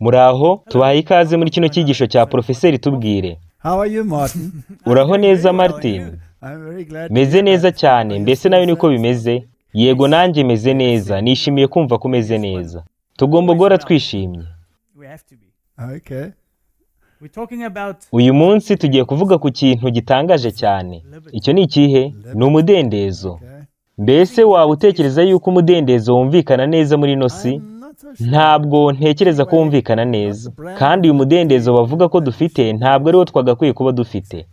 Muraho, tubahaye ikaze muri kino cyigisho cya Porofeseri Tubwire. How are you, Martin? Uraho neza, Martin? I'm very glad to Meze hear neza that. cyane. Mbese nawe niko bimeze? Yego, nanjye meze neza. Nishimiye kumva ko umeze neza. Tugomba guhora twishimye. We have to be. Okay. We're talking about Uyu munsi tugiye kuvuga ku kintu gitangaje cyane. Icyo ni ikihe? Ni umudendezo. Okay. Mbese waba utekereza yuko umudendezo wumvikana neza muri ino si? I'm not so sure. Ntabwo ntekereza ko wumvikana neza. Kandi uyu mudendezo bavuga ko dufite ntabwo ari wo twagakwiye kuba dufite.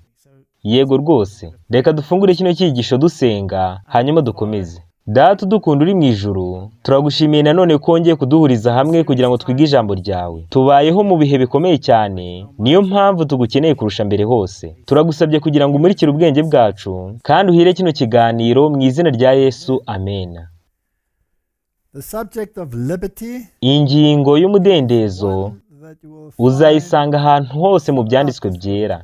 Yego rwose. Reka dufungure kino cyigisho dusenga, hanyuma dukomeze. Data udukunda uri mu ijuru, turagushimiye nanone ko wongeye kuduhuriza hamwe kugira ngo twige ijambo ryawe. Tubayeho mu bihe bikomeye cyane, niyo mpamvu tugukeneye kurusha mbere hose. Turagusabye kugira ngo umurikire ubwenge bwacu, kandi uhire kino kiganiro mu izina rya Yesu, amena. The subject of liberty, Ingingo y'umudendezo one that you will find uzayisanga ahantu hose mu byanditswe byera.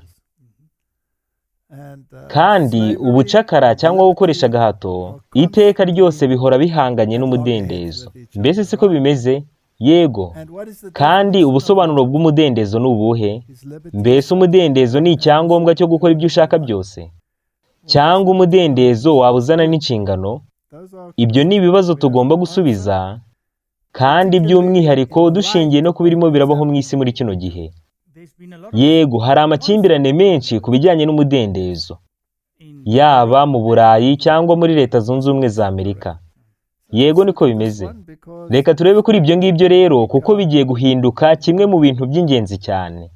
and, Kandi slavery, ubucakara cyangwa gukoresha agahato iteka ryose bihora bihanganye n'umudendezo. Mbese siko bimeze? Yego. And what is the Kandi definition of ubusobanuro bw'umudendezo ni ubuhe? is liberty? Mbese umudendezo ni icyangombwa cyo gukora ibyo ushaka byose, cyangwa umudendezo waba uzana n'inshingano? Those are Ibyo ni ibibazo tugomba gusubiza, kandi by'umwihariko dushingiye no ku birimo birabaho mu isi muri kino gihe. There's been a lot of Yego, hari amakimbirane menshi ku bijyanye n'umudendezo, in yaba mu Burayi cyangwa muri Leta Zunze Ubumwe za Amerika. Yego, niko bimeze. one because Reka turebe kuri ibyo ngibyo rero, kuko bigiye guhinduka kimwe mu bintu by'ingenzi cyane.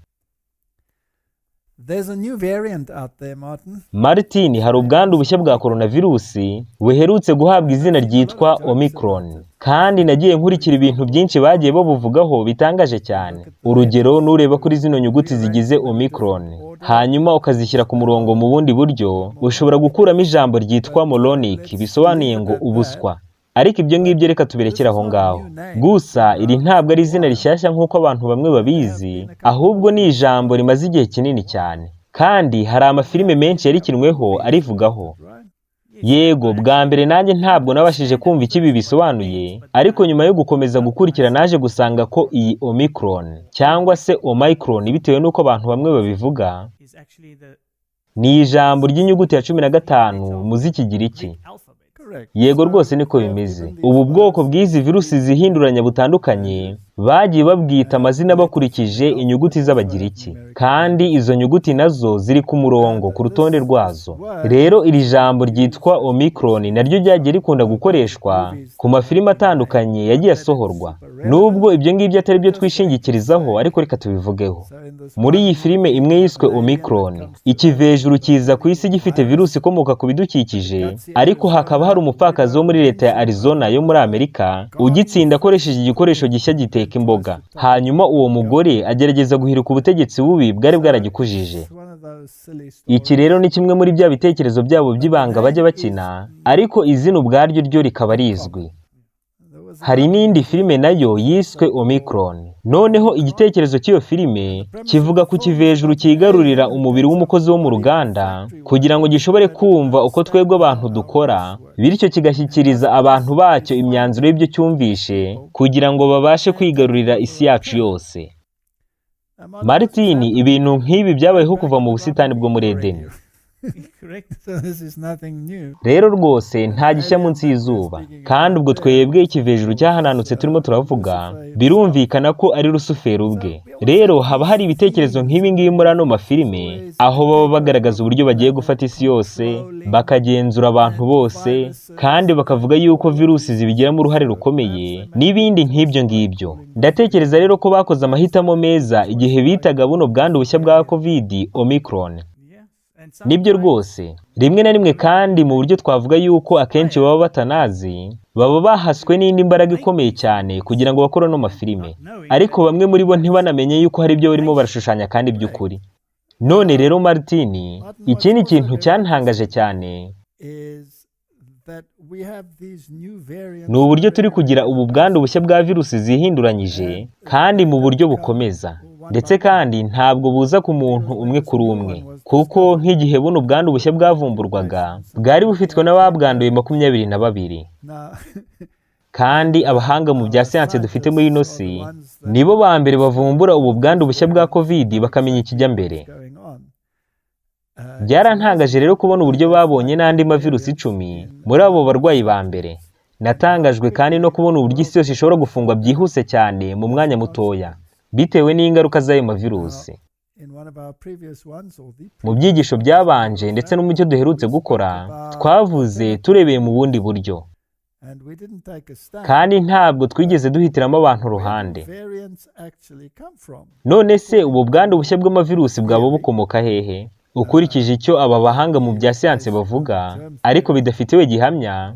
There's a new variant out there, Martin. Martin, hari ubwandu bushya bwa coronavirusi buherutse guhabwa izina ryitwa Omicron, kandi nagiye nkurikira ibintu byinshi bagiye babuvugaho bitangaje cyane. Urugero, nureba kuri zino nyuguti zigize Omicron, hanyuma ukazishyira ku murongo mu bundi buryo, ushobora gukuramo ijambo ryitwa moronic, bisobanuye ngo ubuswa. Ariko ibyo ngibyo reka tubirekere aho ngaho. Gusa iri ntabwo ari izina rishyashya nk'uko abantu bamwe babizi, ahubwo ni ijambo rimaze igihe kinini cyane, kandi hari amafilime menshi yarikinweho arivugaho. Right? Yego, bwa mbere nanjye ntabwo nabashije kumva icyo ibi bisobanuye, ariko nyuma yo gukomeza gukurikira naje gusanga ko iyi Omicron cyangwa se Omicron, bitewe n'uko abantu bamwe babivuga, is actually the ni ijambo ry'inyuguti ya 15 mu z'Ikigiriki. Greek alphabet. Correct. Yego rwose, niko bimeze. Ubu bwoko bw'izi virusi zihinduranya butandukanye bagiye babwita amazina bakurikije inyuguti z'Abagiriki, kandi izo nyuguti nazo ziri ku murongo ku rutonde rwazo. Rero iri jambo ryitwa Omicron naryo ryagiye rikunda gukoreshwa ku mafilime atandukanye yagiye asohorwa. Nubwo ibyo ngibyo atari byo twishingikirizaho, ariko reka tubivugeho. So in this Muri iyi filime imwe yiswe Omicron, ikivejuru kiza ku isi gifite virusi ikomoka ku bidukikije, ariko hakaba hari umupfakazi wo muri leta ya Arizona yo muri Amerika ugitsinda akoresheje igikoresho gishya giteka imboga. Hanyuma uwo mugore agerageza guhirika ubutegetsi bubi bwari bwaragikujije. It's one of those silly Iki stories. rero ni kimwe muri bya bitekerezo byabo by'ibanga bajya bakina, ariko izina ubwaryo ryo rikaba rizwi. There was Hari n'indi filime nayo yiswe Omicron. Noneho igitekerezo cy'iyo filime kivuga ku kivejuru cyigarurira umubiri w'umukozi wo mu ruganda kugira ngo gishobore kumva uko twebwe abantu dukora, bityo kigashyikiriza abantu bacyo imyanzuro y'ibyo cyumvishe kugira ngo babashe kwigarurira isi yacu yose. Martin, ibintu nk'ibi byabayeho kuva mu busitani bwo muri Edeni. Correct. So this is nothing new. Rero rwose nta gishya munsi y'izuba. Kandi ubwo twebwe ikivejuru cyahananutse turimo turavuga, birumvikana ko ari Rusuferi ubwe. Rero haba hari ibitekerezo nk'ibi ngibi muri ano mafilime, aho baba bagaragaza uburyo bagiye gufata isi yose, bakagenzura abantu bose, kandi bakavuga yuko virusi zibigiramo uruhare rukomeye n'ibindi nk'ibyo ngibyo. Ndatekereza rero ko bakoze amahitamo meza igihe bitaga buno bwandu bushya bwa COVID Omicron. Yeah. And Nibyo sometimes rwose. Rimwe na rimwe kandi mu buryo twavuga yuko akenshi baba batanazi, baba bahaswe n'indi mbaraga ikomeye cyane kugira ngo bakore ano mafilime, ariko bamwe muri bo ntibanamenye yuko hari ibyo barimo barashushanya kandi by'ukuri. None rero Martin, ikindi kintu cyantangaje cyane Is that we have these new variants ni uburyo turi kugira ubu bwandu bushya bwa virusi zihinduranyije kandi mu buryo bukomeza. Ndetse kandi ntabwo buza ku muntu umwe kuri umwe, kuko nk'igihe buno bwandu bushya bwavumburwaga bwari bufitwe n'ababwanduye 22. Now, Kandi abahanga mu bya siyanse dufite muri ino si nibo ba mbere bavumbura ubu bwandu bushya bwa COVID bakamenya ikijya mbere. Byarantangaje rero kubona uburyo babonye n'andi mavirusi 10 muri abo barwayi ba mbere. Natangajwe kandi no kubona uburyo isi yose ishobora gufungwa byihuse cyane mu mwanya mutoya bitewe n'ingaruka z'ayo mavirusi. Mu byigisho byabanje ndetse no mu cyo duherutse gukora, twavuze turebeye mu bundi buryo, kandi ntabwo twigeze duhitiramo abantu uruhande. None se ubu bwandu bushya bw'amavirusi bwaba bukomoka hehe? Ukurikije icyo aba bahanga mu bya siyanse bavuga, ariko bidafitiwe gihamya,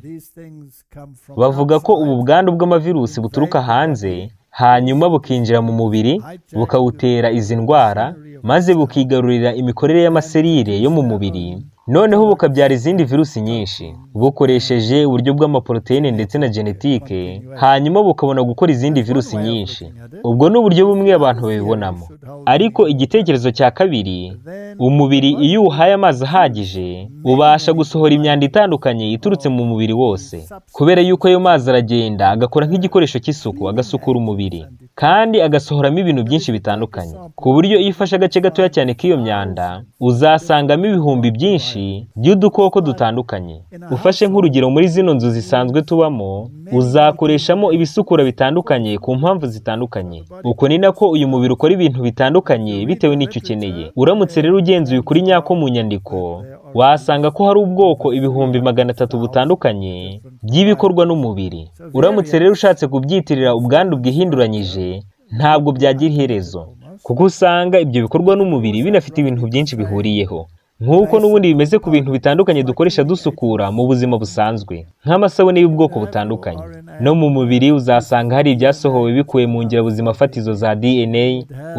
bavuga ko ubu bwandu bw'amavirusi buturuka hanze, hanyuma bukinjira mu mubiri, bukawutera izi ndwara, maze bukigarurira imikorere y'amaserire yo mu mubiri, noneho bukabyara izindi virusi nyinshi, bukoresheje uburyo bw'amaporoteyine ndetse na genetike, hanyuma bukabona gukora izindi virusi nyinshi. Ubwo ni uburyo bumwe abantu babibonamo. Ariko igitekerezo cya kabiri, umubiri iyo uwuhaye amazi ahagije, ubasha gusohora imyanda itandukanye iturutse mu mubiri wose. Kubera yuko ayo mazi aragenda agakora nk'igikoresho cy'isuku, agasukura umubiri, kandi agasohoramo ibintu byinshi bitandukanye. Ku buryo iyo ufashe agace gatoya cyane k'iyo myanda, uzasangamo ibihumbi byinshi by'udukoko dutandukanye. Ufashe nk'urugero muri zino nzu zisanzwe tubamo, uzakoreshamo ibisukura bitandukanye ku mpamvu zitandukanye. Uko ni nako uyu mubiri ukora ibintu bitandukanye bitewe n'icyo ukeneye. Uramutse rero ugenzuye ukuri nyako mu nyandiko, wasanga ko hari ubwoko 300,000 butandukanye by'ibikorwa n'umubiri. Uramutse rero ushatse kubyitirira ubwandu bwihinduranyije, ntabwo byagira iherezo, kuko usanga ibyo bikorwa n'umubiri binafite ibintu byinshi bihuriyeho. Nk'uko n'ubundi bimeze ku bintu bitandukanye dukoresha dusukura mu buzima busanzwe, nk'amasabune y'ubwoko butandukanye. No mu mubiri uzasanga hari ibyasohowe bikuwe mu ngirabuzima fatizo za DNA,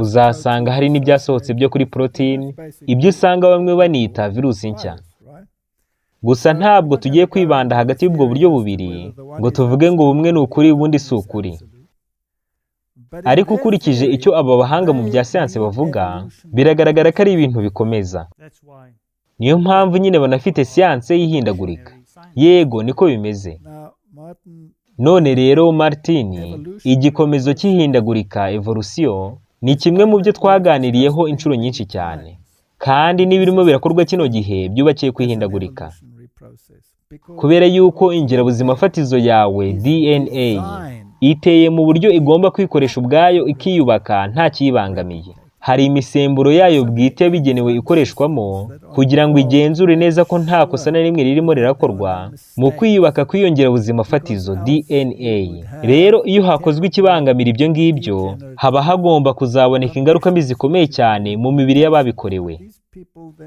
uzasanga hari n'ibyasohotse byo kuri poroteyine, ibyo usanga bamwe banita virusi nshya. Gusa ntabwo tugiye kwibanda hagati y'ubwo buryo bubiri ngo tuvuge ngo bumwe ni ukuri ubundi si ukuri. Ariko ukurikije icyo aba bahanga mu bya siyanse bavuga, biragaragara ko ari ibintu bikomeza. Niyo mpamvu nyine banafite siyanse y'ihindagurika. Yego, niko bimeze. None rero Martin, igikomezo cy'ihindagurika evolution ni kimwe mu byo twaganiriyeho inshuro nyinshi cyane. Kandi n'ibirimo birakorwa kino gihe byubakiye kwihindagurika. Kubera yuko ingirabuzima fatizo yawe DNA iteye mu buryo igomba kwikoresha ubwayo ikiyubaka nta kiyibangamiye. Hari imisemburo yayo bwite yabigenewe ikoreshwamo kugira ngo igenzure neza ko nta kosa na rimwe ririmo rirakorwa mu kwiyubaka kwiyongera buzima fatizo DNA. Rero iyo hakozwe ikibangamira ibyo ngibyo, haba hagomba kuzaboneka ingaruka mbi zikomeye cyane mu mibiri y'ababikorewe.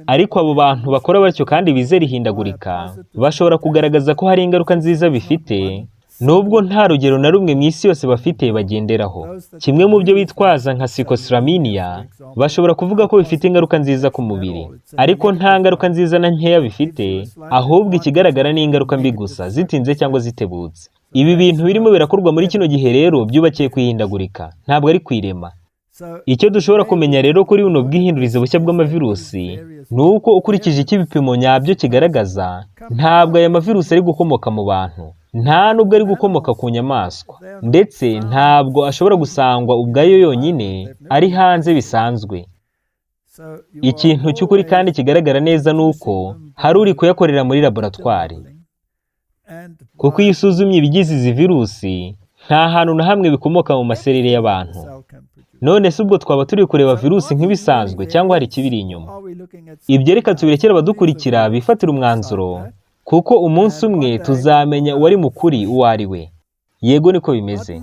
Ariko abo bantu bakora batyo kandi bizera ihindagurika, bashobora kugaragaza ko hari ingaruka nziza bifite, nubwo nta rugero na rumwe mu isi yose bafite bagenderaho. Kimwe mu byo bitwaza nka psychosuramania, bashobora kuvuga ko bifite ingaruka nziza ku mubiri, ariko nta ngaruka nziza na nkeya bifite, ahubwo ikigaragara ni ingaruka mbi gusa, zitinze cyangwa zitebutse. Ibi bintu birimo birakorwa muri kino gihe rero byubakiye kwihindagurika, ntabwo ari kwirema. Icyo dushobora kumenya rero kuri buno bwihindurize bushya bw'amavirusi ni uko ukurikije icyo ibipimo nyabyo kigaragaza, ntabwo aya mavirusi ari gukomoka mu bantu, nta nubwo ari gukomoka ku nyamaswa, ndetse ntabwo ashobora gusangwa ubwayo yonyine ari hanze bisanzwe. Ikintu cy'ukuri kandi kigaragara neza ni uko hari uri kuyakorera muri laboratwari, kuko iyo usuzumye ibigize izi virusi nta hantu na hamwe bikomoka mu maserire y'abantu. None se ubwo twaba turi kureba virusi nk'ibisanzwe cyangwa hari ikibiri inyuma? Ibyo reka tubirekere abadukurikira bifatira umwanzuro, kuko umunsi umwe tuzamenya uwari mukuri uwo ari we. Yego, niko bimeze.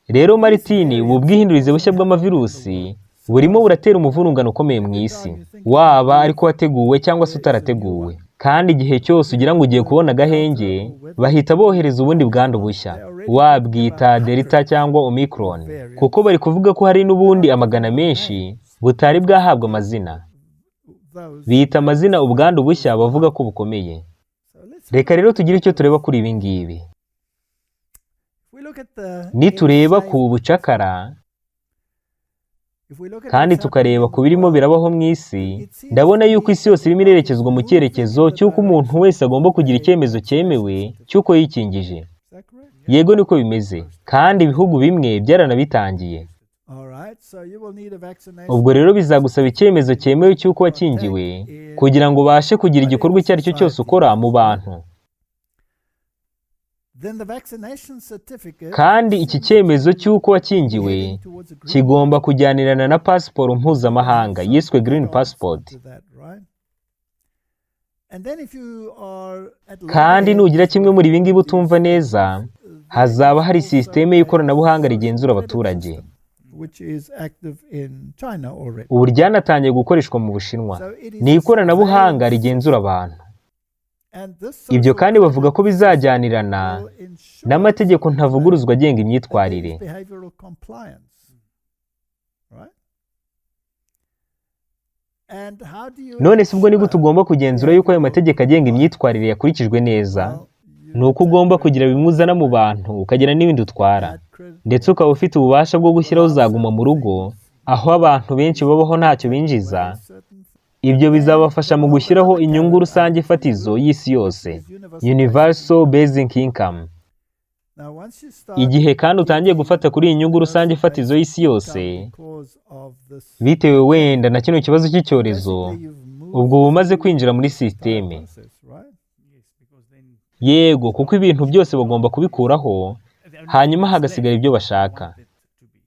Rero Martini, ubu bwihindurize bushya bw'amavirusi burimo buratera umuvurungano ukomeye mu isi, waba ariko wateguwe cyangwa se utarateguwe. Kandi igihe cyose ugira ngo ugiye kubona agahenge, bahita bohereza ubundi bwandu bushya, wabwita Delta cyangwa Omicron, kuko bari kuvuga ko hari n'ubundi amagana menshi butari bwahabwa amazina. Bita amazina ubwandu bushya bavuga ko bukomeye. Reka rero tugire icyo tureba kuri ibi ngibi. Nitureba ku bucakara kandi tukareba ku birimo birabaho mu isi, ndabona yuko isi yose irimo irerekezwa mu cyerekezo cy'uko umuntu wese agomba kugira icyemezo cyemewe cy'uko yikingije. Yego, niko bimeze, kandi ibihugu bimwe byaranabitangiye. All right, so you will need a vaccination. Ubwo rero bizagusaba icyemezo cyemewe cy'uko wakingiwe kugira ngo ubashe kugira igikorwa icyo ari cyo cyose ukora mu bantu. Then the vaccination certificate Kandi iki cyemezo cy'uko wakingiwe heading towards a green kigomba kujyanirana na pasiporo mpuzamahanga yiswe Green Passport. to that, right? And then if you are at Kandi loggerheads nugira kimwe muri ibi ngibi utumva neza, hazaba hari sisiteme y'ikoranabuhanga rigenzura abaturage. which is active in China already. Ubu ryanatangiye gukoreshwa mu Bushinwa. So it is Ni ikoranabuhanga rigenzura abantu. And this Ibyo social kandi bavuga ko bizajyanirana will ensure n'amategeko ntavuguruzwa agenga that there is imyitwarire. behavioral compliance. Right? And how do you None se ubwo ni gute ensure ugomba kugenzura yuko ayo mategeko agenga imyitwarire yakurikijwe neza? Well, you Ni uko ugomba kugira bimwe uzana mu bantu, ukagira n'ibindi utwara, add credit ndetse ukaba ufite ububasha bwo gushyiraho uzaguma mu rugo, aho abantu benshi babaho ntacyo binjiza. certain Ibyo bizabafasha mu gushyiraho inyungu rusange fatizo y'isi yose, is universal. Universal Basic Income. Now, once you start Igihe kandi utangiye gufata kuri iyi nyungu rusange fatizo y'isi yose, because of this, bitewe wenda na kino kibazo cy'icyorezo, basically you've moved ubwo uba umaze kwinjira muri the entire sisiteme. process, right? Yes, because then Yego, kuko ibintu byose bagomba kubikuraho, the only hanyuma thing that's hagasigara left ibyo is bashaka. want it to be.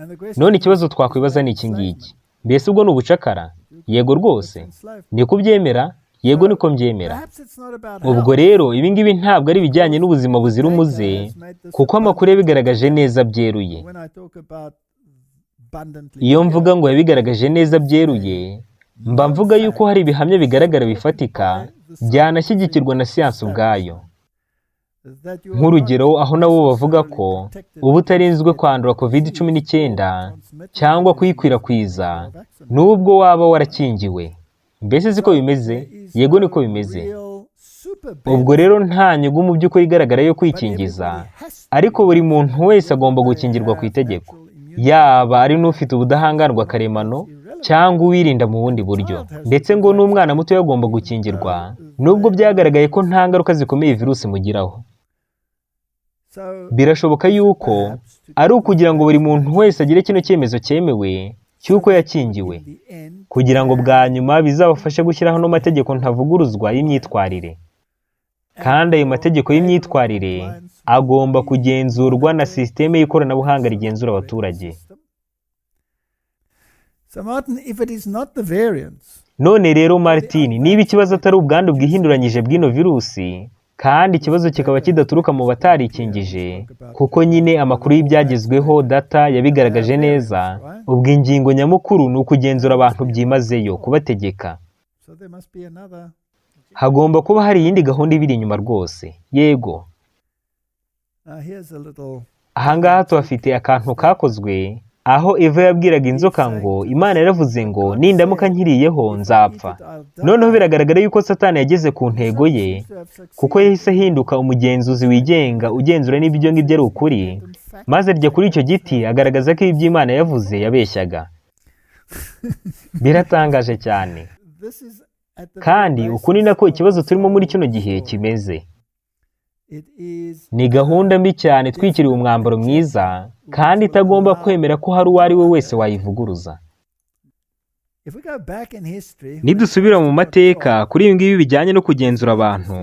And the question None is, ikibazo is twakwibaza that ni iki ngiki: enslavement? mbese ubwo ni ubucakara? Yego rwose. It's enslavement. Niko ubyemera? Yego, niko mbyemera. Perhaps it's not about Ubwo health. rero ibi ngibi ntabwo ari ibijyanye n'ubuzima buzira umuze, Data has made this kuko amakuru yabigaragaje neza byeruye. When I talk about abundantly Iyo clear, mvuga ngo yabigaragaje neza byeruye, mba mvuga yuko hari ibihamya bigaragara bifatika byanashyigikirwa na siyansi ubwayo. that you are Nk'urugero, not aho nabo bavuga ko necessarily protected uba utarinzwe against kwandura covid disease 19 or transmitting cyangwa disease kuyikwirakwiza or vaccinated. nubwo waba warakingiwe. Mbese siko bimeze? There is Yego, no niko bimeze. real super Ubwo benefit, rero nta nyungu mu by'ukuri igaragara yo but kwikingiza, everybody has to ariko be buri muntu wese whether agomba they gukingirwa ku have itegeko, natural immunity yaba ari n'ufite ubudahangarwa karemano cyangwa uwirinda mu bundi buryo. Ndetse ngo n'umwana muto agomba gukingirwa, nubwo byagaragaye ko nta ngaruka zikomeye virusi imugiraho. So Birashoboka yuko perhaps to ari get ukugira this ngo buri muntu vaccination wese agire kino cyemezo cyemewe cy'uko yakingiwe, in the end kugira ngo bwa nyuma bizabafashe gushyiraho n'amategeko ntavuguruzwa y'imyitwarire. and Kandi ayo your mategeko behavioral y'imyitwarire compliance will agomba be kugenzurwa na monitored sisiteme y'ikoranabuhanga by rigenzura social abaturage. credit system. So Martin, if it is not the variants, None rero Martin, niba ikibazo atari ubwandu bwihinduranyije bw'ino virusi, kandi ikibazo kikaba kidaturuka mu batarikingije, kuko nyine amakuru y'ibyagezweho data yabigaragaje neza, ubwo ingingo nyamukuru ni ukugenzura abantu byimazeyo, kubategeka. so there must be another. Hagomba kuba hari iyindi gahunda ibiri inyuma rwose. Yego. Now here's a little Ahangaha tuhafite akantu kakozwe, aho Eva yabwiraga inzoka ngo Imana yaravuze ngo nindamuka nkiriyeho nzapfa. Noneho biragaragara yuko Satani yageze ku ntego ye, kuko yahise ahinduka umugenzuzi wigenga ugenzura niba ibyo ngibyo ari ukuri, maze arya kuri icyo giti agaragaza ko ibyo Imana yavuze yabeshyaga. Biratangaje cyane. This is at the very Kandi uku ni basis nako of ikibazo this turimo muri whole kino gihe story. kimeze. It is Ni gahunda mbi cyane itwikiriye umwambaro mwiza, kandi itagomba kwemera ko hari uwo ari we wese wayivuguruza. If we go back in history, Nidusubira mu mateka kuri ibi ngibi bijyanye no kugenzura abantu,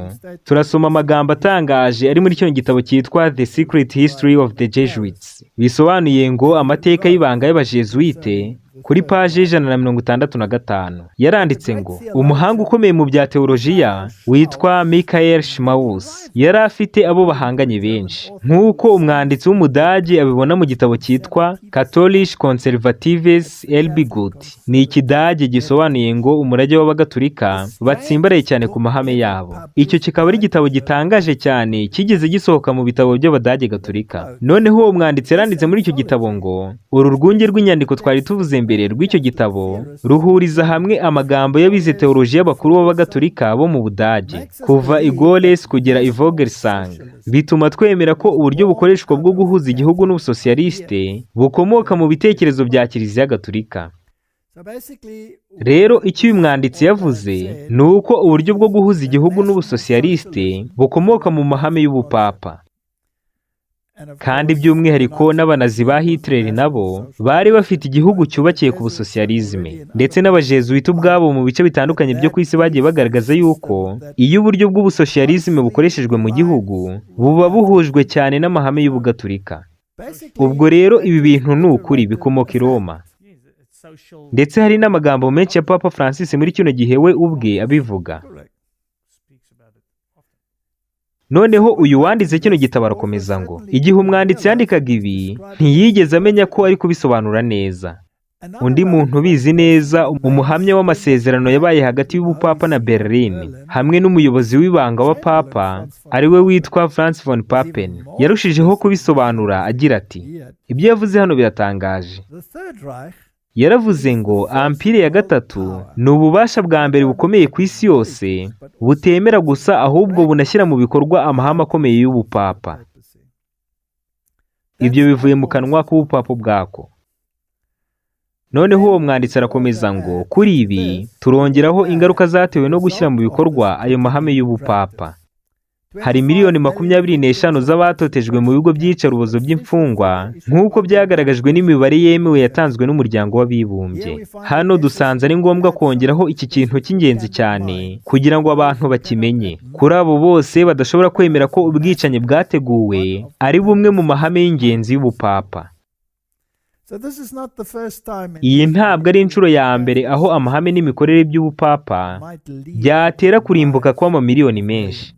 turasoma amagambo atangaje ari muri kino gitabo cyitwa The Secret History of the Jesuits, bisobanuye ngo amateka y'ibanga y'abajesuite, kuri paji 165. Yaranditse ngo umuhanga ukomeye mu bya teolojiya witwa Michael Schmaus yari afite abo bahanganye benshi, nk'uko umwanditsi w'Umudage abibona mu gitabo cyitwa Katholische Konservatives Erbegut. Ni Ikidage gisobanuye ngo umurage w'Abagatulika batsimbaraye cyane ku mahame yabo. Icyo kikaba ari igitabo gitangaje cyane kigeze gisohoka mu bitabo by'Abadage Gatolika. Noneho uwo mwanditsi yaranditse muri icyo gitabo ngo uru rwunge rw'inyandiko twari tuvuze mbere rw'icyo gitabo ruhuriza hamwe amagambo y'abize teolojiya bakuru b'Abagatolika bo mu Budage, kuva i Gores kugera i Vogelsang. Bituma twemera ko uburyo bukoreshwa bwo guhuza igihugu n'ubusosiyaliste bukomoka mu bitekerezo bya Kiliziya Gatolika. so basically, Rero icyo uyu mwanditsi yavuze ni uko uburyo bwo guhuza igihugu n'ubusosiyaliste bukomoka mu mahame y'ubupapa. Kandi by'umwihariko n'abanazi ba Hitler nabo bari bafite igihugu cyubakiye ku busosiyalizme, ndetse n'abajezuwiti ubwabo mu bice bitandukanye byo ku isi bagiye bagaragaza yuko iyo uburyo bw'ubusosiyalizme bukoreshejwe mu gihugu buba buhujwe cyane n'amahame y'ubugaturika. Ubwo rero ibi bintu ni ukuri bikomoka i Roma. Ndetse hari n'amagambo menshi ya Papa Francis muri kino gihe we ubwe abivuga. Noneho uyu wanditse kino gitabo arakomeza ngo igihe umwanditsi yandikaga ibi ntiyigeze amenya ko ari kubisobanura neza. Undi muntu ubizi neza, umuhamya w'amasezerano yabaye hagati y'ubupapa na Berlin hamwe n'umuyobozi w'ibanga wa Papa ari we witwa Franz von Papen, yarushijeho kubisobanura agira ati ibyo yavuze hano biratangaje. Yaravuze ngo ampire ya gatatu ni ububasha bwa mbere bukomeye ku isi yose, butemera gusa ahubwo bunashyira mu bikorwa amahame akomeye y'ubupapa. Ibyo bivuye mu kanwa k'ubupapa ubwako. Noneho uwo mwanditsi arakomeza ngo kuri ibi turongeraho ingaruka zatewe no gushyira mu bikorwa ayo mahame y'ubupapa. Hari 25 miliyoni z'abatotejwe mu bigo by'iyicarubozo by'imfungwa nk'uko byagaragajwe n'imibare yemewe yatanzwe n'umuryango w'abibumbye. Hano dusanze ari ngombwa kongeraho iki kintu cy'ingenzi cyane kugira ngo abantu bakimenye. Kuri abo bose badashobora kwemera ko ubwicanyi bwateguwe ari bumwe mu mahame y'ingenzi y'ubupapa. Iyi ntabwo ari inshuro ya mbere aho amahame n'imikorere by'ubupapa byatera kurimbuka kw'amamiliyoni menshi.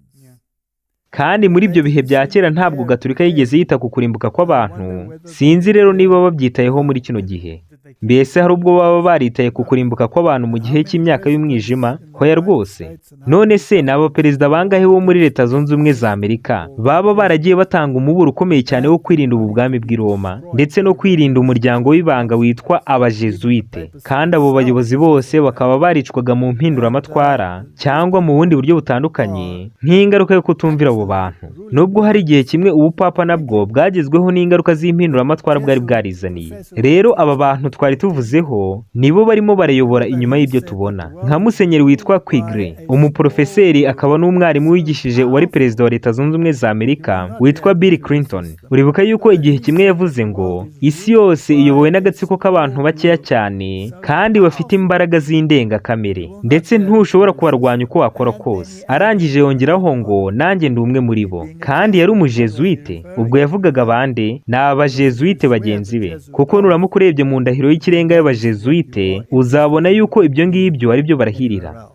Kandi muri ibyo bihe bya kera ntabwo Gaturika yigeze yita ku kurimbuka kw'abantu, sinzi rero niba babyitayeho muri kino gihe. Mbese hari ubwo baba baritaye ku kurimbuka kw'abantu mu gihe cy'imyaka y'umwijima? Hoya rwose. None se ni abaperezida bangahe bo muri Leta Zunze Ubumwe za Amerika baba baragiye batanga umuburo ukomeye cyane wo kwirinda ubu bwami bw'i Roma ndetse no kwirinda umuryango w'ibanga witwa abajezuite? Kandi abo bayobozi bose bakaba baricwaga mu mpinduramatwara cyangwa mu bundi buryo butandukanye nk'ingaruka yo kutumvira abo bantu. Nubwo hari igihe kimwe ubupapa nabwo bwagezweho n'ingaruka z'impinduramatwara bwari bwarizaniye. Rero aba bantu twari tuvuzeho nibo barimo barayobora inyuma y'ibyo tubona, nka musenyeri witwa Quigley, umuprofeseri akaba n'umwarimu wigishije uwari perezida wa Leta Zunze Ubumwe za Amerika witwa Bill Clinton. Uribuka yuko igihe kimwe yavuze ngo isi yose iyobowe n'agatsiko k'abantu bakeya cyane kandi bafite imbaraga z'indengakamere, ndetse ntushobora kubarwanya uko wakora kose. Arangije yongeraho ngo nanjye ndi umwe muri bo, kandi yari umujezuite. Ubwo yavugaga bande? Ni abajezuite bagenzi be, kuko nuramuka urebye mu ndahiro y'ikirenga y'abajezuite uzabona yuko ibyo ngibyo ari byo barahirira.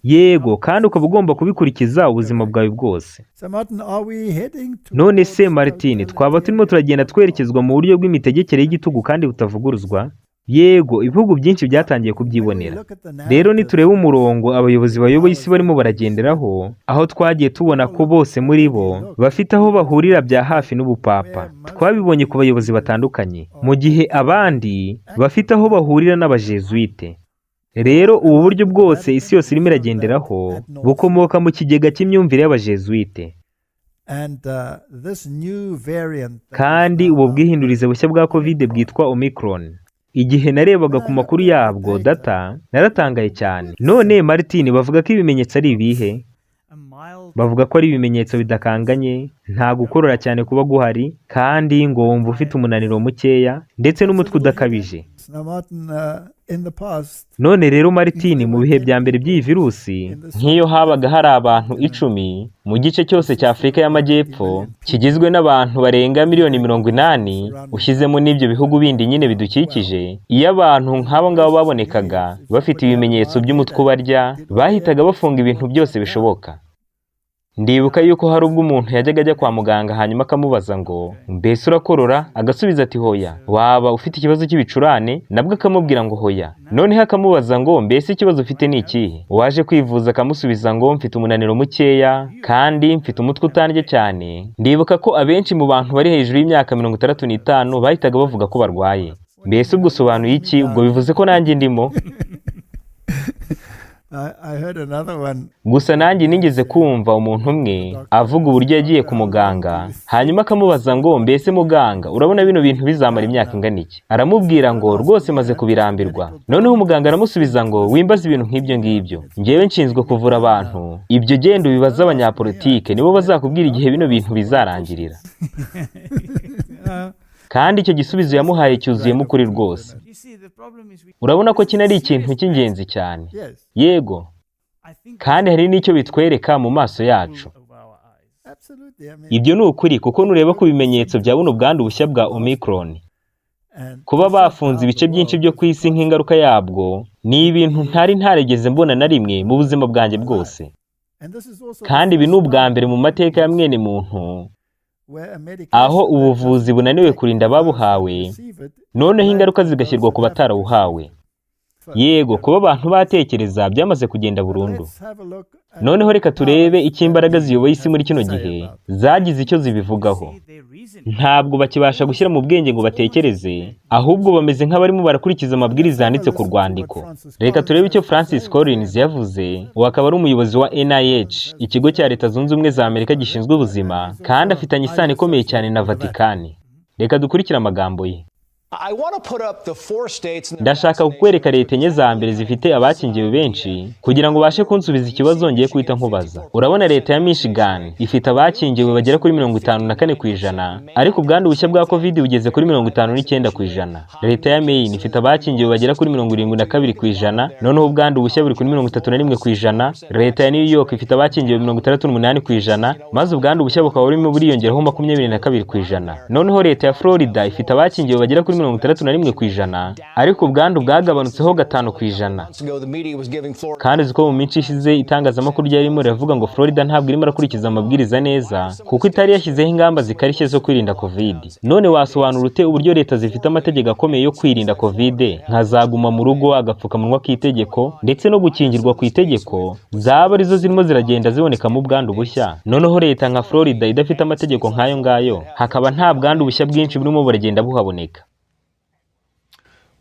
Yego, kandi ukaba ugomba kubikurikiza ubuzima bwawe bwose. None se Martin, twaba turimo turagenda twerekezwa mu buryo bw'imitegekere y'igitugu kandi butavuguruzwa? Yego, ibihugu byinshi byatangiye kubyibonera. Rero nitureba umurongo abayobozi bayoboye isi barimo baragenderaho, aho twagiye tubona ko bose muri bo bafite aho bahurira bya hafi n'ubupapa. Twabibonye ku bayobozi batandukanye, mu gihe abandi bafite aho bahurira n'abajezuite. Rero ubu buryo bwose isi yose irimo iragenderaho bukomoka mu kigega cy'imyumvire y'abajezuite. Kandi ubu bwihindurize bushya bwa Covid bwitwa Omicron, igihe narebaga ku makuru yabwo data naratangaye cyane. None Martin, bavuga ko ibimenyetso ari ibihe? Bavuga ko ari ibimenyetso bidakanganye, nta gukorora cyane kuba guhari, kandi ngo wumva ufite umunaniro mukeya ndetse n'umutwe udakabije. None rero Martin, mu bihe bya mbere by'iyi virusi, nk'iyo habaga hari abantu 10 mu gice cyose cya Afurika y'Amajyepfo kigizwe n'abantu barenga 80 miliyoni, ushyizemo n'ibyo bihugu bindi nyine bidukikije, iyo abantu nk'abo ngabo babonekaga bafite ibimenyetso by'umutwe ubarya, bahitaga bafunga ibintu byose bishoboka. Ndibuka yuko hari ubwo umuntu yajyaga ajya kwa muganga hanyuma akamubaza ngo mbese urakorora? Agasubiza ati hoya. Waba ufite ikibazo cy'ibicurane? Nabwo akamubwira ngo hoya. Noneho akamubaza ngo mbese ikibazo ufite ni ikihe? Uwaje kwivuza akamusubiza ngo mfite umunaniro mukeya kandi mfite umutwe utandya cyane. Ndibuka ko abenshi mu bantu bari hejuru y'imyaka 65 bahitaga bavuga ko barwaye. Mbese ubwo usobanuye iki? Ubwo bivuze ko nanjye ndimo? I heard another one. Gusa nanjye nigeze kumva umuntu umwe avuga uburyo yagiye ku muganga, hanyuma akamubaza ngo: "Mbese muganga, urabona bino bintu bizamara imyaka ingana iki?" Aramubwira ngo: "Rwose maze kubirambirwa." Noneho umuganga aramusubiza ngo: "Wimbaze ibintu nk'ibyo ngibyo, njyewe nshinzwe kuvura abantu. Ibyo genda ubibaze abanyapolitike, nibo bazakubwira igihe bino bintu bizarangirira." Kandi icyo gisubizo yamuhaye cyuzuyemo ukuri rwose. You see, the problem is we Urabona ko kino ari ikintu cy'ingenzi cyane. Yes, Yego. I think Kandi hari n'icyo bitwereka mu maso yacu. over our eyes. Absolutely. I mean, Ibyo ni ukuri, kuko nureba ku bimenyetso bya buno bwandu bushya bwa Omicron, and kuba bafunze ibice byinshi byo ku isi nk'ingaruka yabwo, ni ibintu ntari ntarigeze mbona na rimwe mu buzima bwanjye bwose. And this is also Kandi ibi ni ubwa mbere mu mateka ya mwene muntu where a medication aho ubuvuzi bunaniwe kurinda ababuhawe, receive it, noneho ingaruka zigashyirwa ku batarabuhawe. Yego, kuba abantu batekereza byamaze kugenda burundu. Let's have a look at Noneho reka turebe icyo imbaraga ziyoboye isi muri kino gihe zagize icyo zibivugaho. See their reason. Ntabwo bakibasha gushyira mu bwenge ngo batekereze, ahubwo bameze nk'abarimo barakurikiza amabwiriza yanditse ku rwandiko. Reka turebe icyo Francis Collins yavuze, uwo akaba ari umuyobozi wa NIH, ikigo cya Leta Zunze Ubumwe za Amerika gishinzwe ubuzima, kandi afitanye isano ikomeye cyane na Vatikani. Reka dukurikire amagambo ye. I want to put up the four states and their Ndashaka kukwereka leta enye za mbere zifite abakingiwe benshi kugira ngo ubashe kunsubiza ikibazo ngiye guhita nkubaza. Urabona leta ya Michigan ifite abakingiwe bagera kuri 54%, ariko ubwandu bushya bwa COVID bugeze kuri 59%. Leta ya Maine ifite abakingiwe bagera kuri 72%, noneho ubwandu bushya buri kuri 31%. Leta ya New York ifite abakingiwe 68%, maze ubwandu bushya bukaba burimo buriyongeraho 22%. Noneho leta ya Florida ifite abakingiwe bagera kuri 61%, ariko ubwandu bwagabanutseho 5%. Months ago, the media was giving Florida Kandi uzi ko mu minsi ishize itangazamakuru ryarimo riravuga ngo Florida ntabwo irimo irakurikiza amabwiriza neza kuko itari yashyizeho ingamba zikarishye zo kwirinda COVID. None wasobanura ute uburyo leta zifite amategeko akomeye yo kwirinda COVID, nka zaguma mu rugo, agapfukamunwa k'itegeko ndetse no gukingirwa ku itegeko, zaba arizo zirimo ziragenda zibonekamo ubwandu bushya, noneho leta nka Florida idafite amategeko nk'ayo ngayo hakaba nta bwandu bushya bwinshi burimo buragenda buhaboneka?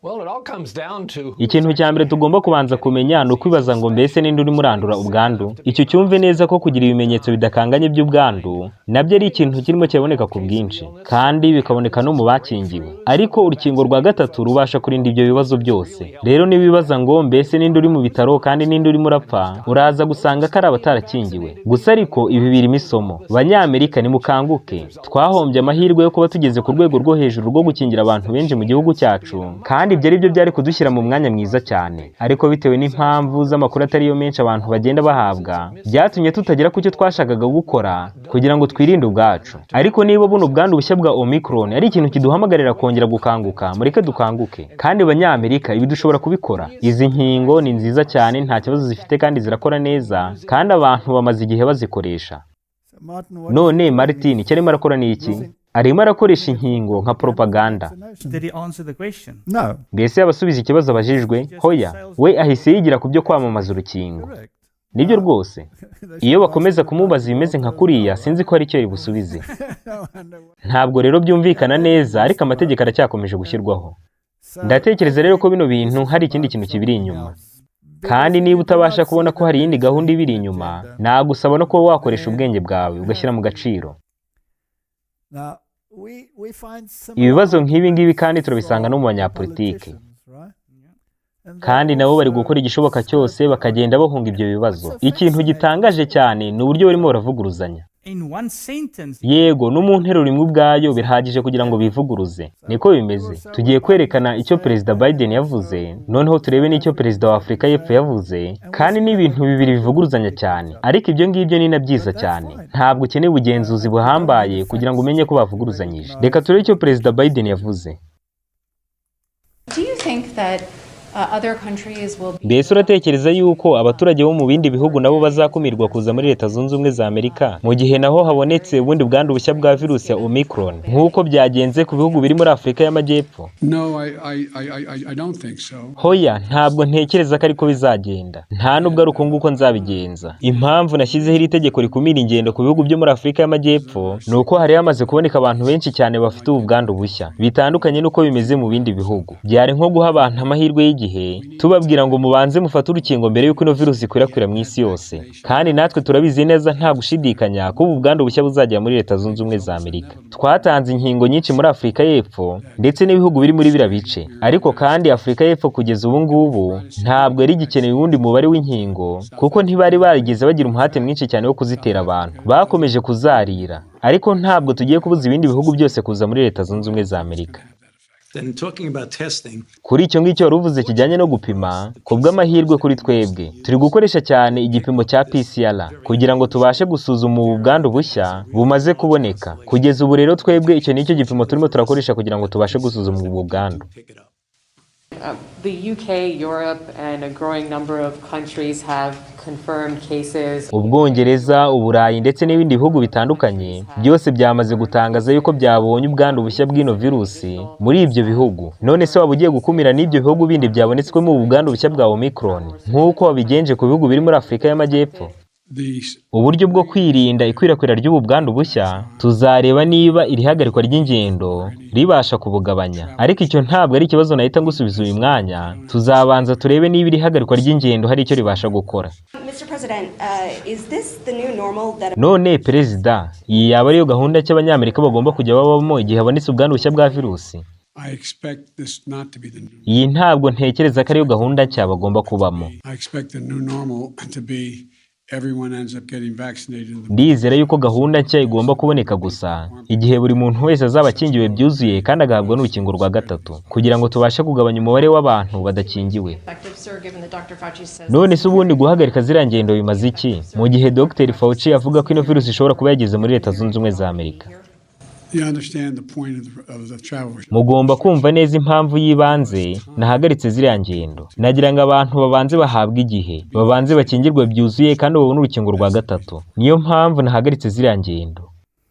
Well, it all comes down to Ikintu cya mbere tugomba kubanza kumenya ni ukwibaza ngo: mbese ninde urimo urandura ubwandu? Icyo cyumve neza ko kugira ibimenyetso bidakanganye by'ubwandu nabyo ari ikintu kirimo kiraboneka ku bwinshi, kandi bikaboneka no mu bakingiwe, ariko urukingo rwa gatatu rubasha kurinda ibyo bibazo byose. Rero niba wibaza ngo mbese ninde uri mu bitaro kandi ninde urimo urapfa, uraza gusanga ko ari abatarakingiwe gusa. Ariko ibi birimo isomo. Banyamerika, nimukanguke. Twahombye amahirwe yo kuba tugeze ku rwego rwo hejuru rwo gukingira abantu benshi mu gihugu cyacu, kandi ibyo ari byo byari kudushyira mu mwanya mwiza cyane. Ariko bitewe n'impamvu z'amakuru atari yo menshi abantu bagenda bahabwa, byatumye tutagera ku cyo twashakaga gukora kugira ngo twirinde ubwacu. Ariko niba buno ubwandu bushya bwa Omicron ari ikintu kiduhamagarira kongera gukanguka, mureke dukanguke. Kandi Banyamerika, ibi dushobora kubikora. Izi nkingo ni nziza cyane, nta kibazo zifite kandi zirakora neza, kandi abantu bamaze igihe bazikoresha. So Martin, what None Martin, icyo arimo arakora ni iki? Arimo arakoresha inkingo nka propaganda. Vaccination? Did he answer the question? No, Mbese yabasubiza ikibazo abajijwe? Hoya, we ahise yigira ku byo kwamamaza urukingo. Correct. Nibyo rwose. Iyo bakomeza kumubaza ibimeze nka kuriya, sinzi ko hari icyo busubize. Ntabwo rero byumvikana neza, ariko amategeko aracyakomeje gushyirwaho. Ndatekereza rero ko bino bintu hari ikindi kintu kibiri inyuma, kandi niba utabasha kubona ko hari iyindi gahunda ibiri inyuma, nagusaba no kuba wakoresha ubwenge bwawe ugashyira mu gaciro. Ibibazo nk'ibi ngibi kandi turabisanga no mu banyapolitike, kandi nabo bari gukora igishoboka cyose bakagenda bahunga ibyo bibazo. Ikintu gitangaje cyane ni uburyo barimo baravuguruzanya. In one sentence, Yego, no mu nteruro imwe ubwayo birahagije kugira ngo bivuguruze. Niko bimeze. Tugiye kwerekana icyo Perezida Biden yavuze, noneho turebe n'icyo Perezida wa Afurika y'Epfo yavuze, kandi ni ibintu bibiri bivuguruzanya cyane. Ariko ibyo ngibyo ni na byiza cyane. Ntabwo ukeneye ubugenzuzi buhambaye kugira ngo umenye ko bavuguruzanyije. Reka turebe icyo Perezida Biden yavuze. Do you think that other countries will be Mbese uratekereza yuko abaturage bo mu bindi bihugu nabo bazakumirwa kuza muri Leta Zunze Ubumwe za Amerika mu gihe naho habonetse ubundi bwandu bushya bwa virusi ya Omicron, nk'uko byagenze ku bihugu biri muri Afurika y'Amajyepfo? No, I don't think so. Hoya, ntabwo ntekereza ko ariko bizagenda. Nta nubwo ari uko nguko nzabigenza. Impamvu nashyizeho iri tegeko rikumira ingendo ku bihugu byo muri Afurika y'Amajyepfo ni uko hari hamaze kuboneka abantu benshi cyane bafite ubu bwandu bushya, bitandukanye n'uko bimeze mu bindi bihugu. Byari nko guha abantu amahirwe y'igihe. igihe tubabwira ngo mubanze mufate urukingo mbere y'uko ino virusi ikwirakwira mu isi yose. Kandi natwe turabizi neza nta gushidikanya ko ubu bwandu bushya buzagera muri Leta Zunze Ubumwe za Amerika. Twatanze inkingo nyinshi muri Afurika y'Epfo ndetse n'ibihugu biri muri biriya bice, ariko kandi Afurika y'Epfo kugeza ubu ngubu ntabwo yari igikeneye uwundi mubare w'inkingo, kuko ntibari barigeze bagira umuhate mwinshi cyane wo kuzitera abantu. Bakomeje kuzarira, ariko ntabwo tugiye kubuza ibindi bihugu byose kuza muri Leta Zunze Ubumwe za Amerika. Then talking about testing, Kuri icyo ngicyo wari uvuze kijyanye no gupima, ku bw'amahirwe kuri twebwe turi gukoresha cyane igipimo cya PCR kugira ngo tubashe gusuzuma ubu bwandu bushya bumaze kuboneka. Kugeza ubu rero twebwe icyo nicyo gipimo turimo turakoresha kugira ngo tubashe gusuzuma ubu bwandu. pick it up. The UK, Europe, and a growing number of countries have confirmed cases. Ubwongereza, Uburayi ndetse n'ibindi bihugu bitandukanye byose byamaze gutangaza yuko byabonye ubwandu bushya bw'ino virusi muri ibyo bihugu. None se waba ugiye gukumira n'ibyo bihugu bindi byabonetswemo ubu bwandu bushya bwa Omicron nk'uko wabigenje ku bihugu biri muri Afurika y'Amajyepfo? The Uburyo bwo kwirinda ikwirakwira ry'ubu bwandu bushya, tuzareba niba iri hagarikwa ry'ingendo ribasha kubugabanya, ariko icyo ntabwo ari ikibazo nahita ngusubiza uyu mwanya. Tuzabanza turebe niba iri hagarikwa ry'ingendo hari icyo ribasha gukora. Mr. President, is this the new normal that None perezida, iyi yaba ariyo gahunda nshya Abanyamerika bagomba kujya babamo igihe habonetse ubwandu bushya bwa virusi? I expect this not to be the new. Iyi ntabwo ntekereza ko ariyo gahunda nshya bagomba kubamo. I expect the new normal to be everyone ends up getting vaccinated in the Ndizera yuko gahunda nshya igomba kuboneka gusa igihe buri muntu wese azaba akingiwe byuzuye kandi agahabwa n'urukingo rwa gatatu, kugira ngo tubashe kugabanya umubare w'abantu badakingiwe. Effective, sir, given that Dr. Fauci says None se ubundi guhagarika ziriya ngendo bimaze iki mu gihe Dr Fauci avuga ko ino virusi ishobora kuba yageze muri Leta Zunze Ubumwe za Amerika? You understand the point of the travel Mugomba kumva neza impamvu y'ibanze nahagaritse ziriya ngendo. Nagira ngo abantu babanze bahabwe igihe, babanze bakingirwe byuzuye kandi babone urukingo rwa gatatu. Niyo mpamvu nahagaritse ziriya ngendo.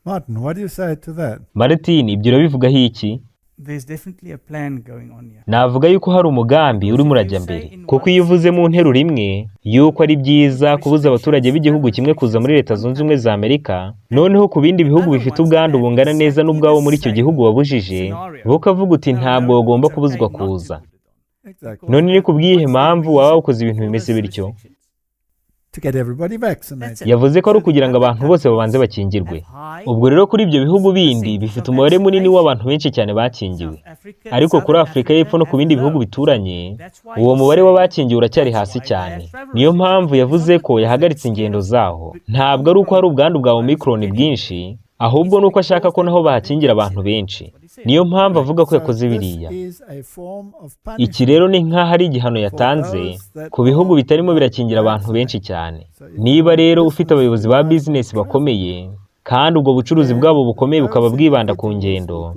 Martin, what do you say to that? Martin, ibyo urabivugaho iki? There's definitely a plan going on here. Navuga yuko hari umugambi urimo urajya mbere, kuko iyo uvuze mu nteruro imwe yuko ari byiza kubuza abaturage b'igihugu kimwe kuza muri Leta Zunze Ubumwe za Amerika, noneho ku bindi bihugu bifite ubwandu bungana neza n'ubwabo muri icyo gihugu wabujije, bo ukavuga uti ntabwo bagomba kubuzwa kuza. Exactly. None ni ku bw'iyihe mpamvu waba wakoze ibintu bimeze bityo? To get everybody vaccinated. Yavuze ko ari ukugira ngo abantu bose babanze bakingirwe. Ubwo rero kuri ibyo bihugu bindi bifite umubare munini w'abantu benshi cyane bakingiwe, ariko kuri Afurika y'Epfo no ku bindi bihugu bituranye uwo mubare w'abakingiwe uracyari hasi cyane. Niyo mpamvu yavuze ko yahagaritse ingendo zaho. Ntabwo ari uko hari ubwandu bwa Omicron bwinshi, ahubwo ni uko ashaka ko naho bahakingira abantu benshi. Niyo mpamvu avuga ko yakoze So this biriya. is a form of Iki punishment. rero ni nk'aho ari igihano yatanze ku bihugu bitarimo birakingira abantu benshi cyane. Niba rero ufite abayobozi ba bizinesi bakomeye kandi ubwo bucuruzi bwabo bukomeye bukaba bwibanda ku ngendo,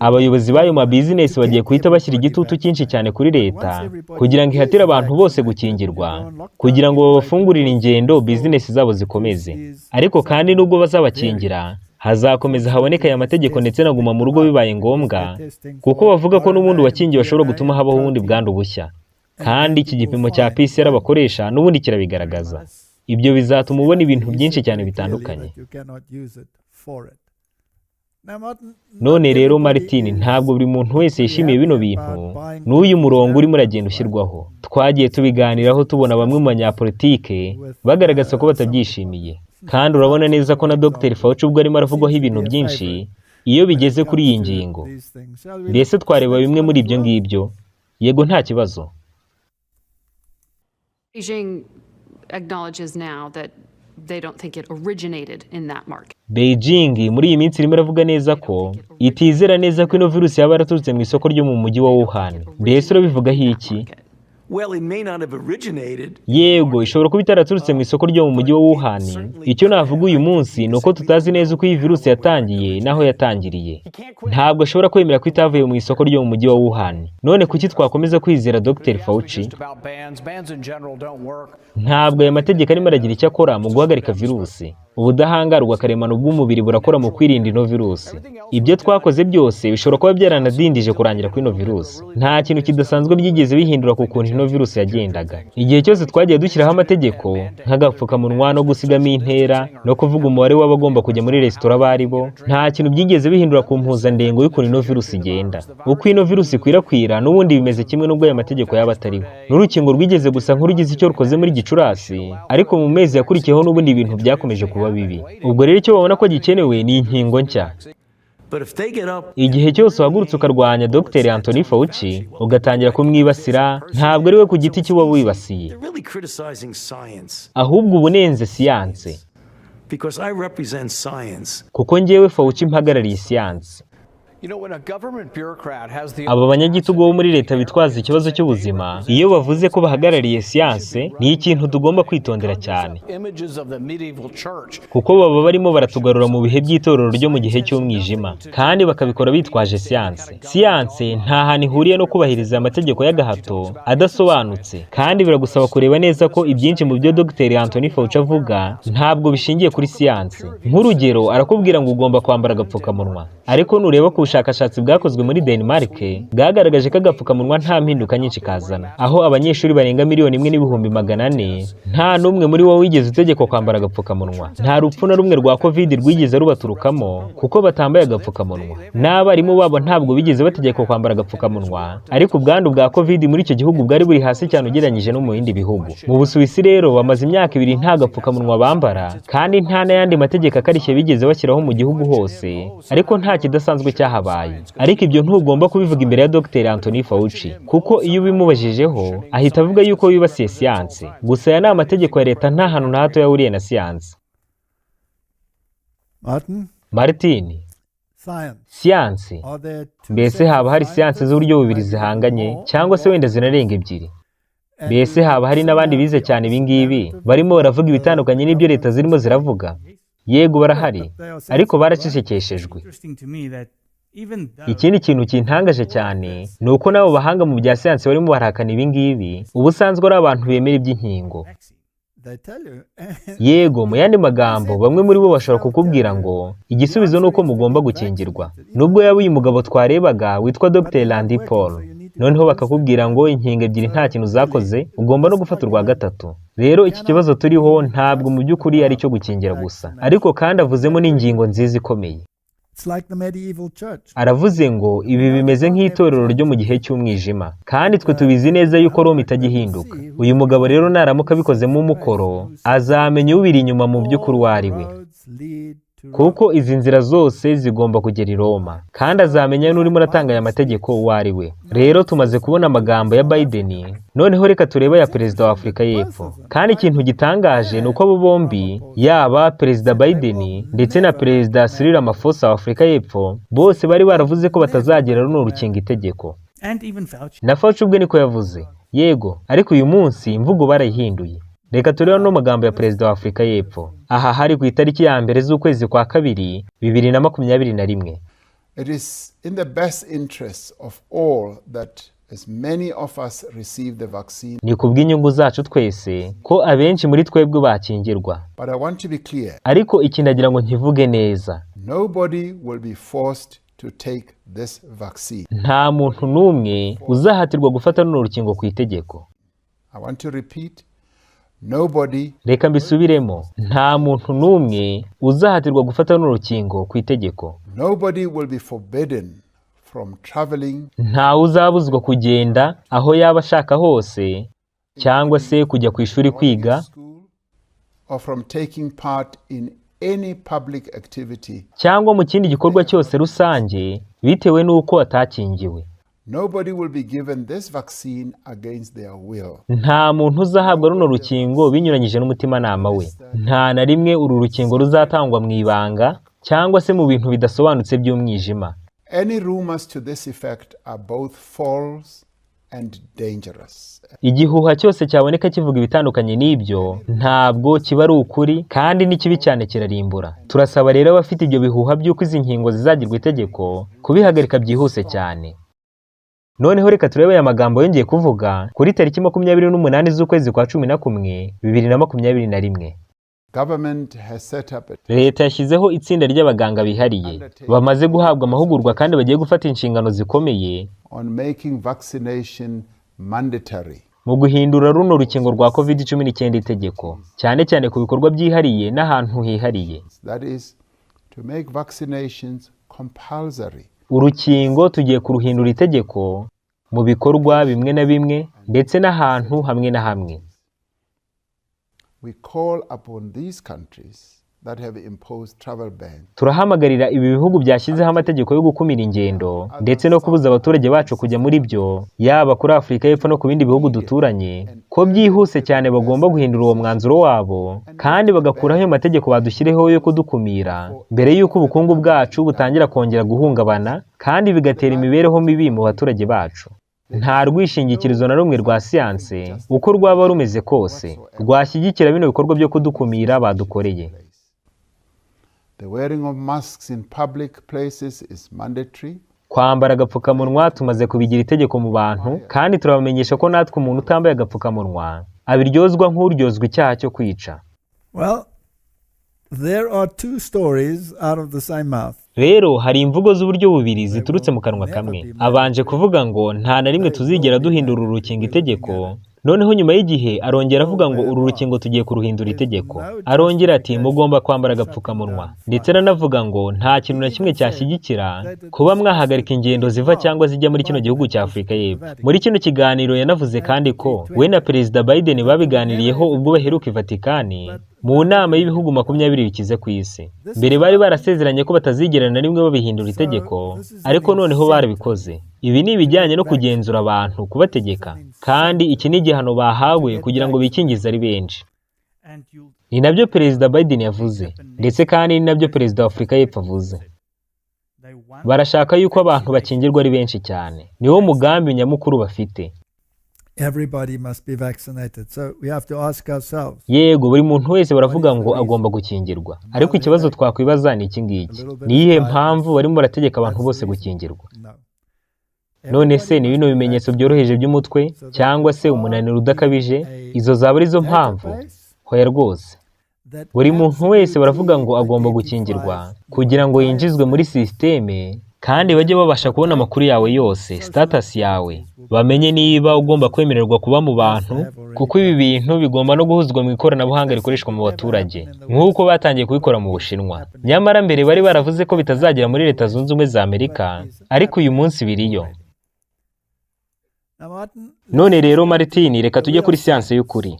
abayobozi b'ayo ma bizinesi bagiye guhita bashyira igitutu cyinshi cyane kuri leta kugira ngo ihatire abantu bose gukingirwa, kugira ngo babafungurire ingendo bizinesi zabo zikomeze. Ariko kandi nubwo bazabakingira, hazakomeza haboneka aya mategeko ndetse na guma mu rugo bibaye ngombwa, kuko bavuga ko n'ubundi wakingiwe ashobora gutuma habaho ubundi bwandu bushya. Kandi iki gipimo cya PCR bakoresha n'ubundi kirabigaragaza. Ibyo bizatuma ubona ibintu byinshi cyane bitandukanye. You cannot use it for it. Now, Martin, None not rero everybody Martin, is ntabwo buri muntu wese yishimiye bino happy bintu about buying n'uyu murongo urimo these uragenda ushyirwaho. Twagiye tubiganiraho tubona bamwe mu banyapolitike bagaragaza ko batabyishimiye. Kandi urabona neza ko na Dr Fauci ubwo arimo aravugwaho ibintu byinshi iyo bigeze kuri iyi ngingo. these things. Shall we Mbese look at twareba the next bimwe one muri as ibyo well? ngibyo? Yego, nta kibazo. Beijing acknowledges now that they don't think it originated in that market. Beijing muri iyi minsi irimo iravuga neza ko itizera neza ko ino virusi yaba yaraturutse mu isoko ryo mu mujyi wa Wuhan. Mbese urabivugaho iki? Well, it may not have originated. Yego, ishobora kuba itaraturutse mu isoko ryo mu mujyi wa Wuhan. Icyo navuga uyu munsi ni uko tutazi neza uko iyi virusi yatangiye n'aho yatangiriye. Ntabwo ashobora kwemera ko itavuye mu isoko ryo mu mujyi wa Wuhan. None kuki twakomeza kwizera Dr Fauci? Just about bans. Bans in general don't work. Ntabwo aya mategeko arimo aragira icyo akora mu guhagarika virusi. Ubudahangarwa karemano bw'umubiri burakora mu kwirinda ino virusi. Ibyo twakoze byose bishobora kuba byaranadindije kurangira kw'ino virusi. Nta kintu kidasanzwe byigeze bihindura ku kuntu ino virusi yagendaga. Igihe cyose twagiye dushyiraho amategeko nk'agapfukamunwa no gusigamo intera no kuvuga umubare w'abagomba kujya muri resitora abo ari bo, nta kintu byigeze bihindura ku mpuzandengo y'ukuntu ino virusi igenda. Uko ino virusi ikwirakwira n'ubundi bimeze kimwe n'ubwo aya mategeko yaba atariho. N'urukingo rwigeze gusa nk'urugize icyo rukoze muri Gicurasi, ariko mu mezi yakurikiyeho n'ubundi ibintu byakomeje kuba bibi. Ubwo rero icyo babona ko gikenewe ni inkingo nshya. But if they get up Igihe cyose uhagurutse ukarwanya Dr Anthony Fauci, ugatangira kumwibasira, ntabwo ari we ku giti cye uba wibasiye, they're really criticizing science ahubwo uba unenze siyanse, because I represent science. Kuko njyewe Fauci mpagarariye siyanse. When a government bureaucrat has the Aba banyagitugu bo muri leta bitwaza ikibazo cy'ubuzima, iyo bavuze ko bahagarariye siyanse, ni ikintu tugomba kwitondera cyane, images of the medieval church, kuko baba barimo baratugarura mu bihe by'itorero ryo mu gihe cy'umwijima, kandi bakabikora bitwaje siyanse. Siyanse nta hantu ihuriye no kubahiriza amategeko y'agahato adasobanutse, kandi biragusaba kureba neza ko ibyinshi mu byo Dr Anthony Fauci avuga ntabwo bishingiye kuri siyanse. Nk'urugero, arakubwira ngo ugomba kwambara agapfukamunwa, ariko nureba ku bushakashatsi bwakozwe muri Denmark, bwagaragaje ko agapfukamunwa nta mpinduka nyinshi kazana, aho abanyeshuri barenga 1,400,000 nta n'umwe muri bo wigeze utegekwa kwambara agapfukamunwa. Nta rupfu na rumwe rwa COVID rwigeze rubaturukamo kuko batambaye agapfukamunwa. N'abarimu babo ntabwo bigeze bategekwa kwambara agapfukamunwa, ariko ubwandu bwa COVID muri icyo gihugu bwari buri hasi cyane ugereranyije no mu bindi bihugu. Mu Busuwisi rero bamaze imyaka 2 nta gapfukamunwa bambara, kandi nta n'ayandi mategeko akarishye bigeze bashyiraho mu gihugu hose, ariko nta kidasanzwe cyahabaye. Ariko ibyo ntugomba kubivuga imbere ya Dr Anthony Fauci, kuko iyo ubimubajijeho ahita avuga yuko wibasiye siyanse. Gusa aya ni amategeko ya leta, nta hantu na hato yahuriye na siyanse. Martin, Martin, science. Siyanse. Are there two Mbese sets of haba hari siyanse scientists? z'uburyo bubiri zihanganye, cyangwa se wenda zinarenga ebyiri? Mbese haba hari n'abandi bize cyane ibi ngibi barimo baravuga ibitandukanye n'ibyo leta zirimo ziravuga? Yego, barahari, ariko baracecekeshejwe. Interesting to me that even though Ikindi kintu kintangaje cyane ni uko n'abo bahanga mu bya siyansi barimo barahakana ibi ngibi ubusanzwe ari abantu bemera iby'inkingo. Vaccine. They tell you. Yego, mu yandi magambo, bamwe muri bo bashobora kukubwira ngo igisubizo ni uko mugomba gukingirwa, nubwo yaba uyu mugabo twarebaga witwa Dr Randy Paul. Noneho bakakubwira ngo inkingo ebyiri nta kintu zakoze, ugomba no gufata urwa gatatu. Rero iki kibazo turiho ntabwo mu by'ukuri ari icyo gukingira gusa, ariko kandi avuzemo n'ingingo nziza ikomeye. It's like the medieval church. Aravuze ngo ibi bimeze nk'itorero ryo mu gihe cy'umwijima, kandi twe tubizi neza yuko Roma itajya ihinduka. Uyu mugabo rero naramuka abikozemo umukoro, azamenya ubiri inyuma mu by'ukuri uwo ari we, Roads lead to Rome. Kuko izi nzira zose zigomba kugera i Roma, kandi azamenya n'urimo aratanga aya mategeko uwo ari we. Rero tumaze kubona amagambo ya Biden, noneho reka turebe aya perezida wa Afurika y'Epfo. Kandi ikintu gitangaje ni uko abo bombi, yaba Perezida Biden ndetse na Perezida Cyril Ramaphosa wa Afurika y'Epfo, bose bari baravuze ko batazagira runo rukingo itegeko. And even Fauci. Na Fauci ubwe niko yavuze. Yego, ariko uyu munsi imvugo barayihinduye. Reka turebe no magambo ya perezida wa Afurika y'Epfo. Aha hari ku itariki ya 1 z'ukwezi kwa kabiri 2021. It is in the best interests of all that as many of us receive the vaccine. Ni ku bw'inyungu zacu twese ko abenshi muri twebwe bakingirwa. But I want to be clear, Ariko iki ndagira ngo nkivuge neza. nobody will be forced to take this vaccine. Nta muntu n'umwe uzahatirwa gufata runo rukingo ku itegeko. I want to repeat, nobody Reka mbisubiremo. Nta muntu n'umwe uzahatirwa gufata runo rukingo ku itegeko. Nobody will be forbidden from traveling Ntawe uzabuzwa kugenda aho yaba ashaka hose, cyangwa se kujya ku ishuri kwiga, school or from taking part in any public activity. cyangwa mu kindi gikorwa cyose rusange bitewe n'uko atakingiwe. Nobody will be given this vaccine against their will. Nta muntu uzahabwa runo rukingo binyuranyije n'umutimanama we. Nta na rimwe uru rukingo ruzatangwa mu ibanga cyangwa se mu bintu bidasobanutse by'umwijima. Any rumors to this effect are both false and dangerous. Igihuha cyose cyaboneka kivuga ibitandukanye n'ibyo ntabwo kiba ari ukuri, kandi ni kibi cyane, kirarimbura. Turasaba rero abafite ibyo bihuha by'uko izi nkingo zizagirwa itegeko kubihagarika byihuse cyane. Noneho reka turebe aya magambo yongeye kuvuga kuri tariki 28 z'ukwezi kwa 11 2021. Government has set up a Leta yashyizeho itsinda ry'abaganga bihariye bamaze guhabwa amahugurwa kandi bagiye gufata inshingano zikomeye on making vaccination mandatory. mu guhindura runo rukingo rwa COVID-19 itegeko, cyane cyane ku bikorwa byihariye n'ahantu hihariye. That is, to make vaccinations compulsory. Urukingo tugiye kuruhindura itegeko mu bikorwa bimwe na bimwe ndetse n'ahantu hamwe na hamwe. We call upon these countries that have imposed travel bans Turahamagarira ibi bihugu byashyizeho amategeko yo gukumira ingendo ndetse no kubuza abaturage bacu kujya muri byo, yaba kuri Afurika y'Epfo no ku bindi bihugu duturanye, ko byihuse cyane bagomba guhindura uwo mwanzuro wabo kandi bagakuraho ayo mategeko badushyiriyeho yo kudukumira mbere y'uko ubukungu bwacu butangira kongera guhungabana kandi bigatera imibereho mibi mu baturage bacu. Nta rwishingikirizo na rumwe rwa siyanse uko rwaba rumeze kose rwashyigikira bino bikorwa byo kudukumira badukoreye. The wearing of masks in public places is mandatory. Kwambara agapfukamunwa tumaze kubigira itegeko mu bantu, kandi turabamenyesha ko natwe umuntu utambaye agapfukamunwa abiryozwa nk'uryozwa icyaha cyo kwica. Well, there are two stories out of the same mouth. Rero hari imvugo z'uburyo bubiri ziturutse mu kanwa kamwe. Abanje kuvuga ngo nta na rimwe tuzigera duhindura uru rukingo itegeko, noneho nyuma y'igihe arongera avuga ngo uru rukingo tugiye kuruhindura itegeko. Arongera ati mugomba kwambara agapfukamunwa, ndetse aranavuga ngo nta kintu na kimwe cyashyigikira kuba mwahagarika ingendo ziva cyangwa zijya muri kino gihugu cya Afurika y'Epfo. Muri kino kiganiro yanavuze kandi ko we na Perezida Biden babiganiriyeho ubwo baheruka i Vatikani mu nama y'ibihugu 20 bikize ku isi. Mbere bari barasezeranye ko batazigera na rimwe babihindura itegeko, ariko noneho barabikoze. Ibi ni ibijyanye no kugenzura abantu, kubategeka, kandi iki ni igihano bahawe kugira ngo bikingize ari benshi. Ni nabyo Perezida Biden yavuze, ndetse kandi ni nabyo Perezida wa Afurika y'Epfo avuze. Barashaka yuko abantu bakingirwa ari benshi cyane. Niwo mugambi nyamukuru bafite. Everybody must be vaccinated. So we have to ask ourselves. Yego, buri muntu wese baravuga ngo agomba gukingirwa. Ariko ikibazo twakwibaza ni iki ngiki: ni iyihe mpamvu barimo barategeka abantu bose gukingirwa? None se ni bino bimenyetso byoroheje by'umutwe cyangwa se umunaniro udakabije, izo zaba ari zo mpamvu? Hoya rwose. Buri muntu wese baravuga ngo agomba gukingirwa kugira ngo yinjizwe muri sisiteme, kandi bajye babasha kubona amakuru yawe yose, status yawe, bamenye niba ugomba kwemererwa kuba mu bantu, kuko ibi bintu bigomba no guhuzwa mu ikoranabuhanga rikoreshwa mu baturage, nk'uko batangiye kubikora mu Bushinwa. Nyamara mbere bari baravuze ko bitazagera muri Leta Zunze Ubumwe za Amerika, ariko uyu munsi biriyo. None rero Martin, reka tujye kuri siyanse y'ukuri.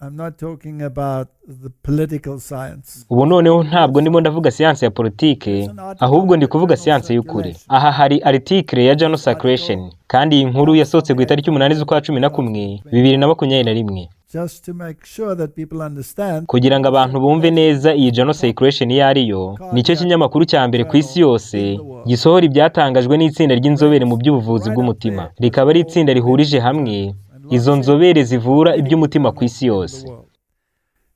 I'm not talking about the political science. Ubu noneho ntabwo ndimo ndavuga siyanse ya politike, ahubwo ndi kuvuga siyanse y'ukuri. Aha hari article ya Journal Circulation, kandi iyi nkuru yasohotse ku itariki 8 z'ukwa 11 2021. Just to make sure that people understand. Kugira ngo abantu bumve neza iyi Journal Circulation iyo ariyo, nicyo kinyamakuru cya mbere ku isi yose gisohora ibyatangajwe n'itsinda ry'inzobere mu by'ubuvuzi bw'umutima. Rikaba ari itsinda rihurije hamwe izo nzobere zivura iby'umutima ku isi yose.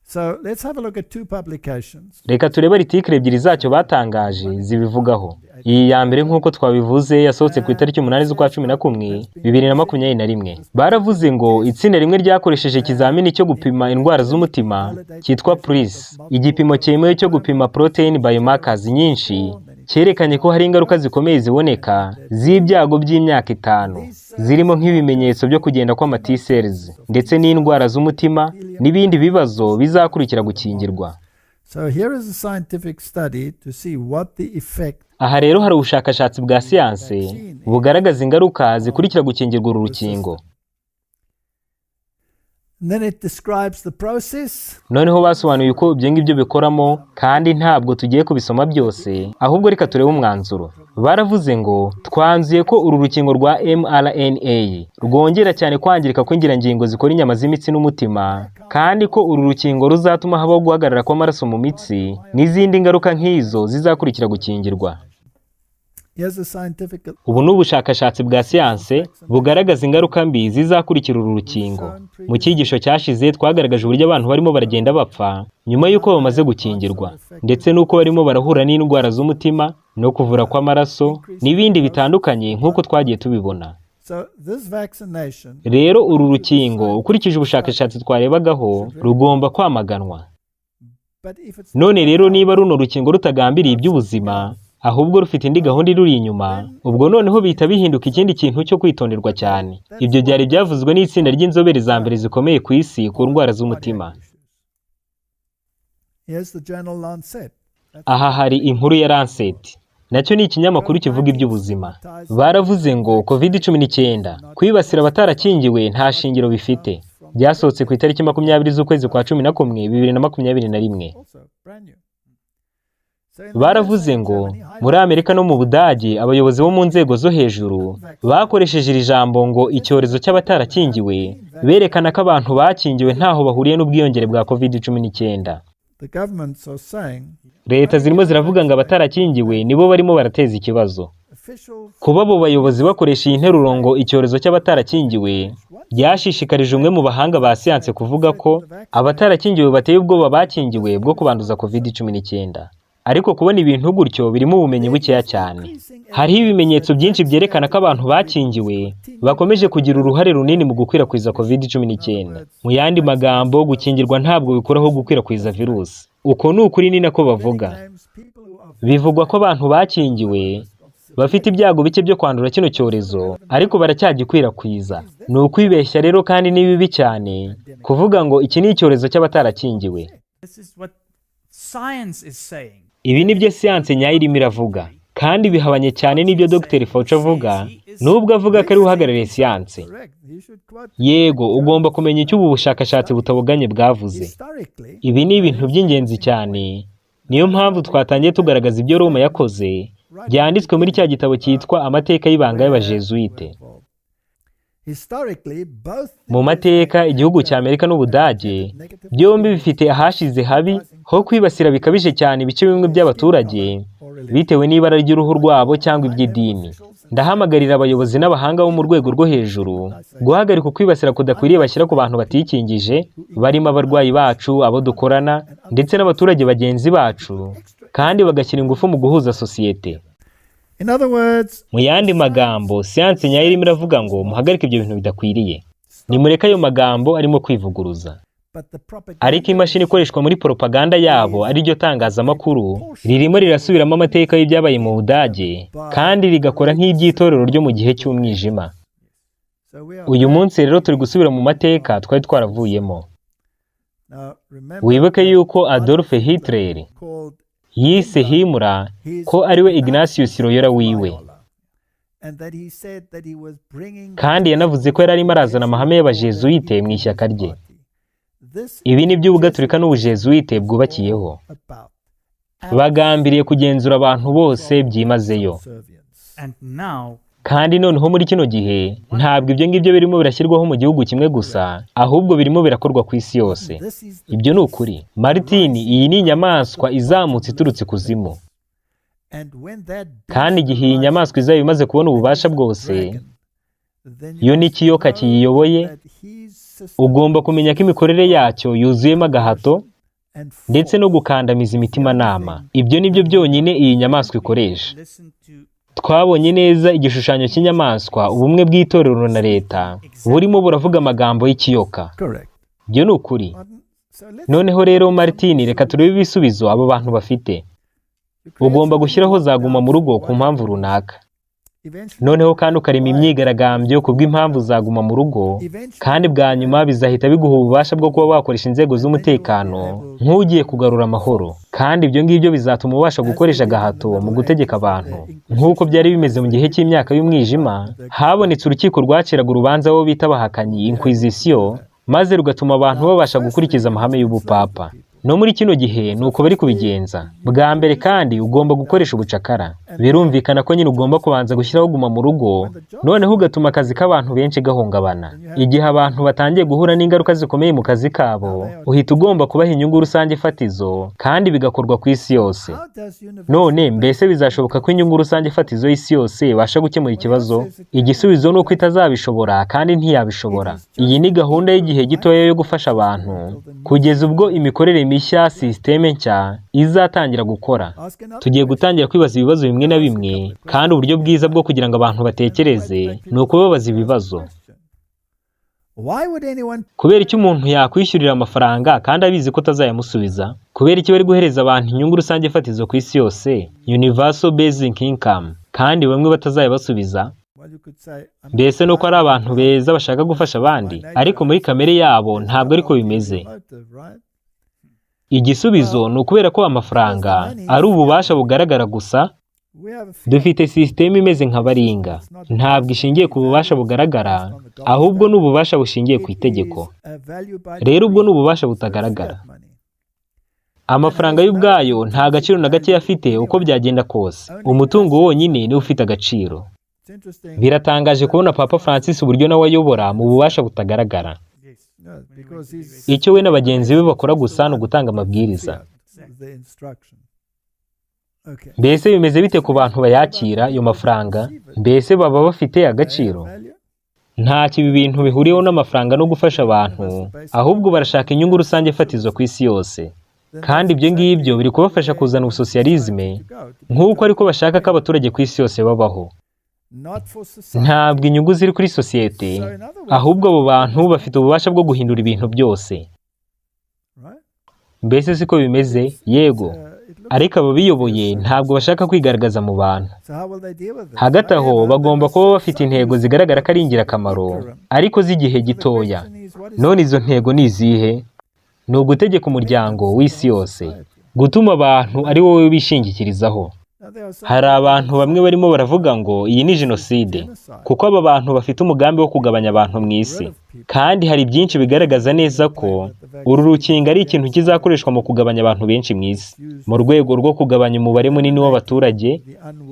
So let's have a look at two publications. Reka turebe article ebyiri zacyo batangaje zibivugaho. Iyi ya mbere nk'uko twabivuze yasohotse ku itariki 8 z'ukwa 11 2021. Baravuze ngo itsinda rimwe ryakoresheje ikizamini cyo gupima indwara z'umutima cyitwa PRIS, igipimo cyemewe cyo gupima protein biomarkers nyinshi, cyerekanye ko hari ingaruka zikomeye ziboneka z'ibyago by'imyaka 5, zirimo nk'ibimenyetso byo kugenda kw'ama T cells ndetse n'indwara z'umutima n'ibindi bibazo bizakurikira gukingirwa. So here is a scientific study to see what the effect. Aha rero hari ubushakashatsi bwa siyanse bugaragaza ingaruka zikurikira gukingirwa uru rukingo. And then it describes the process. Noneho basobanuye uko ibyo ngibyo bikoramo, kandi ntabwo tugiye kubisoma byose, ahubwo reka turebe umwanzuro. Baravuze ngo twanzuye ko uru rukingo rwa mRNA rwongera cyane kwangirika kw'ingirangingo zikora inyama z'imitsi n'umutima, kandi ko uru rukingo ruzatuma habaho guhagarara kw'amaraso mu mitsi n'izindi ngaruka nk'izo zizakurikira gukingirwa. Ubu ni ubushakashatsi bwa siyanse bugaragaza ingaruka mbi zizakurikira uru rukingo. Mu cyigisho cyashize twagaragaje uburyo abantu barimo baragenda bapfa nyuma y'uko bamaze gukingirwa, ndetse n'uko barimo barahura n'indwara z'umutima no kuvura kw'amaraso n'ibindi bitandukanye nk'uko twagiye tubibona. Rero uru rukingo ukurikije ubushakashatsi twarebagaho rugomba kwamaganwa. None rero niba runo rukingo rutagambiriye iby'ubuzima, ahubwo rufite indi gahunda iruri inyuma, ubwo noneho bihita bihinduka ikindi kintu cyo kwitonderwa cyane. Ibyo byari byavuzwe n'itsinda ry'inzobere za mbere zikomeye ku isi ku ndwara z'umutima. Aha hari inkuru ya Lancet. Nacyo ni ikinyamakuru kivuga iby'ubuzima. Baravuze ngo COVID-19 kwibasira abatarakingiwe nta shingiro bifite. Byasohotse ku itariki 20 z'ukwezi kwa 11 2021. Baravuze ngo muri Amerika no mu Budage abayobozi bo mu nzego zo hejuru bakoresheje iri jambo ngo icyorezo cy'abatarakingiwe, berekana ko abantu bakingiwe ntaho bahuriye n'ubwiyongere bwa COVID-19. Leta zirimo ziravuga ngo abatarakingiwe nibo barimo barateza ikibazo. Kuba abo bayobozi bakoresha iyi nteruro ngo icyorezo cy'abatarakingiwe byashishikarije umwe mu bahanga ba siyanse kuvuga ko abatarakingiwe bateye ubwoba bakingiwe bwo kubanduza COVID-19. Ariko kubona ibintu gutyo birimo ubumenyi bukeya cyane. Hariho ibimenyetso byinshi byerekana ko abantu bakingiwe bakomeje kugira uruhare runini mu gukwirakwiza COVID-19. Mu yandi magambo, gukingirwa ntabwo bikuraho gukwirakwiza virusi. Uko ni ukuri, ni nako bavuga. Bivugwa ko abantu bakingiwe bafite ibyago bike byo kwandura kino cyorezo, ariko baracyagikwirakwiza. Ni ukwibeshya rero, kandi ni bibi cyane kuvuga ngo iki ni icyorezo cy'abatarakingiwe. Ibi ni byo siyanse nyayo irimo iravuga, kandi bihabanye cyane n'ibyo Dr. Fauci avuga, nubwo avuga ko ari uhagarariye siyanse. Yego, ugomba kumenya icyo ubu bushakashatsi butaboganye bwavuze. Ibi ni ibintu by'ingenzi cyane, niyo mpamvu twatangiye tugaragaza ibyo Roma yakoze, byanditswe muri cya gitabo cyitwa Amateka y'Ibanga y'Abajezuite. Mu mateka, igihugu cya Amerika n'Ubudage byombi bifite ahashize habi ho kwibasira bikabije cyane ibice bimwe by'abaturage bitewe n'ibara ry'uruhu rwabo cyangwa iby'idini. Ndahamagarira abayobozi n'abahanga bo mu rwego rwo hejuru guhagarika ukwibasira kudakwiriye bashyira ku bantu batikingije, barimo abarwayi bacu, abo dukorana, ndetse n'abaturage bagenzi bacu, kandi bagashyira ingufu mu guhuza sosiyete. Mu yandi magambo, siyanse nyayo irimo iravuga ngo muhagarike ibyo bintu bidakwiriye. Nimureke ayo magambo arimo kwivuguruza. Ariko imashini ikoreshwa muri propaganda yabo, ariryo tangazamakuru, ririmo rirasubiramo amateka y'ibyabaye mu Budage, kandi rigakora nk'iby'itorero ryo mu gihe cy'umwijima. Uyu munsi rero turi gusubira mu mateka twari twaravuyemo. Wibuke yuko Adolf Hitler yise Himmler ko ariwe Ignatius Loyola wiwe, kandi yanavuze ko yari arimo arazana amahame y'abajezuite mu ishyaka rye. Ibi ni byo Ubugatolika n'Ubujezuite bwubakiyeho. Bagambiriye kugenzura abantu bose byimazeyo. Kandi noneho muri kino gihe ntabwo ibyo ngibyo birimo birashyirwaho mu gihugu kimwe gusa, ahubwo birimo birakorwa ku isi yose. Ibyo ni ukuri. Martin, iyi ni inyamaswa izamutse iturutse ikuzimu. Kandi igihe iyi nyamaswa izaba imaze kubona ububasha bwose, yo n'ikiyoka kiyiyoboye, ugomba kumenya ko imikorere yacyo yuzuyemo agahato ndetse no gukandamiza imitimanama. Ibyo ni byo byonyine iyi nyamaswa ikoresha. Twabonye neza igishushanyo cy'inyamaswa, ubumwe bw'itorero na leta, burimo buravuga amagambo y'ikiyoka. Ibyo ni ukuri. Noneho rero Martin, reka turebe ibisubizo abo bantu bafite. Ugomba gushyiraho zaguma mu rugo ku mpamvu runaka. Noneho kandi ukarema imyigaragambyo ku bw'impamvu zaguma mu rugo, kandi bwa nyuma bizahita biguha ububasha bwo kuba wakoresha inzego z'umutekano nk'ugiye kugarura amahoro. Kandi ibyo ngibyo bizatuma ubasha gukoresha agahato mu gutegeka abantu. Nk'uko byari bimeze mu gihe cy'imyaka y'umwijima, habonetse urukiko rwaciraga urubanza abo bita abahakanyi, Inquisition, maze rugatuma abantu babasha gukurikiza amahame y'ubupapa. No muri kino gihe ni uko bari kubigenza. Bwa mbere kandi ugomba gukoresha ubucakara. Birumvikana ko nyine ugomba kubanza gushyiraho guma mu rugo, noneho ugatuma akazi k'abantu benshi gahungabana. Igihe abantu batangiye guhura n'ingaruka zikomeye mu kazi kabo, uhita ugomba kubaha inyungu rusange fatizo, kandi bigakorwa ku isi yose. None mbese bizashoboka ko inyungu rusange fatizo y'isi yose ibasha gukemura ikibazo? Igisubizo ni uko itazabishobora kandi ntiyabishobora. Iyi ni gahunda y'igihe gitoya yo gufasha abantu kugeza ubwo imikorere mishya, sisiteme nshya izatangira gukora. Tugiye gutangira kwibaza ibibazo bimwe na bimwe, kandi uburyo bwiza bwo kugira ngo abantu batekereze ni ukubabaza ibibazo. Kubera icyo umuntu yakwishyurira amafaranga kandi abizi ko atazayamusubiza? Kubera iki bari guhereza abantu inyungu rusange fatizo ku isi yose, Universal Basic Income, kandi bamwe batazayabasubiza? Mbese nuko ari abantu beza bashaka gufasha abandi, ariko muri kamere yabo ntabwo ariko bimeze. Igisubizo ni ukubera ko amafaranga ari ububasha bugaragara gusa. Dufite sisiteme imeze nka baringa, ntabwo ishingiye ku bubasha bugaragara, ahubwo ni ububasha bushingiye ku itegeko. Rero ubwo ni ububasha butagaragara. Amafaranga y'ubwayo nta gaciro na gake afite uko byagenda kose. Umutungo wonyine niwo ufite agaciro. Biratangaje kubona Papa Francis uburyo nawe ayobora mu bubasha butagaragara. Icyo we na bagenzi be bakora gusa ni ugutanga amabwiriza. Mbese bimeze bite ku bantu bayakira ayo mafaranga? Mbese baba bafite agaciro? Ntacyo ibi bintu bihuriyeho n'amafaranga no gufasha abantu, ahubwo barashaka inyungu rusange fatizo ku isi yose. Kandi ibyo ngibyo biri kubafasha kuzana ubusosiyalizme, nk'uko ariko bashaka ko abaturage ku isi yose babaho. Ntabwo inyungu ziri kuri sosiyete, ahubwo abo bantu bafite ububasha bwo guhindura ibintu byose. Mbese siko bimeze? Yego. Ariko ababiyoboye ntabwo bashaka kwigaragaza mu bantu. Hagati aho bagomba kuba bafite intego zigaragara ko ari ingirakamaro, ariko z'igihe gitoya. None izo ntego ni izihe? Ni ugutegeka umuryango w'isi yose, gutuma abantu ari wowe bishingikirizaho. Hari abantu bamwe barimo baravuga ngo iyi ni jenoside, kuko aba bantu bafite umugambi wo kugabanya abantu mu isi. Kandi hari byinshi bigaragaza neza ko uru rukingo ari ikintu kizakoreshwa mu kugabanya abantu benshi mu isi, mu rwego rwo kugabanya umubare munini w'abaturage,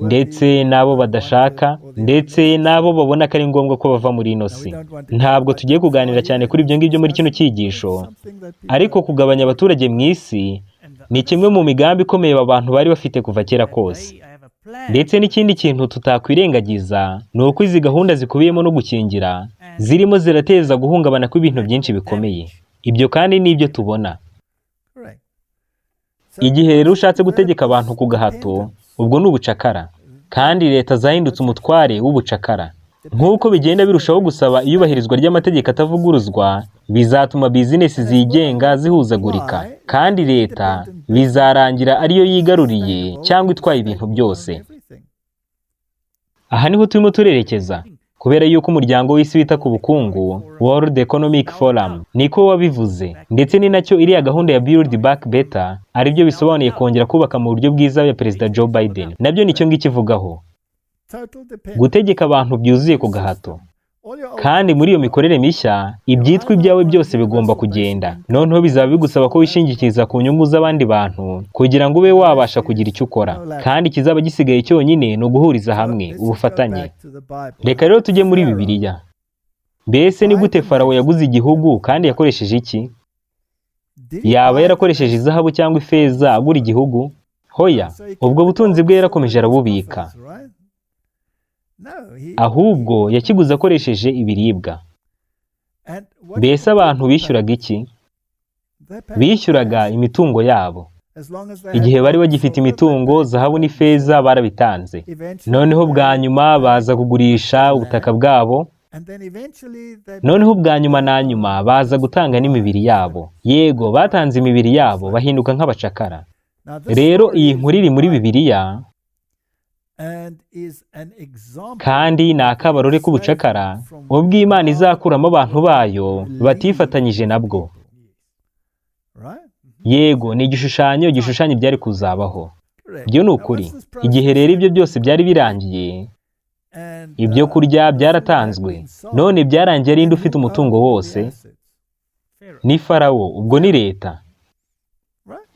ndetse n'abo badashaka, ndetse n'abo babona ko ari ngombwa ko bava muri ino si. Ntabwo tugiye kuganira cyane kuri ibyo ngibyo muri kino cyigisho, ariko kugabanya abaturage mu isi ni kimwe mu migambi ikomeye aba bantu bari bafite kuva kera kose. Ndetse n'ikindi kintu tutakwirengagiza ni uko izi gahunda zikubiyemo no gukingira zirimo zirateza guhungabana kw'ibintu byinshi bikomeye. Ibyo kandi ni ibyo tubona. Igihe rero ushatse gutegeka abantu ku gahato, ubwo ni ubucakara. Kandi leta zahindutse umutware w'ubucakara. Nk'uko bigenda birushaho gusaba iyubahirizwa ry'amategeko atavuguruzwa, bizatuma bizinesi zigenga zihuzagurika, kandi leta bizarangira ariyo yigaruriye cyangwa itwaye ibintu byose. Aha niho turimo turerekeza, kubera yuko umuryango w'isi wita ku bukungu, World Economic Forum, niko wabivuze, ndetse ni nacyo iriya gahunda ya Build Back Better, aribyo bisobanuye kongera kubaka mu buryo bwiza ya Perezida Joe Biden, nabyo nicyo ngikivugaho. Gutegeka abantu byuzuye ku gahato. Kandi muri iyo mikorere mishya, ibyitwa ibyawe byose bigomba kugenda. Noneho bizaba bigusaba ko wishingikiriza ku nyungu z'abandi bantu kugira ngo ube wabasha kugira icyo ukora. Kandi ikizaba gisigaye cyonyine ni uguhuriza hamwe, ubufatanye. Reka rero tujye muri Bibiliya. Mbese ni gute Farawo yaguze igihugu kandi yakoresheje iki? Yaba yarakoresheje izahabu cyangwa ifeza agura igihugu? Hoya, ubwo butunzi bwe yarakomeje arabubika. Ahubwo yakiguze akoresheje ibiribwa. Mbese abantu bishyuraga iki? Bishyuraga imitungo yabo. Igihe bari bagifite imitungo, zahabu n'ifeza barabitanze. Noneho bwa nyuma baza kugurisha ubutaka bwabo. Noneho bwa nyuma na nyuma baza gutanga n'imibiri yabo. Yego, batanze imibiri yabo bahinduka nk'abacakara. Rero iyi nkuru iri muri Bibiliya, kandi ni akabarore k'ubucakara ubwo Imana izakuramo abantu bayo batifatanyije nabwo. Yego, ni igishushanyo gishushanya ibyari kuzabaho. Ibyo ni ukuri. Igihe rero ibyo byose byari birangiye, ibyo kurya byaratanzwe. None byarangiye ari inde ufite umutungo wose? Ni Farawo, ubwo ni leta.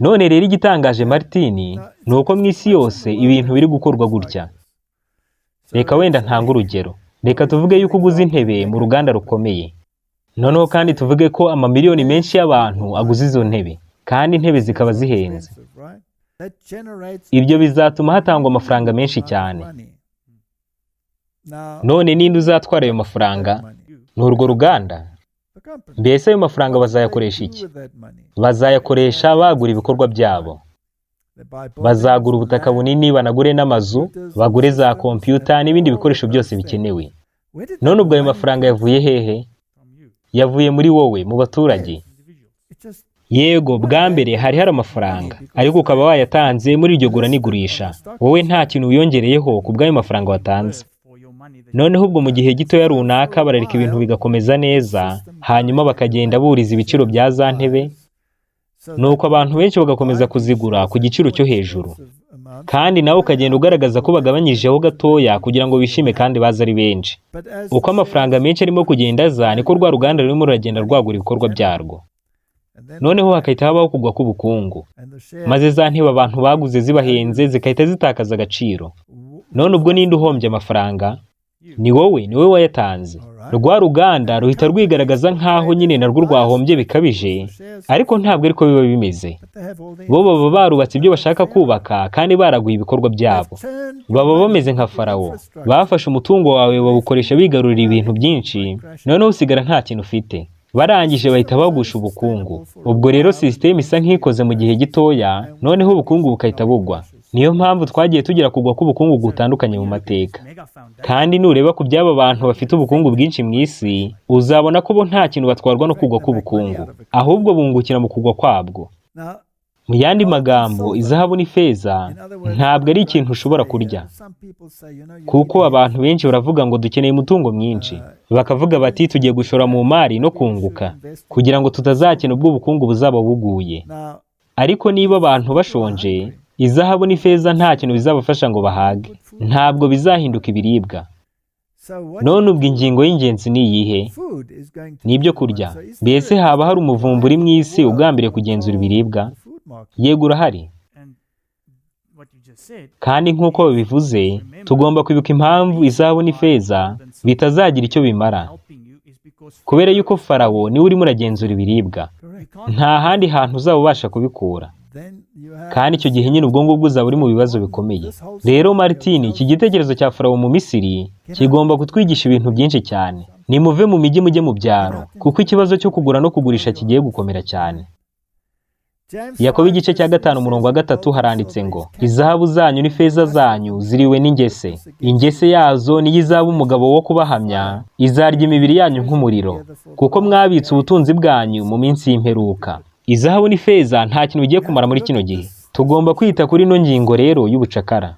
None rero igitangaje Martini ni uko mu isi yose ibintu biri gukorwa gutya. Reka wenda ntanga urugero. Reka tuvuge yuko uguze intebe mu ruganda rukomeye. Noneho kandi tuvuge ko amamiliyoni menshi y'abantu aguze izo ntebe, kandi intebe zikaba zihenze. Ibyo bizatuma hatangwa amafaranga menshi cyane. None ninde uzatwara ayo mafaranga? Ni urwo ruganda. Mbese ayo mafaranga bazayakoresha iki? Bazayakoresha bagura ibikorwa byabo. Bazagura ubutaka bunini, banagure n'amazu, bagure za kompiyuta n'ibindi bikoresho byose bikenewe. None ubwo ayo mafaranga yavuye hehe? Yavuye muri wowe, mu baturage. Yego, bwa mbere hari amafaranga, ariko ukaba wayatanze muri iryo gura n'igurisha, wowe nta kintu wiyongereyeho ku bw'ayo mafaranga watanze. Noneho ubwo mu gihe gitoya runaka barareka ibintu bigakomeza neza, hanyuma bakagenda buriza ibiciro bya za ntebe, nuko abantu benshi bagakomeza kuzigura ku giciro cyo hejuru, kandi nawe ukagenda ugaragaza ko bagabanyijeho gatoya kugira ngo bishime kandi baze ari benshi. Uko amafaranga menshi arimo kugenda aza, niko rwa ruganda rurimo ruragenda rwagura ibikorwa byarwo. Noneho hakahita habaho kugwa k'ubukungu, maze za ntebe abantu baguze zibahenze zigahita zitakaza agaciro. None ubwo ninde uhombye amafaranga? Ni wowe, ni wowe wayatanze. Rwa ruganda ruhita rwigaragaza nk'aho nyine narwo rwahombye bikabije, ariko ntabwo ariko biba bimeze. Bo baba barubatse ibyo bashaka kubaka kandi baraguye ibikorwa byabo. Baba bameze nka Farawo, bafashe umutungo wawe bawukoresha bigarurira ibintu byinshi, noneho usigara nta kintu ufite. Barangije bahita bagusha ubukungu. Ubwo rero sisiteme isa nk'ikoze mu gihe gitoya, noneho ubukungu bukahita bugwa. Niyo mpamvu twagiye tugira kugwa k'ubukungu gutandukanye mu mateka. Kandi nureba ku by'aba bantu bafite ubukungu bwinshi mu isi, uzabona ko bo nta kintu batwarwa no kugwa k'ubukungu, ahubwo bungukira mu kugwa kwabwo. Mu yandi magambo, izahabu n'ifeza ntabwo ari ikintu ushobora kurya, kuko abantu benshi baravuga ngo dukeneye umutungo mwinshi, bakavuga bati tugiye gushora mu mari no kunguka kugira ngo tutazakena ubwo ubukungu buzaba buguye. Ariko niba abantu bashonje, izahabu n'ifeza nta kintu bizabafasha ngo bahage, ntabwo bizahinduka ibiribwa. None ubwo ingingo y'ingenzi ni iyihe? Ni ibyo kurya. Mbese haba hari umuvumba uri mu isi ugambiriye kugenzura ibiribwa? Yego, urahari. Kandi nk'uko babivuze, tugomba kwibuka impamvu izahabu n'ifeza bitazagira icyo bimara, kubera yuko Farawo niwe urimo uragenzura ibiribwa. Nta handi hantu uzaba ubasha kubikura, kandi icyo gihe nyine ubwo ngubwo uzaba uri mu bibazo bikomeye. Rero Martin, iki gitekerezo cya Farawo mu Misiri kigomba kutwigisha ibintu byinshi cyane. Nimuve mu mijyi mujye mu byaro, kuko ikibazo cyo kugura no kugurisha kigiye gukomera cyane. Yakobo igice cya 5 umurongo wa 3 haranditse ngo izahabu zanyu n'ifeza zanyu ziriwe n'ingese, ingese yazo niyo izaba umugabo wo kubahamya, izarya imibiri yanyu nk'umuriro, kuko mwabitse ubutunzi bwanyu mu minsi y'imperuka. Izahabu n'ifeza nta kintu bigiye kumara muri kino gihe. Tugomba kwita kuri ino ngingo rero y'ubucakara.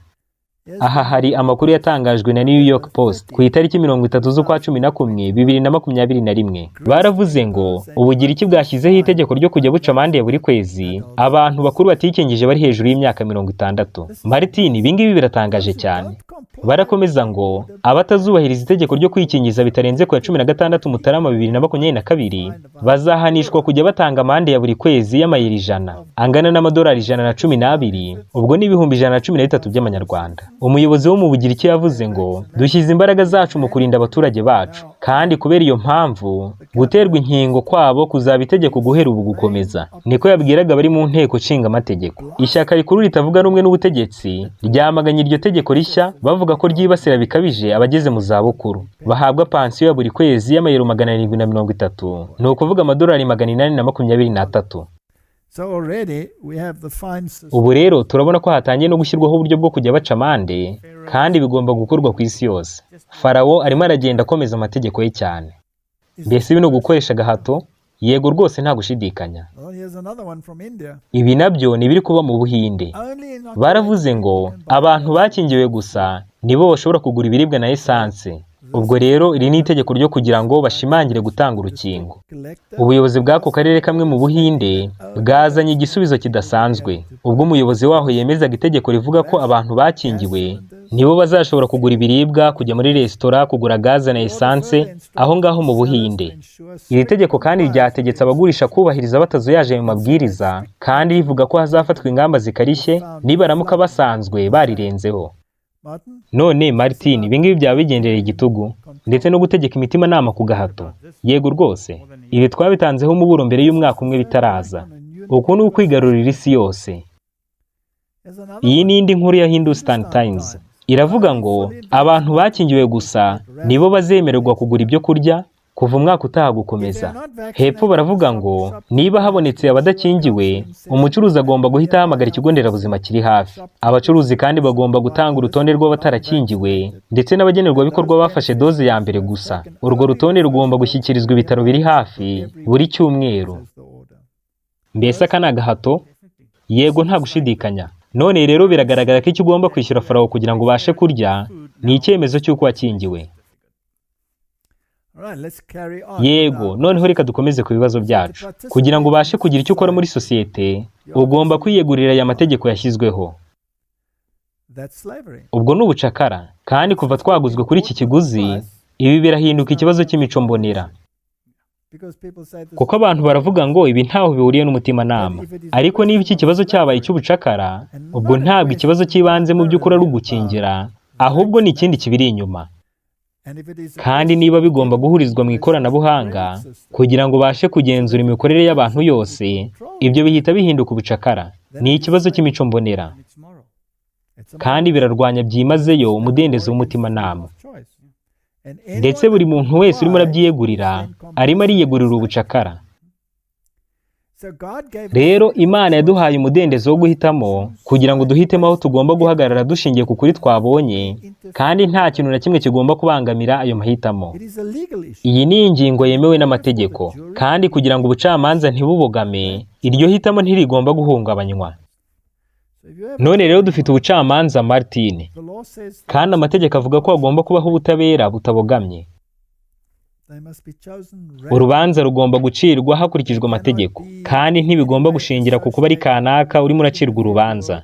Aha hari amakuru yatangajwe na New York Post ku itariki 30 z'ukwa 11 2021. Baravuze ngo Ubugiriki bwashyizeho itegeko ryo kujya buca amande ya buri kwezi abantu bakuru batikingije bari hejuru y'imyaka 60. Martin, ibi ngibi biratangaje cyane. Barakomeza ngo abatazubahiriza itegeko ryo kwikingiza bitarenze ku ya 16 Mutarama 2022 bazahanishwa kujya batanga amande ya buri kwezi y'amayero 100 angana n'amadolari 112, ubwo ni 113,000 by'amanyarwanda. Umuyobozi wo mu Bugiriki yavuze ngo dushyize imbaraga zacu mu kurinda abaturage bacu, kandi kubera iyo mpamvu guterwa inkingo kwabo kuzaba itegeko guhera ubu gukomeza. Niko yabwiraga bari mu nteko nshinga amategeko. Ishyaka rikuru ritavuga rumwe n'ubutegetsi ryamaganye iryo tegeko rishya, bavuga ko ryibasira bikabije abageze mu zabukuru bahabwa pansiyo ya buri kwezi y'amayero 730, ni ukuvuga amadolari 823. Ubu rero turabona ko hatangiye no gushyirwaho uburyo bwo kujya baca amande, kandi bigomba gukorwa ku isi yose. Farawo arimo aragenda akomeza amategeko ye cyane. Mbese ibi ni ugukoresha agahato? Yego rwose, nta gushidikanya. Ibi nabyo ni ibiri kuba mu Buhinde. Baravuze ngo abantu bakingiwe gusa nibo bashobora kugura ibiribwa na esanse. Ubwo rero iri ni itegeko ryo kugira ngo bashimangire gutanga urukingo. Ubuyobozi bw'ako karere kamwe mu Buhinde bwazanye igisubizo kidasanzwe, ubwo umuyobozi waho yemezaga itegeko rivuga ko abantu bakingiwe nibo bazashobora kugura ibiribwa, kujya muri resitora, kugura gaze na esanse aho ngaho mu Buhinde. Iri tegeko kandi ryategetse abagurisha kubahiriza batazuyaje mu mabwiriza, kandi rivuga ko hazafatwa ingamba zikarishye nibaramuka basanzwe barirenzeho. None Martin, ibi ngibi byaba bigendereye igitugu ndetse no gutegeka imitimanama ku gahato? Yego rwose, ibi twabitanzeho umuburo mbere y'umwaka umwe bitaraza. Uku ni ukwigarurira isi yose. Iyi ni indi nkuru ya Hindustan Times. Iravuga ngo abantu bakingiwe gusa nibo bazemererwa kugura ibyo kurya, Kuva umwaka utaha gukomeza. Hepfo baravuga ngo niba habonetse abadakingiwe, umucuruzi agomba guhita ahamagara ikigo nderabuzima kiri hafi. Abacuruzi kandi bagomba gutanga urutonde rw'abatarakingiwe ndetse n'abagenerwabikorwa bafashe doze ya mbere gusa. Urwo rutonde rugomba gushyikirizwa ibitaro biri hafi buri cyumweru. Mbese aka ni agahato? Yego, nta gushidikanya. None rero biragaragara ko icyo ugomba kwishyura Farawo kugira ngo ubashe kurya ni icyemezo cy'uko wakingiwe. Yego, noneho reka dukomeze ku bibazo byacu. Kugira ngo ubashe kugira icyo ukora muri sosiyete, ugomba kwiyegurira aya mategeko yashyizweho. Ubwo ni ubucakara, kandi kuva twaguzwe kuri iki kiguzi, ibi birahinduka ikibazo cy'imico mbonera. Kuko abantu baravuga ngo ibi ntaho bihuriye n'umutimanama. Ariko niba iki kibazo cyabaye icy'ubucakara, ubwo ntabwo ikibazo cy'ibanze mu by'ukuri ari ugukingira, ahubwo ni ikindi kibiri inyuma. Kandi niba bigomba guhurizwa mu ikoranabuhanga kugira ngo ubashe kugenzura imikorere y'abantu yose, ibyo bihita bihinduka ubucakara. Ni ikibazo cy'imico mbonera, kandi birarwanya byimazeyo umudendezo w'umutimanama. Ndetse buri muntu wese urimo arabyiyegurira arimo ariyegurira ubucakara. Rero Imana yaduhaye umudendezo wo guhitamo kugira ngo duhitemo aho tugomba guhagarara dushingiye ku kuri twabonye, kandi nta kintu na kimwe kigomba kubangamira ayo mahitamo. Iyi ni ingingo yemewe n'amategeko, kandi kugira ngo ubucamanza ntibubogame, iryo hitamo ntirigomba guhungabanywa. None rero dufite ubucamanza Martin, kandi amategeko avuga ko hagomba kubaho ubutabera butabogamye. Urubanza rugomba gucirwa hakurikijwe amategeko, kandi ntibigomba gushingira ku kuba ari kanaka urimo uracirwa urubanza.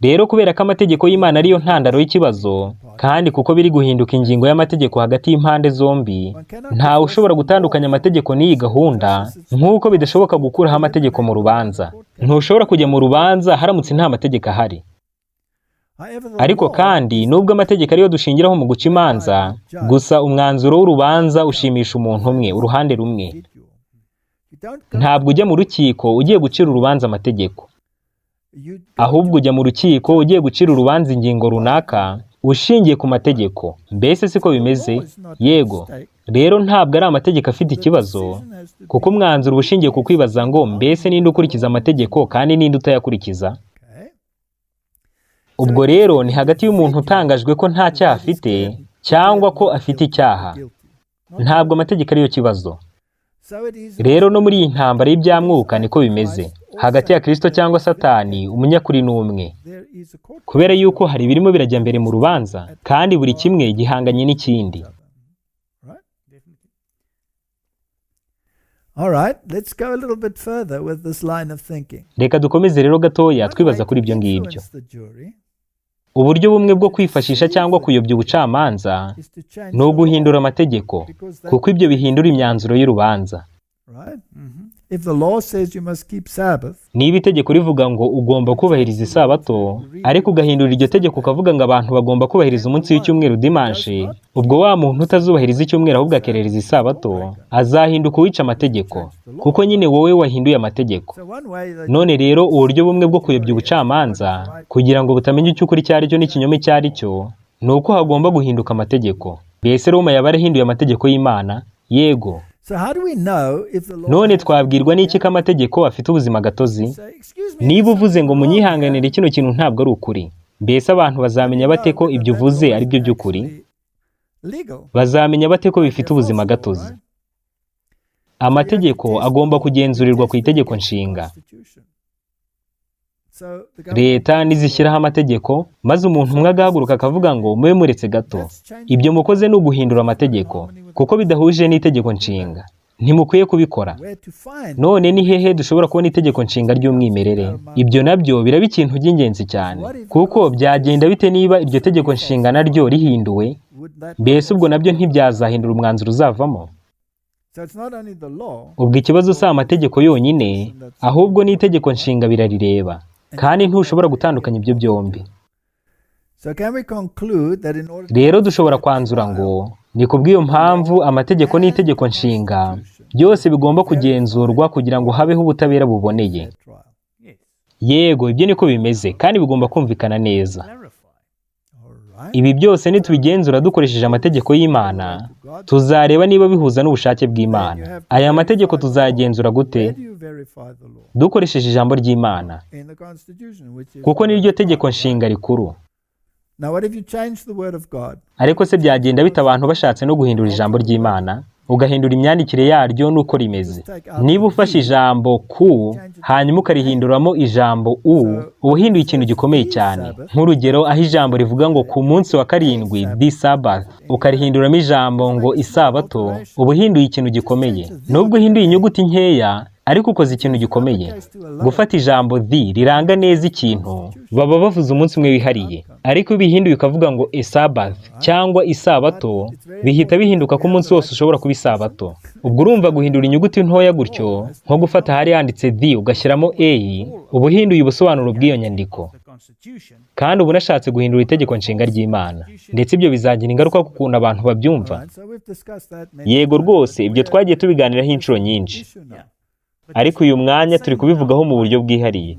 Rero kubera ko amategeko y'Imana ariyo ntandaro y'ikibazo, kandi kuko biri guhinduka ingingo y'amategeko hagati y'impande zombi, ntawe ushobora gutandukanya amategeko n'iyi gahunda, nk'uko bidashoboka gukuraho amategeko mu rubanza. Ntushobora kujya mu rubanza haramutse nta mategeko ahari. Ariko kandi nubwo amategeko ariyo dushingiraho mu guca imanza, gusa umwanzuro w'urubanza ushimisha umuntu umwe, uruhande rumwe. Ntabwo ujya mu rukiko ugiye gucira urubanza amategeko, ahubwo ujya mu rukiko ugiye gucira urubanza ingingo runaka ushingiye ku mategeko. Mbese siko bimeze? Yego. Rero ntabwo ari amategeko afite ikibazo, kuko umwanzuro ushingiye ku kwibaza ngo mbese ninde ukurikiza amategeko kandi ninde utayakurikiza. Ubwo rero ni hagati y'umuntu utangajwe ko nta cyaha afite cyangwa ko afite icyaha. Ntabwo amategeko ariyo kibazo. Rero no muri iyi ntambara y'ibyamwuka niko bimeze. Hagati ya Kristo cyangwa Satani, umunyakuri ni umwe. Kubera yuko hari ibirimo birajya mbere mu rubanza, kandi buri kimwe gihanganye n'ikindi. Reka dukomeze rero gatoya twibaza kuri ibyo ngibyo. Uburyo bumwe bwo kwifashisha cyangwa kuyobya ubucamanza ni uguhindura amategeko, kuko ibyo bihindura imyanzuro y'urubanza. Niba itegeko rivuga ngo ugomba kubahiriza isabato, ariko ugahindura iryo tegeko ukavuga ngo abantu bagomba kubahiriza umunsi w'icyumweru dimanche, ubwo wa muntu utazubahiriza icyumweru ahubwo akerereza isabato azahinduka uwica amategeko, kuko nyine wowe wahinduye amategeko. None rero uburyo bumwe bwo kuyobya ubucamanza kugira ngo butamenya icyo ukuri icyo ari cyo n'ikinyoma icyo ari cyo, ni uko hagomba guhinduka amategeko. Mbese Roma yaba yarahinduye amategeko y'Imana? Yego. None twabwirwa n'iki ko amategeko afite ubuzima gatozi? Niba uvuze ngo munyihanganire kino kintu ntabwo ari ukuri, mbese abantu bazamenya bate ko ibyo uvuze ari byo by'ukuri? Bazamenya bate ko bifite ubuzima gatozi? Amategeko agomba kugenzurirwa ku itegeko nshinga. Leta nizishyiraho amategeko, maze umuntu umwe agahaguruka akavuga ngo mube muretse gato, ibyo mukoze ni uguhindura amategeko kuko bidahuje n'itegeko nshinga, ntimukwiye kubikora. None ni hehe dushobora kubona itegeko nshinga ry'umwimerere? Ibyo nabyo biraba ikintu by'ingenzi cyane, kuko byagenda bite niba iryo tegeko nshinga naryo rihinduwe? Mbese ubwo nabyo ntibyazahindura umwanzuro uzavamo? Ubwo ikibazo si amategeko yonyine, ahubwo n'itegeko nshinga birarireba, kandi ntushobora gutandukanya ibyo byombi. Rero dushobora kwanzura ngo ni kubw'iyo mpamvu amategeko n'itegeko nshinga byose bigomba kugenzurwa kugira ngo habeho ubutabera buboneye. Yego, ibyo niko bimeze, kandi bigomba kumvikana neza. Ibi byose nitubigenzura dukoresheje amategeko y'Imana, tuzareba niba bihuza n'ubushake bw'Imana. Aya mategeko tuzagenzura gute? Dukoresheje ijambo ry'Imana, kuko niryo tegeko nshinga rikuru. Ariko se byagenda bite abantu bashatse no guhindura ijambo ry'Imana, ugahindura imyandikire yaryo n'uko rimeze? Niba ufashe ijambo ku hanyuma ukarihinduramo ijambo u, uba uhinduye ikintu gikomeye cyane. Nk'urugero, aho ijambo rivuga ngo ku munsi wa karindwi, the Sabbath, ukarihinduramo ijambo ngo isabato, uba uhinduye ikintu gikomeye. Nubwo uhinduye inyuguti nkeya, ariko ukoze ikintu gikomeye. Gufata ijambo the riranga neza ikintu, baba bavuze umunsi umwe wihariye. Ariko iyo ubihinduye ukavuga ngo a Sabbath cyangwa isabato, bihita bihinduka ko umunsi wose ushobora kuba isabato. Ubwo urumva guhindura inyuguti ntoya gutyo, nko gufata ahari handitse the ugashyiramo a, uba uhinduye ubusobanuro bw'iyo nyandiko. Kandi uba unashatse guhindura itegeko nshinga ry'Imana. Ndetse ibyo bizagira ingaruka ku kuntu abantu babyumva. Yego rwose, ibyo twagiye tubiganiraho inshuro nyinshi. Ariko uyu mwanya turi kubivugaho mu buryo bwihariye.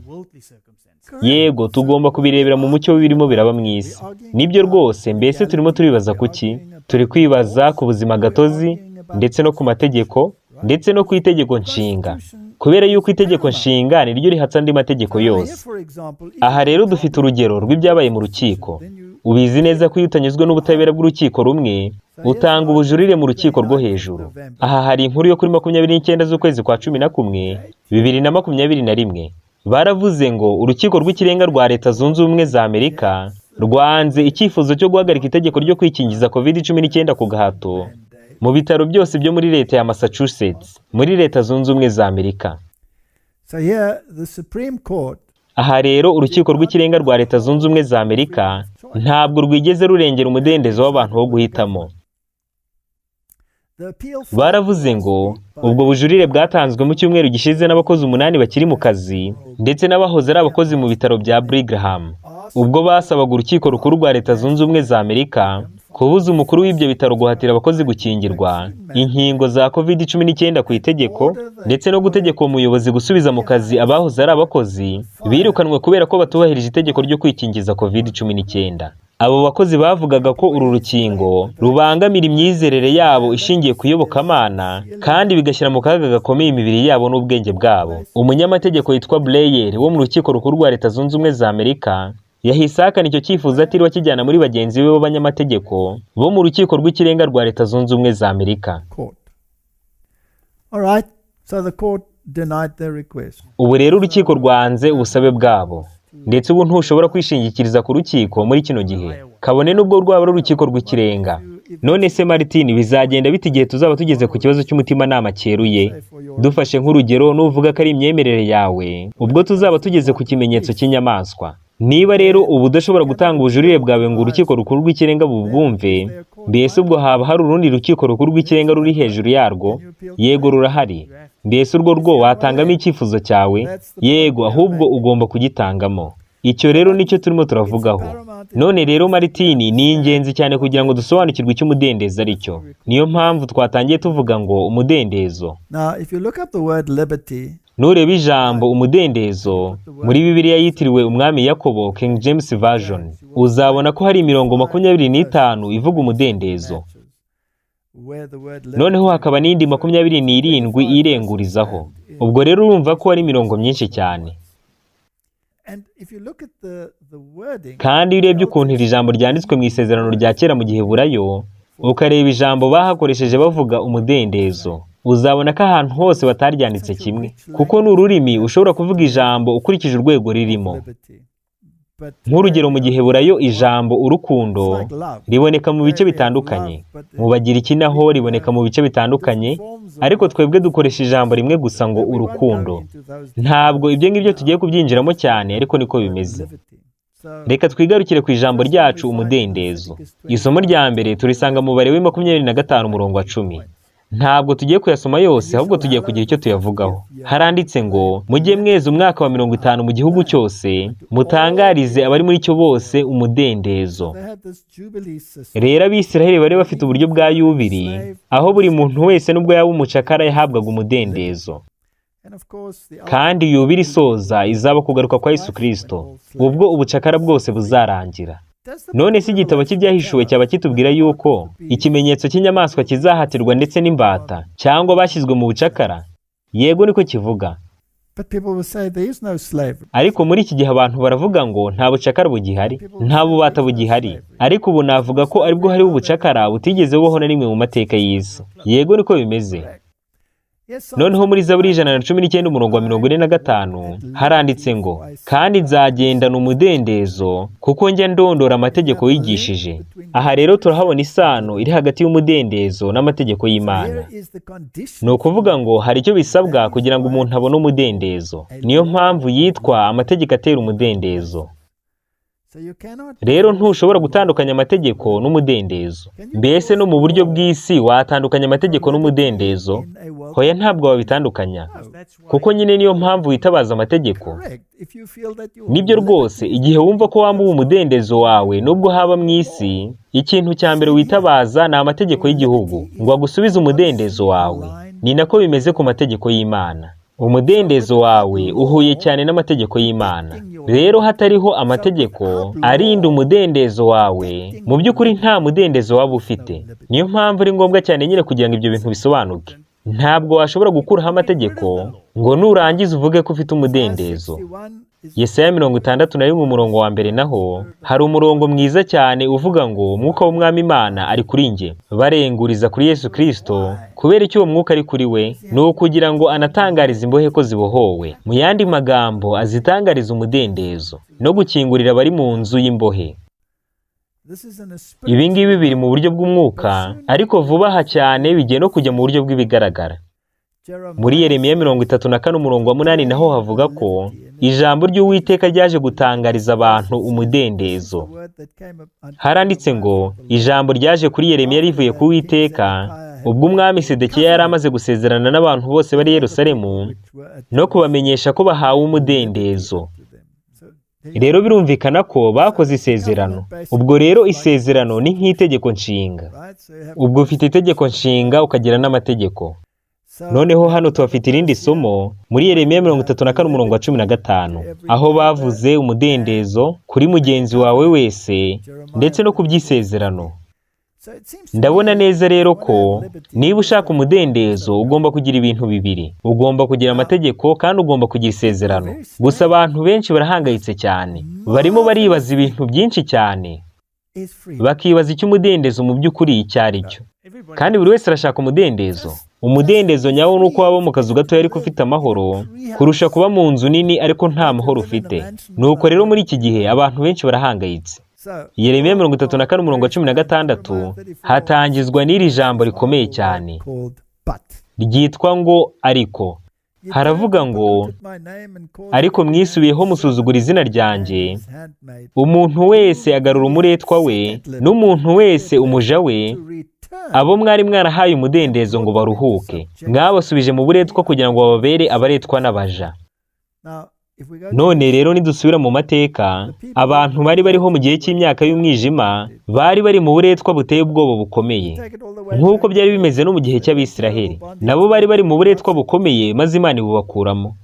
Yego, tugomba kubirebera mu mucyo w'ibirimo biraba mu isi. Nibyo rwose, mbese turimo turibaza kuki? Turi kwibaza ku buzima gatozi, ndetse no ku mategeko, ndetse no ku itegeko nshinga. Kubera yuko itegeko nshinga niryo rihatse andi mategeko yose. Aha rero dufite urugero rw'ibyabaye mu rukiko. Ubizi neza ko iyo utanyuzwe n'ubutabera bw'urukiko rumwe, utanga ubujurire mu rukiko rwo hejuru. Aha hari inkuru yo kuri 29 z'ukwezi kwa 11, 2021. Baravuze ngo urukiko rw'ikirenga rwa Leta Zunze Ubumwe za Amerika rwanze icyifuzo cyo guhagarika itegeko ryo kwikingiza COVID-19 ku gahato mu bitaro byose byo muri leta ya Massachusetts, muri Leta Zunze Ubumwe za Amerika. Aha rero urukiko rw'ikirenga rwa Leta Zunze Ubumwe za Amerika ntabwo rwigeze rurengera umudendezo w'abantu wo guhitamo. Baravuze ngo ubwo bujurire bwatanzwe mu cyumweru gishize n'abakozi 8 bakiri mu kazi ndetse n'abahoze ari abakozi mu bitaro bya Brigham, ubwo basabaga urukiko rukuru rwa Leta Zunze Ubumwe za Amerika kubuza umukuru w'ibyo bitaro guhatira abakozi gukingirwa inkingo za COVID-19 ku itegeko, ndetse no gutegeka uwo muyobozi gusubiza mu kazi abahoze ari abakozi birukanwe kubera ko batubahirije itegeko ryo kwikingiza COVID-19. Abo bakozi bavugaga ko uru rukingo rubangamira imyizerere yabo ishingiye ku iyobokamana, kandi bigashyira mu kaga gakomeye imibiri yabo n'ubwenge bwabo. Umunyamategeko witwa Blair wo mu rukiko rukuru rwa Leta Zunze Ubumwe za Amerika yahise ahakana icyo cyifuzo atiriwe akijyana muri bagenzi be b'abanyamategeko bo mu rukiko rw'ikirenga rwa Leta Zunze Ubumwe za Amerika. Ubu rero urukiko rwanze ubusabe bwabo. Ndetse ubu ntushobora kwishingikiriza ku rukiko muri kino gihe, kabone n'ubwo rwaba ari urukiko rw'ikirenga. None se Martin, bizagenda bite igihe tuzaba tugeze ku kibazo cy'umutimanama cyeruye? Dufashe nk'urugero, nuvuga ko ari imyemerere yawe, ubwo tuzaba tugeze ku kimenyetso cy'inyamaswa. Niba rero ubu udashobora gutanga ubujurire bwawe ngo urukiko rukuru rw'ikirenga bubwumve, mbese ubwo haba hari urundi rukiko rukuru rw'ikirenga ruri hejuru yarwo? Yego, rurahari. Mbese urwo rwo watangamo icyifuzo cyawe? Yego, ahubwo ugomba kugitangamo. Icyo rero nicyo turimo turavugaho. None rero Martin, ni ingenzi cyane kugira ngo dusobanukirwe icyo umudendezo ari cyo. Niyo mpamvu twatangiye tuvuga ngo umudendezo. Nureba ijambo umudendezo muri Bibiliya yitiriwe umwami Yakobo, King James Version, uzabona ko hari imirongo 25 ivuga umudendezo. Noneho hakaba n'indi 27 irengurizaho. Ubwo rero urumva ko ari imirongo myinshi cyane. Kandi iyo urebye ukuntu iri jambo ryanditswe mu isezerano rya kera mu Giheburayo, ukareba ijambo bahakoresheje bavuga umudendezo, uzabona ko ahantu hose bataryanditse kimwe, kuko ni ururimi ushobora kuvuga ijambo ukurikije urwego ririmo. Nk'urugero mu Giheburayo ijambo urukundo riboneka mu bice bitandukanye, mu Bagiriki naho riboneka mu bice bitandukanye, ariko twebwe dukoresha ijambo rimwe gusa ngo urukundo. Ntabwo ibyo ngibyo tugiye kubyinjiramo cyane, ariko niko bimeze. Reka twigarukire ku ijambo ryacu umudendezo. Isomo rya mbere turisanga mu mubare wa 25 umurongo wa 10. Ntabwo tugiye kuyasoma yose, ahubwo tugiye kugira icyo tuyavugaho. Haranditse ngo mujye mweza umwaka wa 50 mu gihugu cyose, mutangarize abari muri cyo bose umudendezo. Rero Abisiraheli bari bafite uburyo bwa yubiri, aho buri muntu wese nubwo yaba umucakara yahabwaga umudendezo. Kandi yubiri isoza izaba kugaruka kwa Yesu Kristo, ubwo ubucakara bwose buzarangira. None se igitabo cy'Ibyahishuwe cyaba kitubwira yuko ikimenyetso cy'inyamaswa kizahatirwa ndetse n'imbata cyangwa bashyizwe mu bucakara? Yego, niko kivuga. But people will say there is no slavery. Ariko muri iki gihe abantu baravuga ngo nta bucakara bugihari, nta bubata bugihari. Ariko ubu navuga ko aribwo hariho ubucakara butigeze bubaho na rimwe mu mateka y'isi. Yego, niko bimeze. Yes, Noneho muri Zaburi 119 umurongo wa 45 haranditse ngo: kandi nzagendana umudendezo kuko njya ndondora amategeko wigishije. Aha rero turahabona isano iri hagati y'umudendezo n'amategeko y'Imana. here is the condition. Ni ukuvuga ngo hari icyo bisabwa kugira ngo umuntu abone umudendezo. Niyo mpamvu yitwa amategeko atera umudendezo. So you cannot Rero ntushobora gutandukanya amategeko n'umudendezo. Mbese no mu buryo bw'isi watandukanya amategeko n'umudendezo? in a world Hoya, ntabwo wabitandukanya, That's why kuko nyine niyo mpamvu witabaza amategeko. correct. If you feel that you Nibyo rwose, igihe wumva ko wambuwe umudendezo wawe nubwo haba mu isi, ikintu cya mbere witabaza ni amategeko y'igihugu ngo agusubize umudendezo wawe. Ni nako bimeze ku mategeko y'Imana. Umudendezo wawe uhuye cyane n'amategeko y'Imana. Rero hatariho amategeko arinda umudendezo wawe, mu by'ukuri nta mudendezo waba ufite. Niyo mpamvu ari ngombwa cyane nyine kugira ngo ibyo bintu bisobanuke. Ntabwo washobora gukuraho amategeko ngo nurangiza uvuge ko ufite umudendezo. 61 is Yesaya 61 umurongo wa mbere naho hari umurongo mwiza cyane uvuga ngo umwuka w'Umwami Imana ari kuri njye. Barenguriza kuri Yesu Kristo kubera icyo uwo mwuka ari kuri we, ni ukugira ngo anatangarize imbohe ko zibohowe. Mu yandi magambo azitangarize umudendezo no gukingurira abari mu nzu y'imbohe. this is in a spirit. Ibi ngibi biri mu buryo bw'umwuka, ariko vuba aha cyane bigiye no kujya mu buryo bw'ibigaragara. Muri Yeremiya 34 umurongo wa 8 naho havuga ko ijambo ry'Uwiteka ryaje gutangariza abantu umudendezo. The word that came up unto Haranditse ngo ijambo ryaje kuri Yeremiya rivuye ku Uwiteka ubwo umwami Sedekiya yari amaze gusezerana n'abantu bose bari i Yerusalemu which were at no kubamenyesha ko bahawe umudendezo. to them. So there Rero birumvikana ko bakoze isezerano. Ubwo rero isezerano ni nk'itegeko nshinga. right? So you have Ubwo ufite itegeko nshinga ukagira n'amategeko. so Noneho hano tuhafite irindi somo muri Yeremiya 34 umurongo wa 15, aho bavuze umudendezo kuri mugenzi wawe wese ndetse no ku by'isezerano. so it seems to Ndabona me neza rero you wanna ko have liberty, niba ushaka umudendezo ugomba kugira ibintu bibiri. Ugomba kugira amategeko kandi ugomba kugira isezerano. Gusa abantu benshi barahangayitse cyane, barimo baribaza ibintu byinshi cyane, is free. bakibaza icyo umudendezo mu by'ukuri icyo ari cyo. everybody Kandi buri wese arashaka umudendezo. Umudendezo nyawo ni uko waba mu kazu gatoya ariko ufite amahoro, kurusha kuba mu nzu nini ariko nta mahoro ufite. Nuko rero muri iki gihe abantu benshi barahangayitse. So Yeremiya 34 umurongo wa 16 hatangizwa n'iri jambo rikomeye cyane called but. ryitwa ngo ariko. You Haravuga turned and ngo polluted my name and caused ariko every mwisubiyeho man musuzugura izina ryanjye, his handmaid umuntu wese agarura umuretwa we, n'umuntu wese umuja we, to return abo mwari mwarahaye umudendezo ngo baruhuke, mwabasubije mu buretwa kugira ngo bababere abaretwa n'abaja. Now, if we go to None rero nidusubira mu mateka, abantu bari bariho mu gihe cy'imyaka y'umwijima bari bari mu buretwa buteye ubwoba bukomeye, take it all the way nk'uko back byari bimeze no mu gihe cy'Abisiraheli. Nabo bari bari mu buretwa bukomeye, maze Imana ibubakuramo.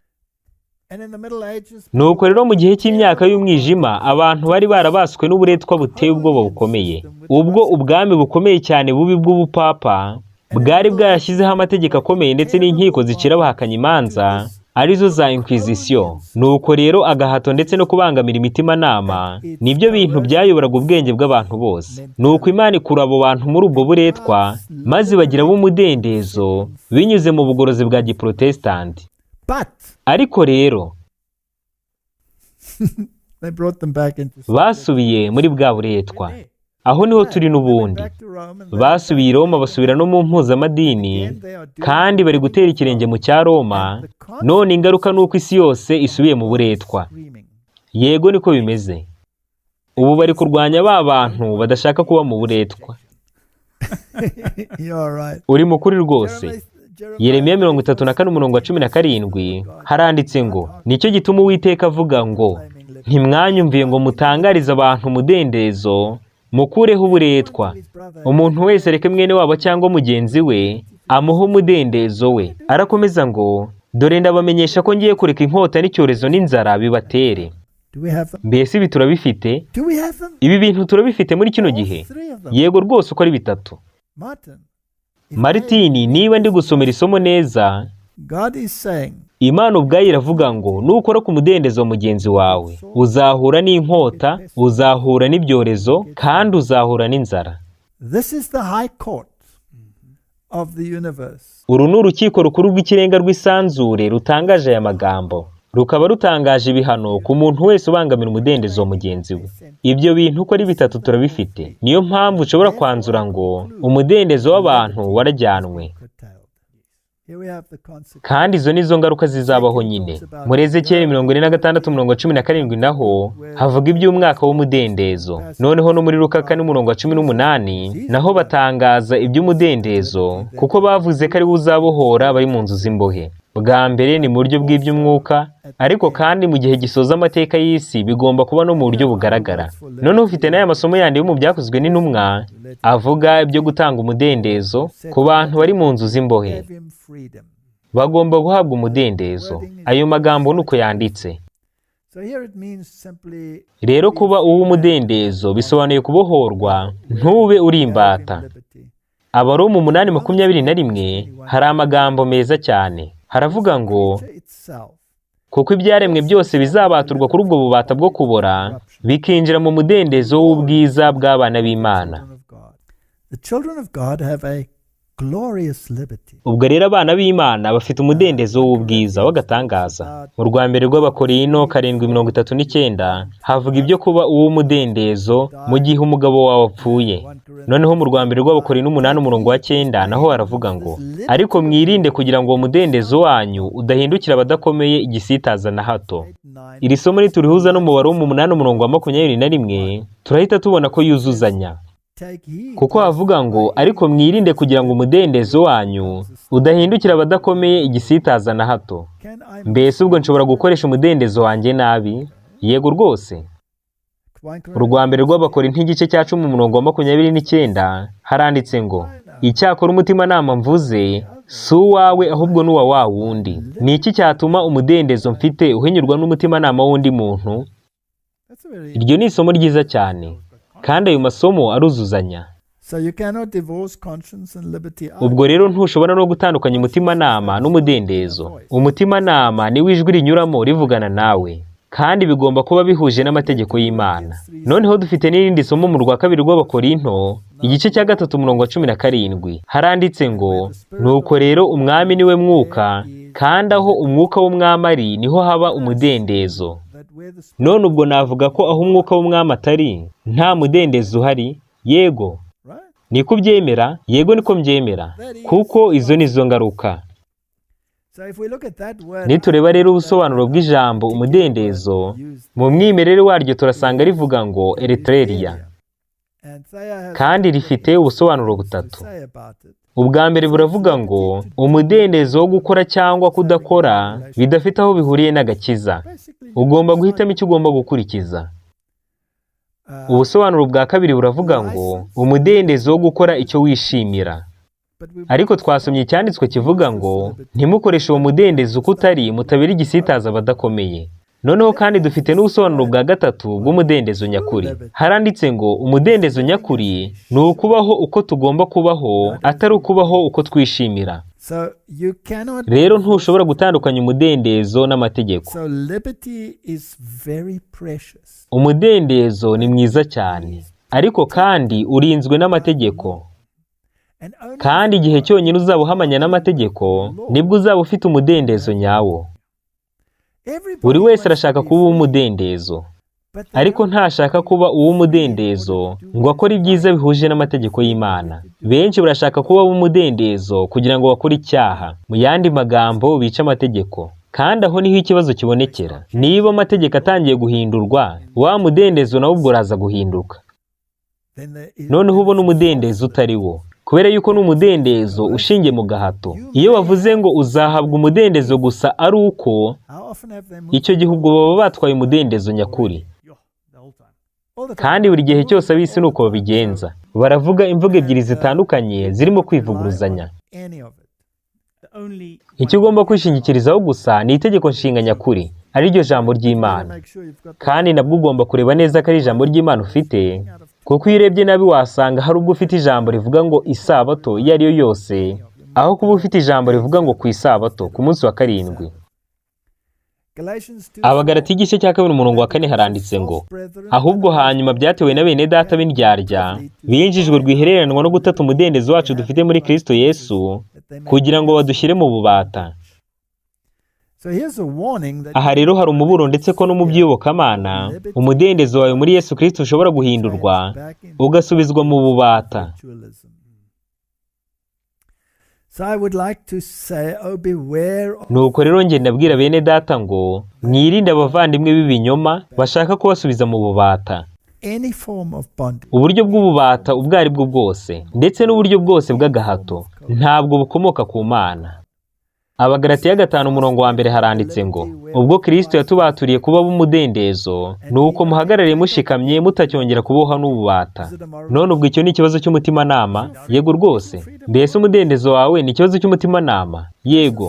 and in the Middle Ages Nuko rero mu gihe cy'imyaka y'umwijima abantu bari barabaswe n'uburetwa buteye ubwoba bukomeye, ubwo ubwami bukomeye cyane bubi bw'ubupapa bwari bwarashyizeho amategeko akomeye ndetse n'inkiko zicira abahakanye imanza, arizo za Inquisition. Nuko rero agahato ndetse no kubangamira imitimanama nibyo bintu byayoboraga ubwenge bw'abantu bose. Nuko Imana ikura abo bantu muri ubwo buretwa maze bagira umudendezo binyuze mu bugorozi bwa giprotesitanti. but Ariko rero they brought them back into basubiye muri bwa buretwa. Aho niho turi n'ubundi. back to Rome and Basubiye i Roma basubira no mu mpuzamadini, kandi bari gutera ikirenge mu cya Roma, none ingaruka ni uko isi yose isubiye mu buretwa. screaming. Yego niko bimeze. Ubu bari kurwanya ba bantu badashaka kuba mu buretwa. You're right. Uri mukuri rwose. Yeremiya 34 umurongo wa 17 haranditse ngo nicyo gituma Uwiteka avuga ngo ntimwanyumviye ngo mutangarize abantu umudendezo, mukureho uburetwa. Umuntu wese areke mwene wabo cyangwa mugenzi we amuhe umudendezo we. Arakomeza ngo dore ndabamenyesha ko ngiye kureka inkota n'icyorezo n'inzara bibatere. Mbese ibi turabifite? Ibi bintu turabifite muri kino gihe? Yego rwose, uko ari bitatu. Martini, niba ndi gusomera isomo neza, Imana ubwayo iravuga ngo nukora ku mudendezo wa mugenzi wawe uzahura n'inkota, uzahura n'ibyorezo, kandi uzahura n'inzara. Uru ni urukiko rukuru rw'ikirenga rw'isanzure rutangaje aya magambo, rukaba rutangaje ibihano ku muntu wese ubangamira umudendezo wa mugenzi we. Ibyo bintu uko ari bitatu turabifite. Niyo mpamvu ushobora kwanzura ngo umudendezo w'abantu warajyanwe. Kandi izo nizo ngaruka zizabaho nyine. Muri Ezekiyeli 46:17 naho havuga iby'umwaka w'umudendezo. Noneho no muri Luka 4:18 naho batangaza iby'umudendezo, kuko bavuze ko ari we uzabohora bari mu nzu z'imbohe. Bwa mbere ni mu buryo bw'iby'umwuka, ariko kandi mu gihe gisoza amateka y'isi bigomba kuba no mu buryo bugaragara. Noneho ufite n'aya masomo yandi yo mu byakozwe n'intumwa avuga ibyo gutanga umudendezo ku bantu bari mu nzu z'imbohe. Bagomba guhabwa umudendezo. Ayo magambo nuko yanditse. Rero kuba uw'umudendezo bisobanuye kubohorwa, ntube uri imbata. Abaroma 8:21 hari amagambo meza cyane. Haravuga ngo kuko ibyaremwe byose bizabaturwa kuri ubwo bubata bwo kubora, bikinjira mu mudendezo w'ubwiza bw'abana b'Imana. Ubwo rero abana b'Imana bafite umudendezo w'ubwiza w'agatangaza. Mu rwa mbere rw'Abakorinto 7:39 havuga ibyo kuba uw'umudendezo mu gihe umugabo wawe apfuye. Noneho mu rwa mbere rw'Abakorinto 8:9 naho haravuga ngo ariko mwirinde kugira ngo uwo mudendezo wanyu udahindukira abadakomeye igisitaza na hato. Iri somo niturihuza n'umubare w'8:21 turahita tubona ko yuzuzanya. Kuko havuga ngo ariko mwirinde kugira ngo umudendezo wanyu udahindukira abadakomeye igisitaza na hato. Mbese ubwo nshobora gukoresha umudendezo wanjye nabi? Yego rwose. Urwa mbere rw'Abakorinto 10:29 haranditse ngo icyakora umutimanama mvuze si uwawe ahubwo n'uwa wa wundi. Ni iki cyatuma umudendezo mfite uhinyurwa n'umutimanama w'undi muntu? Iryo ni isomo ryiza cyane, kandi ayo masomo aruzuzanya. Ubwo rero ntushobora no gutandukanya umutimanama n'umudendezo. Umutimanama ni ijwi rinyuramo rivugana nawe, kandi bigomba kuba bihuje n'amategeko y'Imana. Noneho dufite n'irindi somo mu rwa kabiri rw'Abakorinto 3:17 haranditse ngo nuko rero umwami niwe mwuka, kandi aho umwuka w'umwami ari niho haba umudendezo. None ubwo navuga ko aho umwuka w'umwami atari nta mudendezo uhari? Yego. Niko ubyemera? Yego, niko mbyemera, kuko izo nizo ngaruka. Nitureba rero ubusobanuro bw'ijambo umudendezo mu mwimerere waryo turasanga rivuga ngo Eritrea, kandi rifite ubusobanuro butatu. Ubwa mbere buravuga ngo umudendezo wo gukora cyangwa kudakora bidafite aho bihuriye n'agakiza. Ugomba guhitamo icyo ugomba gukurikiza. Ubusobanuro bwa kabiri buravuga ngo umudendezo wo gukora icyo wishimira. Ariko twasomye icyanditswe kivuga ngo ntimukoreshe uwo mudendezo uko utari, mutabera igisitaza abadakomeye. Noneho kandi dufite n'ubusobanuro bwa gatatu bw'umudendezo nyakuri. Haranditse ngo umudendezo nyakuri ni ukubaho uko tugomba kubaho, atari ukubaho uko twishimira. Rero ntushobora gutandukanya umudendezo n'amategeko. Umudendezo ni mwiza cyane, ariko kandi urinzwe n'amategeko. Kandi igihe cyonyine uzaba uhamanya n'amategeko nibwo uzaba ufite umudendezo nyawo. Buri wese arashaka kuba uw'umudendezo, ariko ntashaka kuba uw'umudendezo ngo akore ibyiza bihuje n'amategeko y'Imana. Benshi barashaka kuba uw'umudendezo kugira ngo bakore icyaha, mu yandi magambo bice amategeko. Kandi aho niho ikibazo kibonekera. Niba amategeko atangiye guhindurwa, wa mudendezo nawo ubwo uraza guhinduka. Noneho ubona umudendezo utari wo, kubera yuko n'umudendezo ushingiye mu gahato. Iyo bavuze ngo uzahabwa umudendezo gusa ari uko, icyo gihe ubwo baba batwaye umudendezo nyakuri. Kandi buri gihe cyose ab'isi ni uko babigenza. Baravuga imvugo ebyiri zitandukanye zirimo kwivuguruzanya. Icyo ugomba kwishingikirizaho gusa ni itegeko nshinga nyakuri. ari ryo jambo ry'Imana. Kandi nabwo ugomba kureba neza ko ari ijambo ry'Imana ufite, kuko iyo urebye nabi wasanga hari ubwo ufite ijambo rivuga ngo isabato iyo ari yo yose, aho kuba ufite ijambo rivuga ngo ku isabato, ku munsi wa 7. Abagalatiya igice cya 2 umurongo wa 4 haranditse ngo ahubwo hanyuma byatewe na bene data b'indyarya binjijwe rwihereranwa no gutata umudendezo wacu dufite muri Kristo Yesu, kugira ngo badushyire mu bubata. Aha rero hari umuburo, ndetse ko no mu by'iyobokamana umudendezo wawe muri Yesu Kristo ushobora guhindurwa ugasubizwa mu bubata. Nuko rero njye ndabwira bene data ngo mwirinde abavandimwe b'ibinyoma bashaka kubasubiza mu bubata. Uburyo bw'ububata ubwo ari bwo bwose, ndetse n'uburyo bwose bw'agahato, ntabwo bukomoka ku Mana. Abagalatiya 5 umurongo wa 1 haranditse ngo ubwo Kristo yatubaturiye kuba b'umudendezo, nuko muhagarare mushikamye mutacyongera kubohwa n'ububata. None ubwo icyo ni ikibazo cy'umutimanama? Yego rwose. Mbese umudendezo wawe ni ikibazo cy'umutimanama? Yego.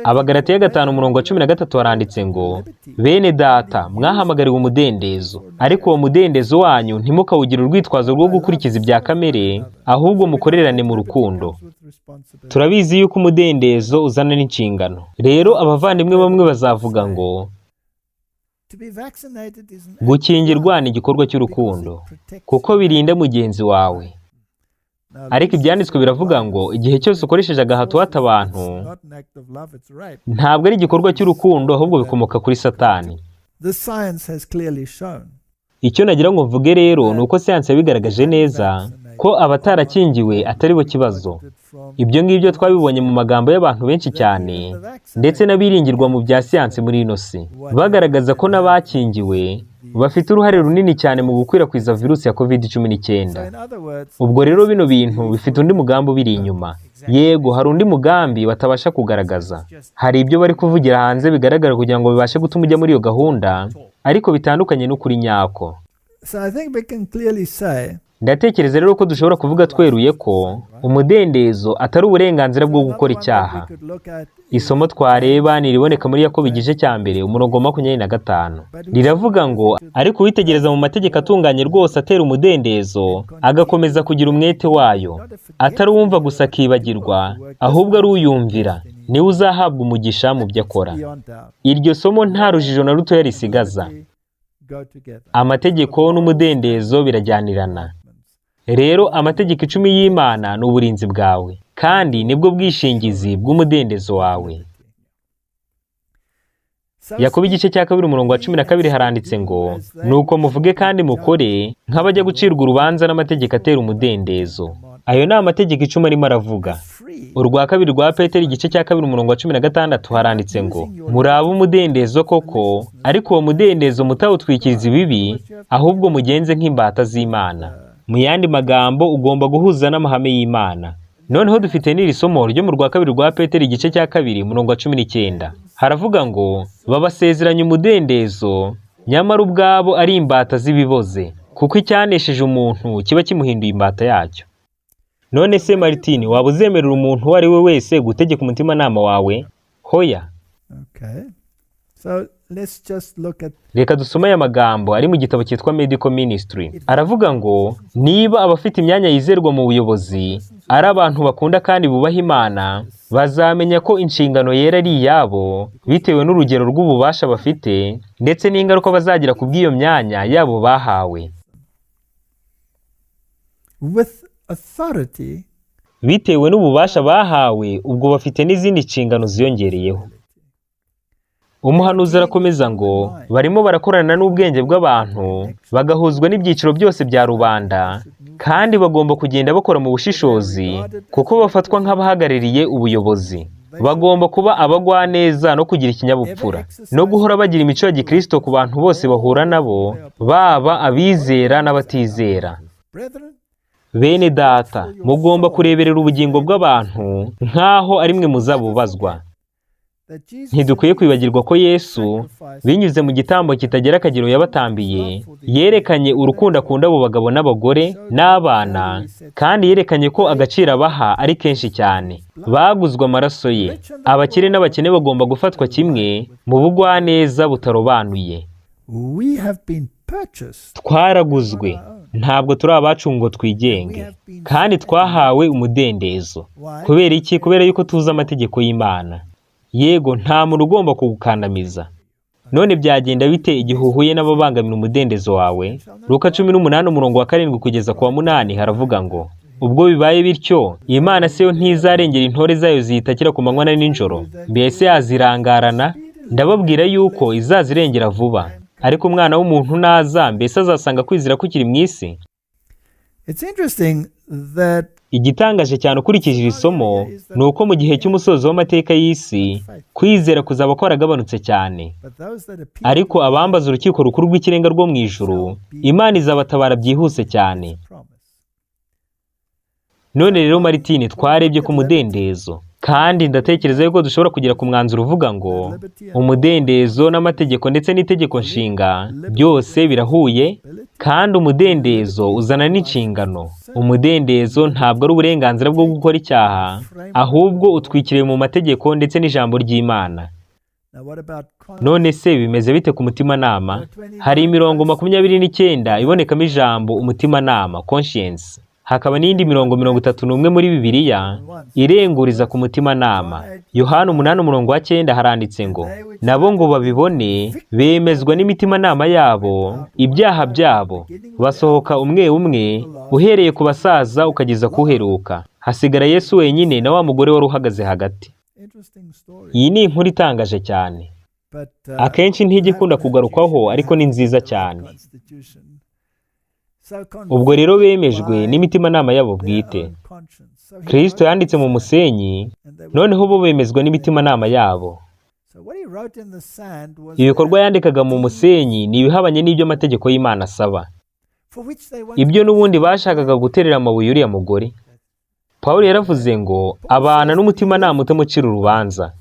Abagalatiya 5 umurongo wa 13 haranditse ngo bene data mwahamagariwe umudendezo, ariko uwo mudendezo wanyu ntimukawugire urwitwazo rwo gukurikiza ibya kamere, ahubwo mukorerane mu rukundo. Turabizi yuko umudendezo uzana n'inshingano. Rero abavandimwe bamwe bazavuga ngo gukingirwa ni igikorwa cy'urukundo, kuko birinda mugenzi wawe. Ariko ibyanditswe biravuga ngo igihe cyose ukoresheje agahato uhata abantu, ntabwo ari igikorwa cy'urukundo, ahubwo bikomoka kuri Satani. Icyo nagira ngo mvuge rero ni uko siyansi yabigaragaje neza ko abatarakingiwe atari bo kibazo. Ibyo ngibyo twabibonye mu magambo y'abantu benshi cyane, ndetse n'abiringirwa mu bya siyansi muri ino si, bagaragaza ko n'abakingiwe bafite uruhare runini cyane mu gukwirakwiza virusi ya COVID-19. Ubwo rero bino bintu bifite undi mugambi ubiri inyuma. Yego, hari undi mugambi batabasha kugaragaza. Hari ibyo bari kuvugira hanze bigaragara kugira ngo bibashe gutuma ujya muri iyo gahunda, ariko bitandukanye n'ukuri nyako. Ndatekereza rero ko dushobora kuvuga tweruye ko umudendezo atari uburenganzira bwo gukora icyaha. Isomo twareba ni iriboneka muri Yakobo igice cya 1 umurongo 25. Riravuga ngo ariko uwitegereza mu mategeko atunganye rwose atera umudendezo, agakomeza kugira umwete wayo, atari uwumva gusa akibagirwa, ahubwo ari uyumvira, niwe uzahabwa umugisha mu byo akora. Iryo somo nta rujijo na rutoya risigaza. Amategeko n'umudendezo birajyanirana. Rero amategeko 10 y'Imana ni uburinzi bwawe, kandi nibwo bwishingizi bw'umudendezo wawe. Yakobo igice cya 2 umurongo wa 12 haranditse ngo nuko muvuge kandi mukore nk'abajya gucirwa urubanza n'amategeko atera umudendezo. Ayo ni amategeko 10 arimo aravuga. Urwa 2 rwa Petero igice cya 2 umurongo wa 16 haranditse ngo murabe umudendezo koko, ariko uwo mudendezo mutawutwikiriza ibibi, ahubwo mugenze nk'imbata z'Imana. Mu yandi magambo ugomba guhuza n'amahame y'Imana. Noneho dufite n'iri somo ryo mu rwa 2 rwa Petero igice cya 2 umurongo wa 19. Haravuga ngo babasezeranye umudendezo, nyamara ubwabo ari imbata z'ibiboze, kuko icyanesheje umuntu kiba kimuhinduye imbata yacyo. None se Martin, waba uzemerera umuntu uwo ari we wese gutegeka umutimanama wawe? Hoya. Reka dusome aya magambo ari mu gitabo cyitwa Medical Ministry. Aravuga ngo niba abafite imyanya yizerwa mu buyobozi ari abantu bakunda kandi bubaha Imana, bazamenya ko inshingano yera ari iyabo bitewe n'urugero rw'ububasha bafite ndetse n'ingaruka bazagira ku bw'iyo myanya yabo bahawe. Bitewe n'ububasha bahawe, ubwo bafite n'izindi nshingano ziyongereyeho. Umuhanuzi arakomeza ngo barimo barakorana n'ubwenge bw'abantu, bagahuzwa n'ibyiciro byose bya rubanda, kandi bagomba kugenda bakora mu bushishozi kuko bafatwa nk'abahagarariye ubuyobozi. Bagomba kuba abagwaneza no kugira ikinyabupfura, no guhora bagira imico ya gikristo ku bantu bose bahura nabo, baba abizera n'abatizera. Bene data, mugomba kureberera ubugingo bw'abantu nk'aho ari mwe muzabubazwa. Ntidukwiye kwibagirwa ko Yesu, binyuze mu gitambo kitagira akagero yabatambiye, yerekanye urukundo akunda abo bagabo n'abagore n'abana, kandi yerekanye ko agaciro abaha ari kenshi cyane. Baguzwe amaraso ye. Abakire n'abakene bagomba gufatwa kimwe mu bugwaneza butarobanuye. Twaraguzwe, ntabwo turi abacu ngo twigenge, kandi twahawe umudendezo. Kubera iki? Kubera yuko tuzi amategeko y'Imana. Yego, nta muntu ugomba kugukandamiza. None byagenda bite igihe uhuye n'ababangamira umudendezo wawe? Luka 18 umurongo wa 7 kugeza ku wa 8 haravuga ngo: ubwo bibaye bityo, Imana se yo ntizarengera intore zayo ziyitakira ku manywa na nijoro? Mbese yazirangarana? Ndababwira yuko izazirengera vuba. Ariko umwana w'umuntu naza, mbese azasanga kwizera kukiri mu isi? Igitangaje cyane ukurikije iri somo ni uko mu gihe cy'umusozo w'amateka y'isi, kwizera kuzaba kwaragabanutse cyane. Ariko abambaza urukiko rukuru rw'ikirenga rwo mu ijuru, Imana izabatabara byihuse cyane. None rero Maritini, twarebye ku mudendezo, kandi ndatekereza yuko dushobora kugera ku mwanzuro uvuga ngo umudendezo n'amategeko ndetse n'itegeko nshinga byose birahuye, kandi umudendezo uzana n'inshingano. Umudendezo ntabwo ari uburenganzira bwo gukora icyaha, ahubwo utwikiriye mu mategeko ndetse n'ijambo ry'Imana. None se bimeze bite ku mutimanama? Hari imirongo 29 ibonekamo ijambo umutimanama, conscience. Hakaba n'indi mirongo 31 muri Bibiliya irenguriza ku mutimanama. Yohana 8 umurongo wa 9 haranditse ngo: nabo ngo babibone bemezwa n'imitimanama yabo ibyaha byabo, basohoka umwe umwe, uhereye ku basaza ukageza kuheruka. Hasigara Yesu wenyine na wa mugore wari uhagaze hagati. Iyi ni inkuru itangaje cyane. Akenshi ntijya ikunda kugarukwaho, ariko ni nziza cyane. Ubwo rero bemejwe n'imitimanama yabo bwite. Kristo yanditse mu musenyi, noneho bo bemezwa n'imitimanama yabo. Ibikorwa yandikaga mu musenyi ni ibihabanye n'ibyo amategeko y'Imana asaba. Ibyo n'ubundi bashakaga guterera amabuye uriya mugore. Pawulo yaravuze ngo abana n'umutimanama utamucira urubanza.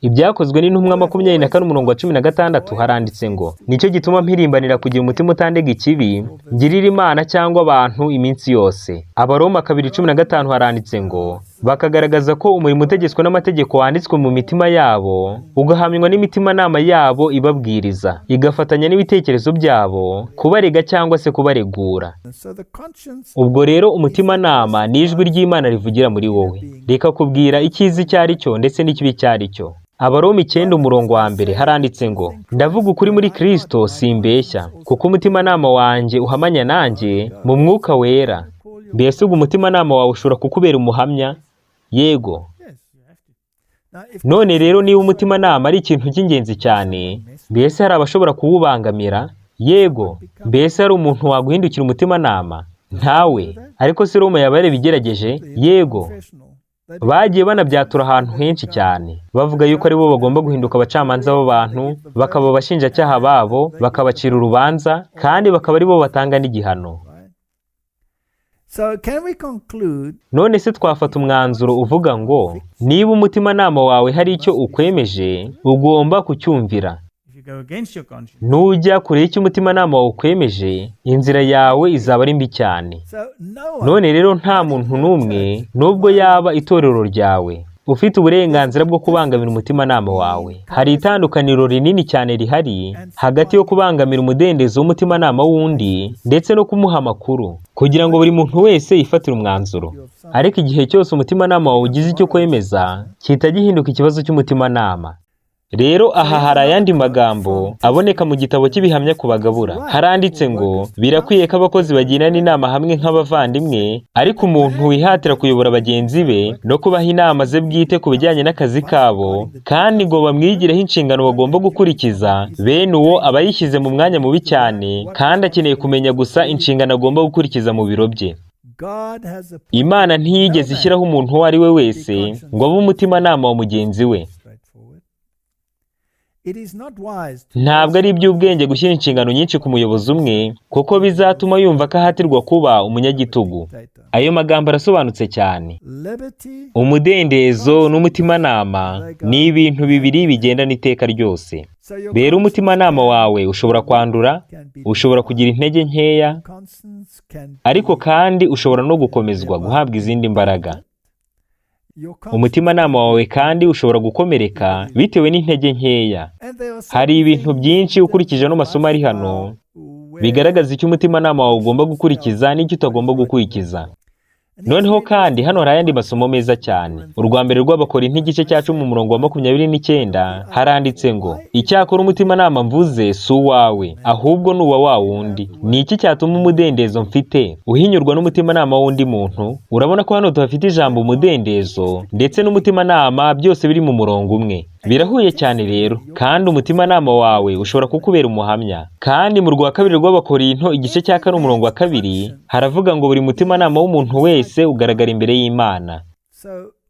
Ibyakozwe n'intumwa 24 umurongo wa 16 haranditse ngo: nicyo gituma mpirimbanira kugira umutima utandega ikibi, ngirira Imana cyangwa abantu iminsi yose. Abaroma 2:15 haranditse ngo: bakagaragaza ko umurimo utegetswe n'amategeko wanditswe mu mitima yabo, ugahamywa n'imitimanama yabo ibabwiriza, igafatanya n'ibitekerezo byabo kubarega cyangwa se kubaregura. Ubwo rero umutimanama ni ijwi ry'Imana rivugira muri wowe, rikakubwira icyiza icyo ari cyo ndetse n'ikibi icyo ari cyo. Abaroma 9 umurongo wa 1 haranditse ngo: ndavuga ukuri muri Kristo simbeshya, kuko umutimanama wanjye uhamanya nanjye mu mwuka wera. Mbese ubwo umutimanama wawe ushobora kukubera umuhamya? Yego. None rero niba umutimanama ari ikintu cy'ingenzi cyane, mbese hari abashobora kuwubangamira? Yego. Mbese hari umuntu waguhindukira umutimanama? Ntawe. Ariko se Roma yaba yarabigerageje? Yego. Bagiye banabyatura ahantu henshi cyane, bavuga yuko aribo bagomba guhinduka abacamanza b'abantu, bakaba abashinjacyaha babo, bakabacira urubanza, kandi bakaba aribo batanga n'igihano. None se twafata umwanzuro uvuga ngo niba umutimanama wawe hari icyo ukwemeje, ugomba kucyumvira. Nujya kure y'icyo umutimanama wawe ukwemeje, inzira yawe izaba ari mbi cyane. None rero nta muntu n'umwe, nubwo yaba itorero ryawe, ufite uburenganzira bwo kubangamira umutimanama wawe. Hari itandukaniro rinini cyane rihari hagati yo kubangamira umudendezo w'umutimanama w'undi ndetse no kumuha amakuru, kugira ngo buri muntu wese yifatire umwanzuro. Ariko igihe cyose umutimanama wawe ugize icyo kwemeza, gihita gihinduka ikibazo cy'umutimanama. Rero aha hari ayandi magambo aboneka mu gitabo cy'ibihamya ku bagabura. Haranditse ngo birakwiye ko abakozi bagirana inama hamwe nk'abavandimwe, ariko umuntu wihatira kuyobora bagenzi be no kubaha inama ze bwite ku bijyanye n'akazi kabo, kandi ngo bamwigireho inshingano bagomba gukurikiza, bene uwo aba yishyize mu mwanya mubi cyane, kandi akeneye kumenya gusa inshingano agomba gukurikiza mu biro bye. Imana ntiyigeze ishyiraho umuntu uwo ari we wese ngo abe umutimanama wa mugenzi we. Ntabwo ari iby'ubwenge gushyira inshingano nyinshi ku muyobozi umwe, kuko bizatuma yumva ko ahatirwa kuba umunyagitugu. Ayo magambo arasobanutse cyane. Umudendezo n'umutimanama ni ibintu bibiri bigendana iteka ryose. Rero umutimanama wawe ushobora kwandura, ushobora kugira intege nkeya, ariko kandi ushobora no gukomezwa, guhabwa izindi mbaraga. Umutimanama wawe kandi ushobora gukomereka bitewe n'intege nkeya. Hari ibintu byinshi ukurikije ano masomo ari hano bigaragaza icyo umutimanama wawe ugomba gukurikiza n'icyo utagomba gukurikiza. Noneho kandi hano hari ayandi masomo meza cyane. Urwa mbere rw'Abakorinto igice cya 10 umurongo wa 29 haranditse ngo: icyakora umutimanama mvuze si uwawe, ahubwo ni uwa wa wundi. Ni iki cyatuma umudendezo mfite uhinyurwa n'umutimanama w'undi muntu? Urabona ko hano tuhafite ijambo umudendezo ndetse n'umutimanama byose biri mu murongo umwe. Birahuye cyane rero, kandi umutimanama wawe ushobora kukubera umuhamya. Kandi mu rwa kabiri rw'Abakorinto igice cya 4 umurongo wa 2 haravuga ngo buri mutimanama w'umuntu wese ugaragara imbere y'Imana.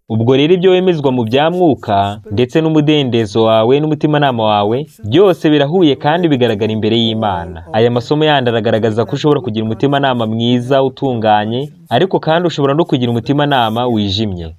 Ubwo rero ibyo wemezwa mu bya mwuka ndetse n'umudendezo wawe n'umutimanama wawe byose birahuye kandi bigaragara imbere y'Imana. Aya masomo yandi aragaragaza ko ushobora kugira umutimanama mwiza utunganye, ariko kandi ushobora no kugira umutimanama wijimye.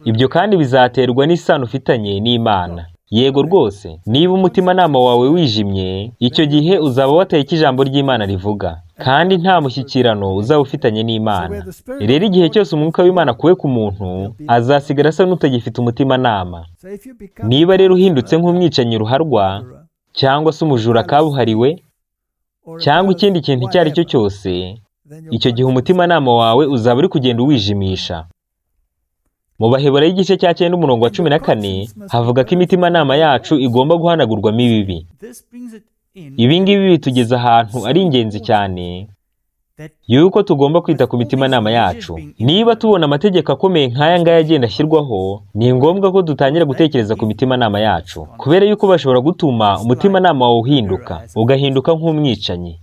Ibyo kandi bizaterwa n'isano ufitanye n'Imana. Yego rwose, niba umutimanama wawe wijimye, icyo gihe uzaba wateye icyo ijambo ry'Imana rivuga, kandi nta mushyikirano uzaba ufitanye n'Imana. Rero igihe cyose umwuka w'Imana akuwe ku muntu, azasigara asa n'utagifite umutimanama. Niba rero uhindutse nk'umwicanyi ruharwa, cyangwa se umujura kabuhariwe, cyangwa ikindi kintu icyo ari cyo cyose, icyo gihe umutimanama wawe uzaba uri kugenda uwijimisha. Mu Baheburayo igice cya 9 umurongo wa 14 havuga ko imitimanama yacu igomba guhanagurwamo ibibi. Ibi ngibi bitugeza ahantu ari ingenzi cyane yuko tugomba kwita ku mitimanama yacu. Niba tubona amategeko akomeye nk'aya ngaya agenda ashyirwaho, ni ngombwa ko dutangira gutekereza ku mitimanama yacu, kubera yuko bashobora gutuma umutimanama wawe uhinduka, ugahinduka nk'umwicanyi.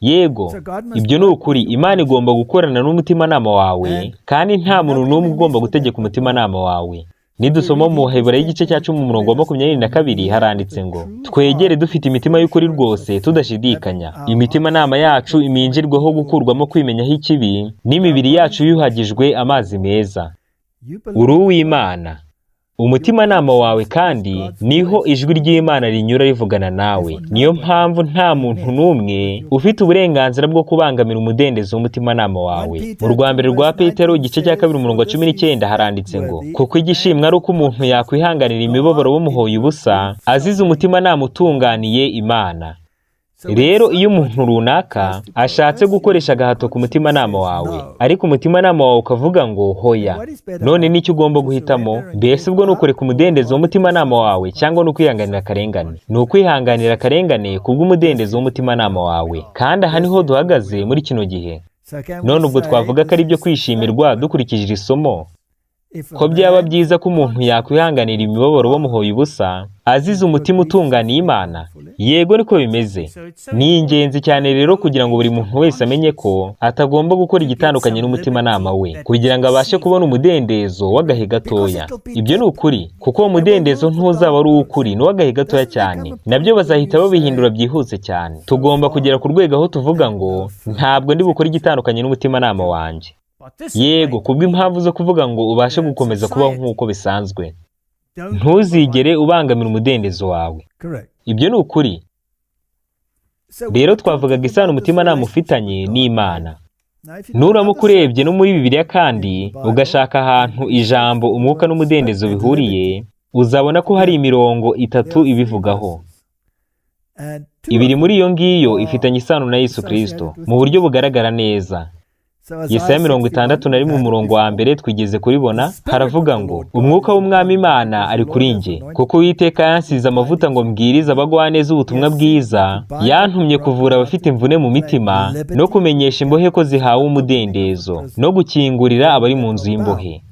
Yego, ibyo ni ukuri. Imana igomba gukorana n'umutimanama wawe, kandi nta muntu n'umwe ugomba gutegeka umutimanama wawe. Nidusoma mu Baheburayo igice cya 10 umurongo wa 22 haranditse ngo: twegere dufite imitima y'ukuri rwose tudashidikanya, imitimanama yacu iminjirweho gukurwamo kwimenyaho ikibi, n'imibiri yacu yuhagijwe amazi meza. Uri uw'Imana. Umutimanama wawe kandi niho ijwi ry'Imana rinyura rivugana nawe. Niyo mpamvu nta muntu n'umwe ufite uburenganzira bwo kubangamira umudendezo w'umutimanama wawe. Mu rwa mbere rwa Petero igice cya 2 umurongo wa 19 haranditse ngo: kuko igishimwa ari uko umuntu yakwihanganira imibabaro bamuhoye ubusa, azize umutimanama utunganiye Imana. Rero iyo umuntu runaka ashatse gukoresha agahato ku mutimanama wawe, ariko umutimanama wawe ukavuga ngo hoya, none nicyo ugomba guhitamo? Mbese ubwo ni ukureka umudendezo w'umutimanama wawe cyangwa ni ukwihanganira akarengane? Ni ukwihanganira akarengane kubw'umudendezo w'umutimanama wawe. Kandi aha niho duhagaze muri kino gihe. None ubwo twavuga ko ari ibyo kwishimirwa dukurikije iri somo, ko byaba byiza ko umuntu yakwihanganira imibabaro bamuhoye ubusa azize umutima utunganiye Imana? Yego, niko bimeze. Ni ingenzi cyane rero kugira ngo buri muntu wese amenye ko atagomba gukora igitandukanye n'umutimanama we, kugira ngo abashe kubona umudendezo w'agahe gatoya. Ibyo ni ukuri, kuko uwo mudendezo ntuzaba ari uw'ukuri, ni uw'agahe gatoya cyane. Nabyo bazahita babihindura byihuse cyane. Tugomba kugera ku rwego aho tuvuga ngo ntabwo ndi bukore igitandukanye n'umutimanama wanjye. Yego, kubw'impamvu zo kuvuga ngo ubashe gukomeza kubaho nk'uko bisanzwe. Ntuzigere ubangamira umudendezo wawe. Ibyo ni ukuri. Rero twavugaga isano umutimanama ufitanye n'Imana. Nuramuka urebye no muri Bibiliya kandi ugashaka ahantu ijambo umwuka n'umudendezo bihuriye, uzabona ko hari imirongo itatu ibivugaho. Ibiri muri iyo ngiyo ifitanye isano na Yesu Kristo mu buryo bugaragara neza. Yesaya 61 umurongo wa mbere twigeze kuribona, haravuga ngo: umwuka w'Umwami Imana ari kuri njye, kuko Uwiteka yansize amavuta ngo mbwirize abagwaneza ubutumwa bwiza, yantumye kuvura abafite imvune mu mitima, no kumenyesha imbohe ko zihawe umudendezo, no gukingurira abari mu nzu y'imbohe.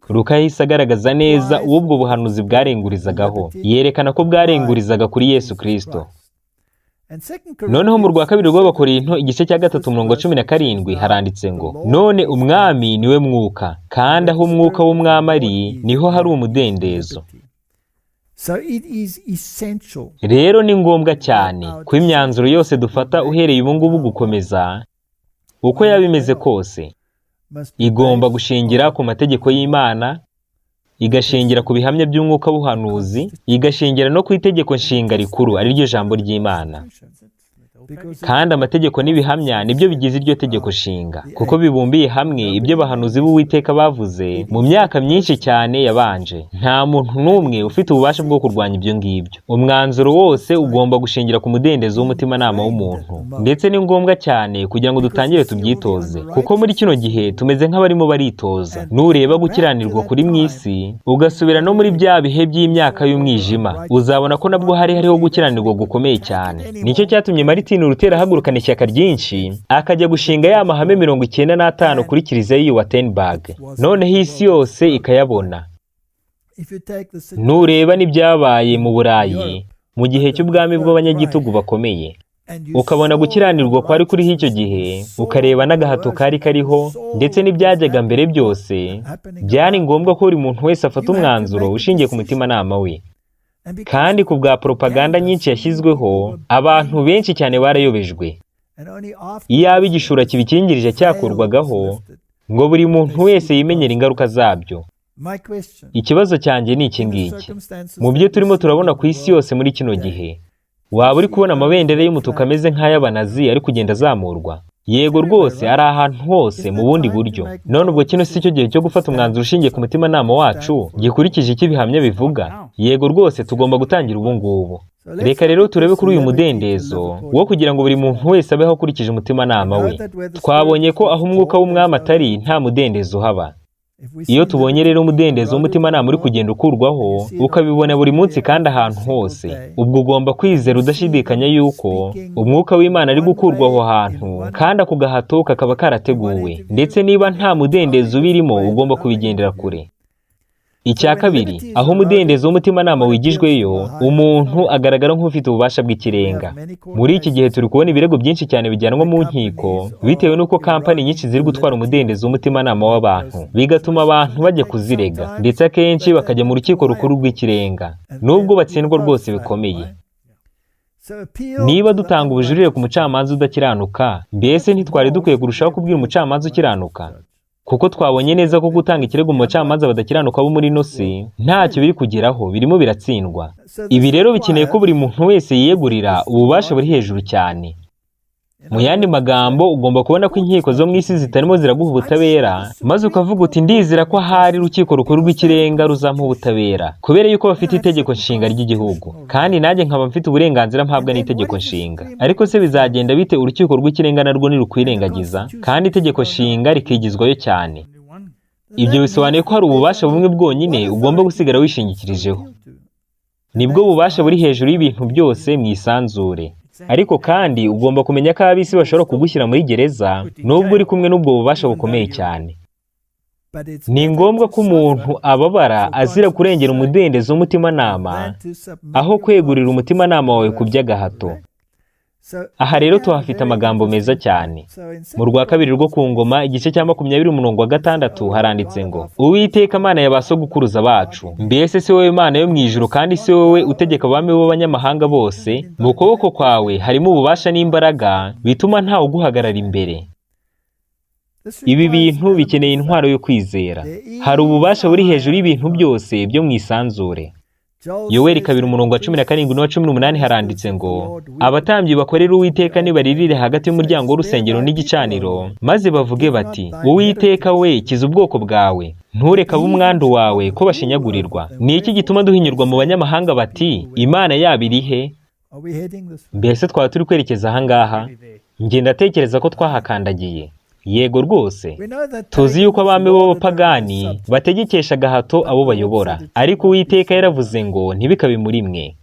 Luka yahise agaragaza neza ubwo buhanuzi bwarengurizagaho, yerekana ko bwarengurizaga kuri Yesu Kristo. Noneho mu rwa kabiri rw'Abakorinto igice cya 3 umurongo 17 haranditse ngo: none Umwami niwe mwuka, kandi aho umwuka w'Umwami ari niho hari umudendezo. Rero ni ngombwa cyane ko imyanzuro yose dufata uhereye ubu ngubu gukomeza, uko yaba imeze kose, igomba gushingira ku mategeko y'Imana, igashingira ku bihamya by'umwuka w'ubuhanuzi, igashingira no ku itegeko nshinga rikuru ari ryo jambo ry'Imana. Kandi amategeko n'ibihamya nibyo bigize iryo tegeko nshinga, kuko bibumbiye hamwe ibyo abahanuzi b'Uwiteka bavuze mu myaka myinshi cyane yabanje. Nta muntu n'umwe ufite ububasha bwo kurwanya ibyo ngibyo. Umwanzuro wose ugomba gushingira ku mudendezo w'umutimanama w'umuntu, ndetse ni ngombwa cyane kugira ngo dutangire tubyitoze, kuko muri kino gihe tumeze nk'abarimo baritoza. Nureba gukiranirwa kuri mu isi, ugasubira no muri bya bihe by'imyaka y'umwijima, uzabona ko nabwo hari hariho gukiranirwa gukomeye cyane. Nicyo cyatumye Martin Luther ahagurukana ishyaka ryinshi akajya gushinga ya mahame 95 kuri kiliziya y'i Wittenberg, noneho isi yose ikayabona. Nureba n'ibyabaye mu Burayi mu gihe cy'ubwami bw'abanyagitugu bakomeye, ukabona gukiranirwa kwari kuriho icyo gihe, ukareba n'agahato kari kariho ndetse n'ibyajyaga mbere byose, byari ngombwa ko buri muntu wese afata umwanzuro ushingiye ku mutimanama we. Kandi ku bwa propaganda nyinshi yashyizweho, abantu benshi cyane barayobejwe. Iyaba igishura kibikingirije cyakurwagaho, ngo buri muntu wese yimenyere ingaruka zabyo. Ikibazo cyanjye ni iki ngiki: mu byo turimo turabona ku isi yose muri kino gihe, waba uri kubona amabendera y'umutuku ameze nk'ay'abanazi ari kugenda azamurwa? Yego rwose, ari ahantu hose mu bundi buryo. None ubwo kino si cyo gihe cyo gufata umwanzuro ushingiye ku mutimanama wacu, gikurikije icyo ibihamya bivuga? Yego rwose, tugomba gutangira ubu ngubu. Reka rero turebe kuri uyu mudendezo wo kugira ngo buri muntu wese abeho akurikije umutimanama we. Twabonye ko aho umwuka w'umwami atari, nta mudendezo uhaba. Iyo tubonye rero umudendezo w'umutimanama uri kugenda ukurwaho, ukabibona buri munsi kandi ahantu hose, ubwo ugomba kwizera udashidikanya yuko umwuka w'Imana ari gukurwa aho hantu, kandi ako gahato kakaba karateguwe. Ndetse niba nta mudendezo ubirimo, ugomba kubigendera kure. Icya kabiri, aho umudendezo w'umutimanama wigijweyo, umuntu agaragara nk'ufite ububasha bw'ikirenga. Muri iki gihe turi kubona ibirego byinshi cyane bijyanwa mu nkiko, bitewe n'uko kampani nyinshi ziri gutwara umudendezo w'umutimanama w'abantu, bigatuma abantu bajya kuzirega, ndetse akenshi bakajya mu rukiko rukuru rw'ikirenga, nubwo batsindwa rwose bikomeye. Niba dutanga ubujurire ku mucamanza udakiranuka, mbese ntitwari dukwiye kurushaho kubwira umucamanza ukiranuka? Kuko twabonye neza ko gutanga ikirego mu bacamanza badakiranuka bo muri ino si ntacyo biri kugeraho, birimo biratsindwa. Ibi rero bikeneye ko buri muntu wese yiyegurira ububasha buri hejuru cyane. Mu yandi magambo, ugomba kubona ko inkiko zo mu isi zitarimo ziraguha ubutabera, maze ukavuga uti ndizera ko ahari urukiko rukuru rw'ikirenga ruzampa ubutabera, kubera yuko bafite itegeko nshinga ry'igihugu, kandi nanjye nkaba mfite uburenganzira mpabwa n'itegeko nshinga. Ariko se bizagenda bite urukiko rw'ikirenga narwo nirukwirengagiza, kandi itegeko nshinga rikigizwayo cyane? Ibyo bisobanuye ko hari ububasha bumwe bwonyine ugomba gusigara wishingikirijeho. Nibwo bubasha buri hejuru y'ibintu byose mu isanzure. Ariko kandi ugomba kumenya ko ab'isi bashobora kugushyira muri gereza nubwo uri kumwe n'ubwo bubasha bukomeye cyane. Ni ngombwa ko umuntu ababara azira kurengera umudendezo w'umutimanama, aho kwegurira umutimanama wawe ku by'agahato. Aha rero tuhafite amagambo meza cyane. Mu rwa kabiri rwo ku ngoma, igice cya 20 umurongo wa 6 haranditse ngo: Uwiteka Mana ya ba sogokuruza bacu, mbese si wowe Mana yo mu ijuru, kandi si wowe utegeka abami b'abanyamahanga bose? Mu kuboko kwawe harimo ububasha n'imbaraga bituma ntawe uguhagarara imbere. Ibi bintu bikeneye intwaro yo kwizera. Hari ububasha buri hejuru y'ibintu byose byo mu isanzure. Yoweri 2 umurongo wa 17 n'uwa 18 haranditse ngo: Abatambyi bakorera Uwiteka nibaririre hagati y'umuryango w'urusengero n'igicaniro, maze bavuge bati: Uwiteka we, kiza ubwoko bwawe, ntureke ab'umwandu wawe ko bashinyagurirwa. Ni iki gituma duhinyurwa mu banyamahanga bati: Imana yabo iri he? Mbese twaba turi kwerekeza aha ngaha? Njye ndatekereza ko twahakandagiye. Yego rwose, tuzi yuko abami b'abapagani bategekesha agahato abo bayobora, ariko Uwiteka yaravuze ngo ntibikabe muri mwe.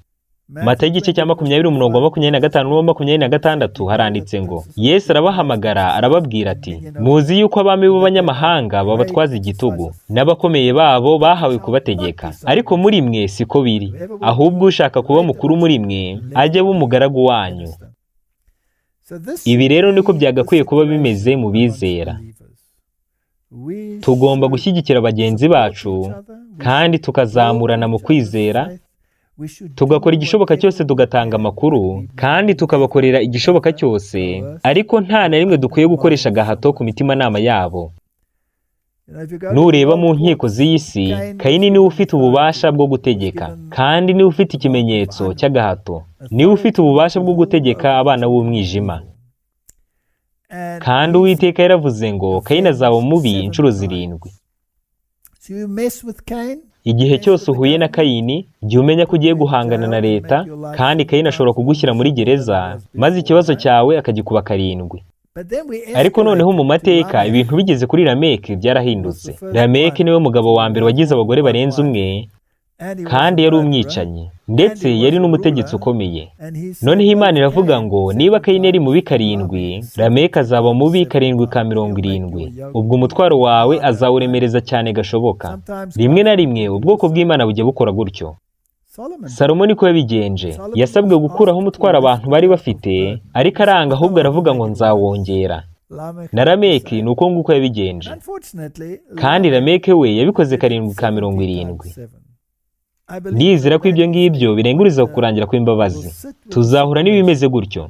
Matayo igice cya 20 umurongo wa 25 n'uwa 26 haranditse ngo: Yesu arabahamagara arababwira ati: Muzi yuko abami b'abanyamahanga babatwaza igitugu, n'abakomeye babo bahawe kubategeka, ariko muri mwe siko biri. Ahubwo ushaka kuba mukuru muri mwe ajye aba umugaragu wanyu. Ibi rero niko byagakwiye kuba bimeze mu bizera. Tugomba gushyigikira bagenzi bacu kandi tukazamurana mu kwizera, Tugakora igishoboka cyose tugatanga amakuru kandi tukabakorera igishoboka cyose, ariko nta na rimwe dukwiye gukoresha agahato ku mitimanama yabo. Nureba mu nkiko z'iyi si, Kayini niwe ufite ububasha bwo gutegeka, kandi niwe ufite ikimenyetso cy'agahato, niwe ufite ububasha bwo gutegeka abana b'umwijima. Kandi Uwiteka yaravuze ngo Kayini azaba mubi inshuro 7. Igihe cyose uhuye na Kayini, jya umenya ko ugiye guhangana na leta, kandi Kayini ashobora kugushyira muri gereza, maze ikibazo cyawe akagikuba 7. Ariko noneho mu mateka ibintu bigeze kuri Lameki byarahindutse. Lameki niwe mugabo wa mbere wagize abagore barenze umwe, kandi yari umwicanyi, ndetse yari n'umutegetsi ukomeye. Noneho Imana iravuga ngo niba Kayini yari mubi 7, Lameki azaba mubi 7 ka 70. Ubwo umutwaro wawe azawuremereza cyane gashoboka. Rimwe na rimwe ubwoko bw'Imana bujya bukora gutyo. Salomo niko yabigenje. Yasabwe gukuraho umutwaro abantu bari bafite, ariko aranga, ahubwo aravuga ngo nzawongera. Na Lameki ni uko nguko yabigenje. Kandi Lameki we yabikoze 7 ka 70. Ndizera ko ibyo ngibyo birenguriza kurangira kw'imbabazi. Tuzahura n'ibimeze gutyo,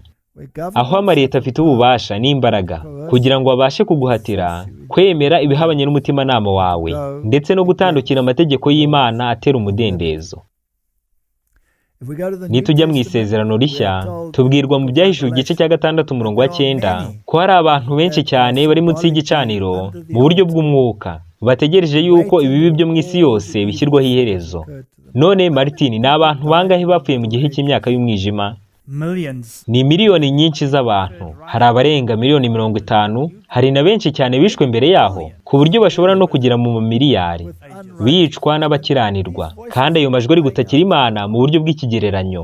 aho amaleta afite ububasha n'imbaraga kugira ngo abashe kuguhatira kwemera ibihabanye n'umutimanama wawe, ndetse no gutandukira amategeko y'Imana atera umudendezo. Nitujya mu isezerano rishya, tubwirwa mu Byahishuwe igice cya 6 umurongo wa 9 ko hari abantu benshi cyane bari munsi y'igicaniro mu buryo bw'umwuka, bategereje yuko ibibi byo mu isi yose bishyirwaho iherezo. None Martin, ni abantu bangahe bapfuye mu gihe cy'imyaka y'umwijima? Ni miliyoni nyinshi z'abantu. Hari abarenga miliyoni 50, hari na benshi cyane bishwe mbere yaho, ku buryo bashobora no kugera mu mamiliyari, bicwa n'abakiranirwa. Kandi ayo majwi ari gutakira Imana mu buryo bw'ikigereranyo.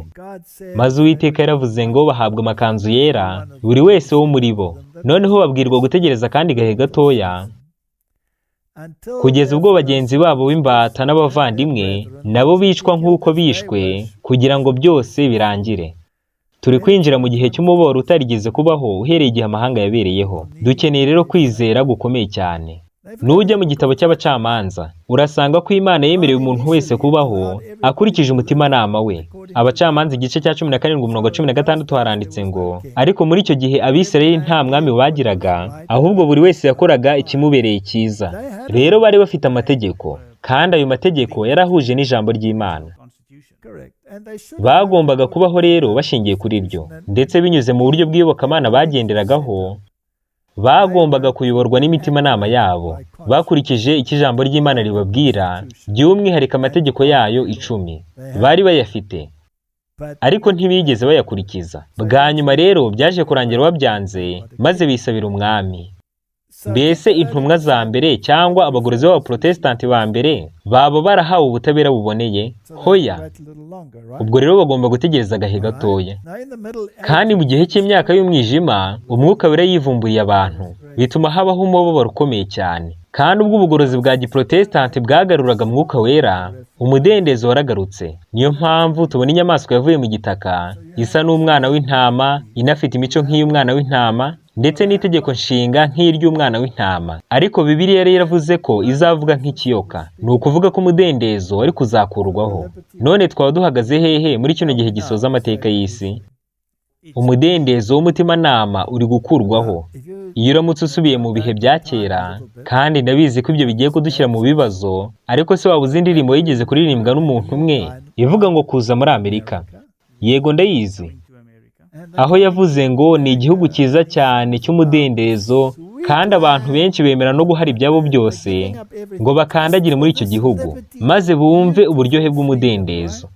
Maze Uwiteka yaravuze ngo bahabwa amakanzu yera, buri wese wo muri bo. Noneho babwirwa gutegereza kandi gahe gatoya, kugeza ubwo bagenzi babo b'imbata n'abavandimwe nabo bicwa nk'uko bishwe, kugira ngo byose birangire. Turi kwinjira mu gihe cy'umubabaro utarigeze kubaho uhereye igihe amahanga yabereyeho. Dukeneye rero kwizera gukomeye cyane. Nujya mu gitabo cy'abacamanza, urasanga ko Imana yemereye umuntu wese kubaho akurikije umutimanama we. Abacamanza igice cya 17 umurongo 16 haranditse ngo ariko muri icyo gihe Abisirayeli nta mwami bagiraga, ahubwo buri wese yakoraga ikimubereye cyiza. Rero bari bafite amategeko, kandi ayo mategeko yarahuje n'ijambo ry'Imana. Bagombaga kubaho rero bashingiye kuri ryo, ndetse binyuze mu buryo bw'iyobokamana bagenderagaho, bagombaga kuyoborwa n'imitimanama yabo, bakurikije icyo ijambo ry'Imana ribabwira, by'umwihariko amategeko yayo 10. Bari bayafite, ariko ntibigeze bayakurikiza. Bwa nyuma rero byaje kurangira babyanze, maze bisabira umwami. Mbese intumwa za mbere cyangwa abagorozi b'abaprotestanti ba mbere baba barahawe ubutabera buboneye? Hoya. Ubwo rero bagomba gutegereza agahe gatoya. Kandi mu gihe cy'imyaka y'umwijima, umwuka wera yivumburiye abantu, bituma habaho umubabaro ukomeye cyane. Kandi ubwo ubugorozi bwa giprotestanti bwagaruraga mwuka wera, umudendezo waragarutse. Niyo mpamvu tubona inyamaswa yavuye mu gitaka isa n'umwana w'intama, inafite imico nk'iy'umwana w'intama, ndetse n'itegeko nshinga nk'iry'umwana w'intama. Ariko Bibiliya yari yaravuze ko izavuga nk'ikiyoka, ni ukuvuga ko umudendezo wari kuzakurwaho. None twaba duhagaze hehe muri kino gihe gisoza amateka y'isi? Umudendezo w'umutimanama uri gukurwaho. Iyo uramutse usubiye mu bihe bya kera, kandi ndabizi ko ibyo bigiye kudushyira mu bibazo, ariko se waba uzi indirimbo yigeze kuririmbwa n'umuntu umwe ivuga ngo kuza muri Amerika? Yego ndayizi. Aho yavuze ngo ni igihugu cyiza cyane cy'umudendezo, kandi abantu benshi bemera no guhara ibyabo byose ngo bakandagire muri icyo gihugu, maze bumve uburyohe bw'umudendezo.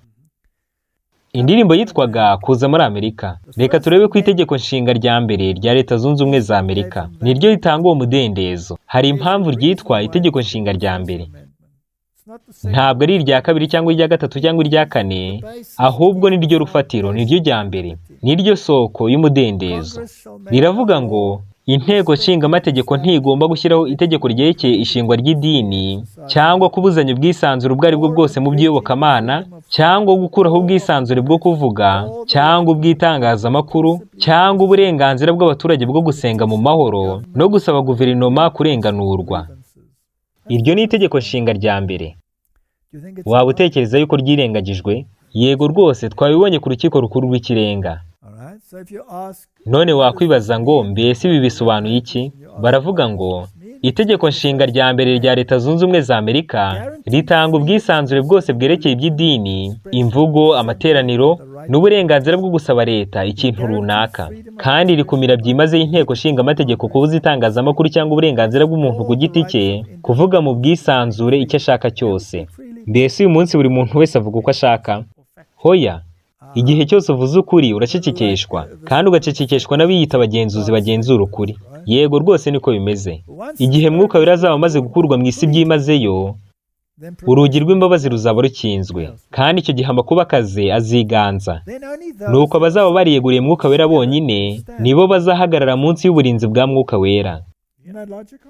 Indirimbo yitwaga Kuza muri Amerika. Reka turebe ku itegeko nshinga rya mbere rya Leta Zunze Ubumwe za Amerika, niryo ritanga uwo mudendezo. Hari impamvu ryitwa itegeko nshinga rya mbere. Ntabwo ari irya kabiri cyangwa irya gatatu cyangwa irya kane, ahubwo ni ryo rufatiro, ni ryo rya mbere, ni ryo soko y'umudendezo. Riravuga ngo inteko nshingamategeko ntigomba gushyiraho itegeko ryerekeye ishingwa ry'idini, cyangwa kubuzanya ubwisanzure ubwo ari bwo bwose mu by'iyobokamana, cyangwa gukuraho ubwisanzure bwo kuvuga, cyangwa ubw'itangazamakuru, cyangwa uburenganzira bw'abaturage bwo gusenga mu mahoro no gusaba guverinoma kurenganurwa. Iryo ni itegeko nshinga rya mbere. Waba utekereza yuko ryirengagijwe? Yego rwose, twabibonye ku rukiko rukuru rw'ikirenga. None wakwibaza ngo mbese ibi bisobanuye iki? Baravuga ngo itegeko nshinga rya mbere rya Leta Zunze Ubumwe za Amerika ritanga ubwisanzure bwose bwerekeye iby'idini, imvugo, amateraniro n'uburenganzira bwo gusaba leta ikintu runaka, kandi rikumira byimazeyo inteko nshingamategeko kubuza itangazamakuru cyangwa uburenganzira bw'umuntu ku giti cye kuvuga mu bwisanzure icyo ashaka cyose. Mbese uyu munsi buri muntu wese avuga uko ashaka? Hoya. Igihe cyose uvuze ukuri uracecekeshwa, kandi ugacecekeshwa n'abiyita abagenzuzi bagenzura ukuri. Yego rwose niko bimeze. Igihe Mwuka Wera azaba amaze gukurwa mu isi byimazeyo, urugi rw'imbabazi ruzaba rukinzwe, kandi icyo gihe amakuba akaze aziganza. Nuko abazaba bariyeguriye Mwuka Wera bonyine nibo bazahagarara munsi y'uburinzi bwa Mwuka Wera.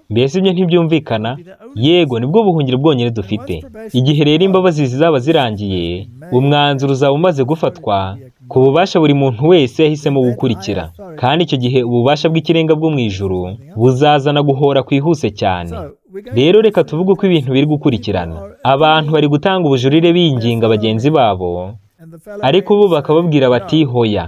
Mbese ibyo ntibyumvikana? Yego, nibwo buhungiro bwonyine dufite. Igihe rero imbabazi zizaba zirangiye, umwanzuro uzaba umaze gufatwa ku bubasha buri muntu wese yahisemo gukurikira, kandi icyo gihe ububasha bw'ikirenga bwo mu ijuru buzazana guhora kwihuse cyane. Rero reka tuvuge uko ibintu biri gukurikirana. Abantu bari gutanga ubujurire binginga bagenzi babo, ariko bo bakababwira bati hoya.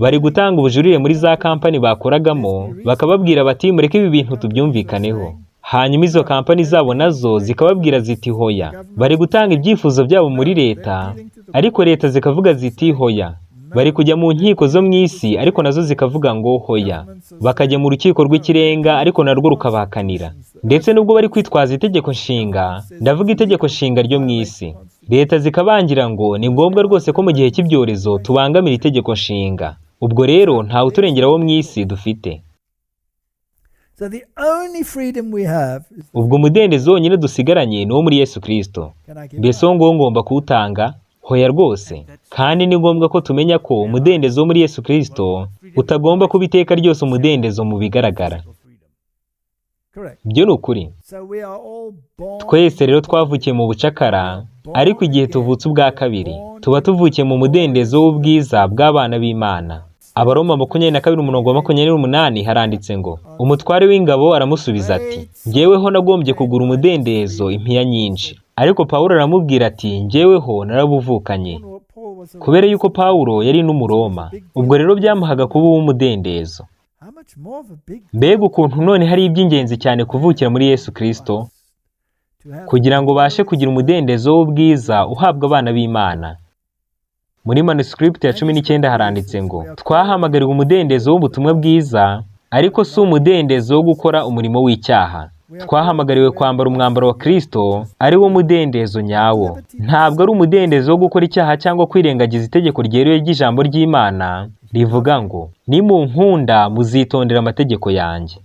Bari gutanga ubujurire muri za kampani bakoragamo, bakababwira bati mureke ibi bintu tubyumvikaneho. Hanyuma izo kampani zabo nazo zikababwira ziti hoya. Bari gutanga ibyifuzo byabo muri leta, ariko leta zikavuga ziti hoya. Bari kujya mu nkiko zo mu isi, ariko nazo zikavuga ngo hoya. Bakajya mu rukiko rw'ikirenga, ariko narwo rukabahakanira. Ndetse nubwo bari kwitwaza itegeko nshinga, ndavuga itegeko nshinga ryo mu isi, leta zikabangira ngo ni ngombwa rwose ko mu gihe cy'ibyorezo tubangamira itegeko nshinga. Ubwo rero ntawe uturengera wo mu isi dufite. Ubwo umudendezo wonyine dusigaranye ni uwo muri Yesu Kristo. Mbese uwo nguwo ngomba kuwutanga? Hoya rwose. Kandi ni ngombwa ko tumenya ko umudendezo wo muri Yesu Kristo utagomba kuba iteka ryose umudendezo mu bigaragara. Ibyo ni ukuri. Twese rero twavukiye mu bucakara, ariko igihe tuvutse ubwa kabiri tuba tuvukiye mu mudendezo w'ubwiza bw'abana b'Imana. Abaroma 22 umurongo wa 28 haranditse ngo umutware w'ingabo aramusubiza ati njyeweho nagombye kugura umudendezo impiya nyinshi. Ariko Pawulo aramubwira ati njyeweho narabuvukanye. Kubera yuko Pawulo yari n'Umuroma, ubwo rero byamuhaga kuba uw'umudendezo. Mbega ukuntu none hari iby'ingenzi cyane kuvukira muri Yesu Kristo, kugira ngo ubashe kugira umudendezo w'ubwiza uhabwa abana b'Imana. Muri manuscript ya 19 haranditse ngo twahamagariwe umudendezo w'ubutumwa bwiza, ariko si umudendezo wo gukora umurimo w'icyaha. Twahamagariwe kwambara umwambaro wa Kristo, ari wo mudendezo nyawo. Ntabwo ari umudendezo wo gukora icyaha cyangwa kwirengagiza itegeko ryeruye ry'ijambo ry'Imana rivuga ngo nimunkunda muzitondera amategeko yanjye.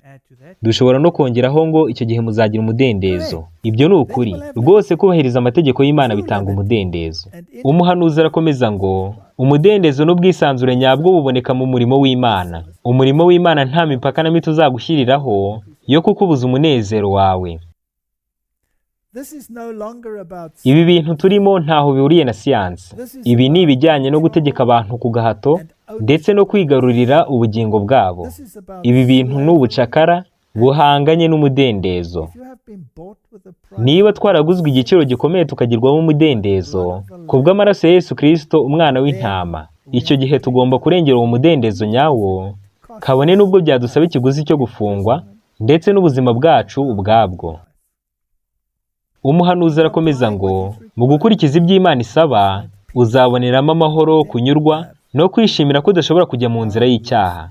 Dushobora no kongeraho ngo icyo gihe muzagira umudendezo. Ibyo ni ukuri rwose, kubahiriza amategeko y'Imana bitanga umudendezo. Umuhanuzi arakomeza ngo umudendezo n'ubwisanzure nyabwo buboneka mu murimo w'Imana. Umurimo w'Imana nta mipaka na mito uzagushyiriraho yo kukubuza umunezero wawe. Ibi bintu turimo ntaho bihuriye na siyansi. Ibi ni ibijyanye no gutegeka abantu ku gahato ndetse no kwigarurira ubugingo bwabo. Ibi bintu ni ubucakara buhanganye n'umudendezo. Niba twaraguzwe igiciro gikomeye tukagirwamo umudendezo kubw'amaraso ya Yesu Kristo umwana w'intama, icyo gihe tugomba kurengera uwo mudendezo nyawo, kabone n'ubwo byadusaba ikiguzi cyo gufungwa ndetse n'ubuzima bwacu ubwabwo. Umuhanuzi arakomeza ngo mu gukurikiza iby'Imana isaba uzaboneramo amahoro, kunyurwa no kwishimira ko udashobora kujya mu nzira y'icyaha.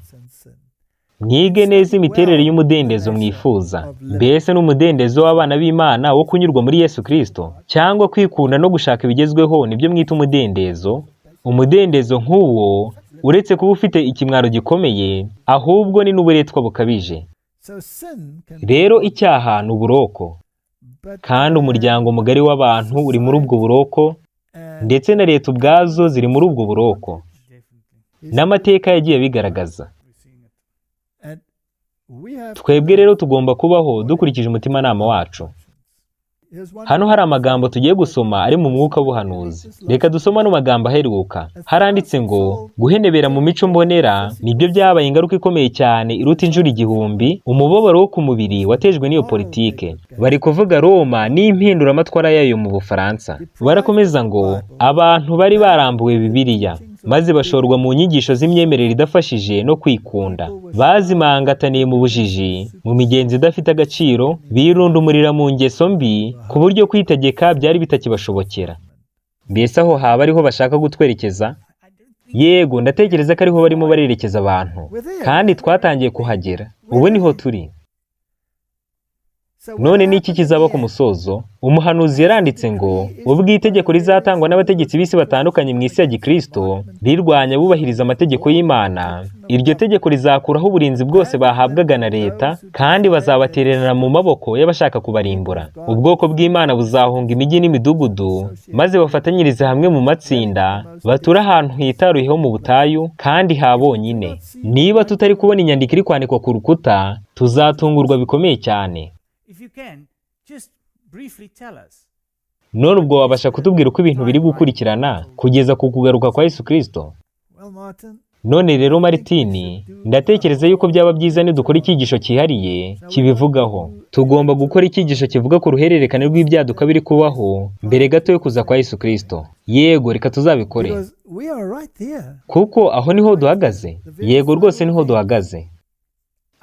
Mwige neza imiterere y'umudendezo mwifuza. Mbese n'umudendezo w'abana b'Imana wo kunyurwa muri Yesu Kristo, cyangwa kwikunda no gushaka ibigezweho nibyo mwita umudendezo? Umudendezo nk'uwo, uretse kuba ufite ikimwaro gikomeye, ahubwo ni n'uburetwa bukabije. Rero icyaha ni uburoko, kandi umuryango mugari w'abantu uri muri ubwo buroko, ndetse na leta ubwazo ziri muri ubwo buroko, n'amateka yagiye abigaragaza. Twebwe rero tugomba kubaho dukurikije umutimanama wacu. Hano hari amagambo tugiye gusoma ari mu mwuka w'ubuhanuzi. Reka dusome ano magambo aheruka. Haranditse ngo guhenebera mu mico mbonera nibyo byabaye ingaruka ikomeye cyane iruta inshuro 1000 umubabaro wo ku mubiri watejwe n'iyo politike. Bari kuvuga Roma n'impinduramatwara yayo mu Bufaransa. Barakomeza ngo abantu bari barambuwe Bibiliya maze bashorwa mu nyigisho z'imyemerere idafashije no kwikunda. Bazimangataniye mu bujiji, mu migenzo idafite agaciro, birundumurira mu ngeso mbi ku buryo kwitegeka byari bitakibashobokera. Mbese aho haba ariho bashaka gutwerekeza? Yego, ndatekereza ko ariho barimo barerekeza abantu, kandi twatangiye kuhagera. Ubu niho turi. None niki kizaba ku musozo? Umuhanuzi yaranditse ngo ubwo itegeko rizatangwa n'abategetsi b'isi batandukanye mu isi ya Gikristo rirwanya bubahiriza amategeko y'Imana, iryo tegeko rizakuraho uburinzi bwose bahabwaga na leta, kandi bazabatererana mu maboko y'abashaka kubarimbura. Ubwoko bw'Imana buzahunga imijyi n'imidugudu, maze bafatanyirize hamwe mu matsinda, bature ahantu hitaruye ho mu butayu kandi ha bonyine. Niba tutari kubona inyandiko iri kwandikwa ku rukuta, tuzatungurwa bikomeye cyane. None ubwo wabasha kutubwira uko ibintu biri gukurikirana kugeza ku kugaruka kwa Yesu Kristo? None rero Martini, ndatekereza yuko byaba byiza nidukora icyigisho cyihariye kibivugaho. Tugomba gukora icyigisho kivuga ku ruhererekane rw'ibyaduka biri kubaho mbere gato yo kuza kwa Yesu Kristo. Yego, reka tuzabikore, kuko aho niho duhagaze. Yego rwose niho duhagaze.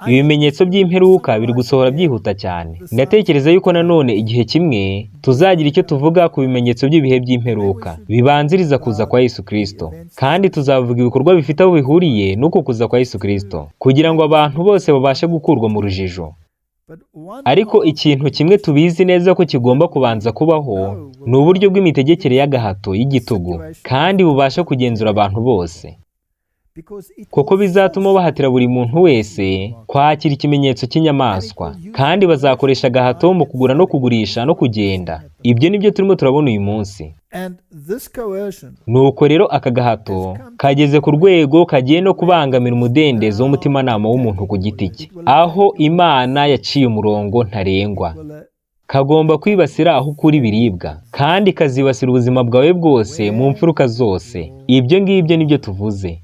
Ibimenyetso by'imperuka biri gusohora byihuta cyane. Ndatekereza yuko nanone igihe kimwe tuzagira icyo tuvuga ku bimenyetso by'ibihe by'imperuka bibanziriza kuza kwa Yesu Kristo, kandi tuzavuga ibikorwa bifite aho bihuriye n'uko kuza kwa Yesu Kristo, kugira ngo abantu bose babashe gukurwa mu rujijo. Ariko ikintu kimwe tubizi neza ko kigomba kubanza kubaho ni uburyo bw'imitegekere y'agahato y'igitugu, kandi bubasha kugenzura abantu bose, kuko bizatuma bahatira buri muntu wese kwakira ikimenyetso cy'inyamaswa, kandi bazakoresha agahato mu kugura no kugurisha no kugenda. Ibyo nibyo turimo turabona uyu munsi. Nuko rero aka gahato kageze ku rwego kagiye no kubangamira umudendezo w'umutimanama w'umuntu ku giti cye, aho Imana yaciye umurongo ntarengwa. Kagomba kwibasira aho ukura ibiribwa, kandi kazibasira ubuzima bwawe bwose mu mfuruka zose. Ibyo ngibyo nibyo tuvuze.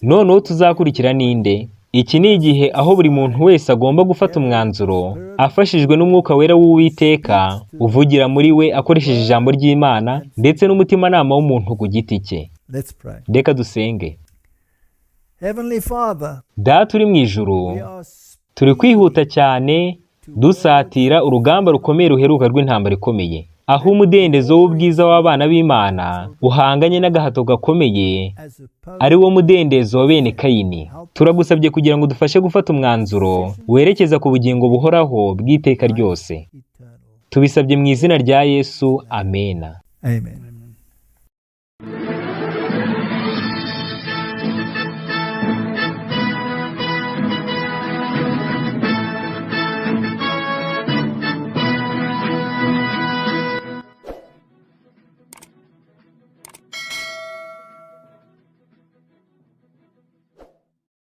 Noneho tuzakurikira ninde? Iki ni igihe aho buri muntu wese agomba gufata umwanzuro afashijwe n'umwuka wera w'Uwiteka uvugira muri we akoresheje ijambo ry'Imana ndetse n'umutimanama w'umuntu ku giti cye. Reka dusenge. Data uri mu ijuru, turi kwihuta cyane dusatira urugamba rukomeye ruheruka rw'intambara ikomeye, aho umudendezo w'ubwiza w'abana b'Imana uhanganye n'agahato gakomeye, ari wo mudendezo wa bene Kayini. Turagusabye kugira ngo dufashe gufata umwanzuro werekeza ku bugingo buhoraho bw'iteka ryose. Tubisabye mu izina rya Yesu, amena. Amen.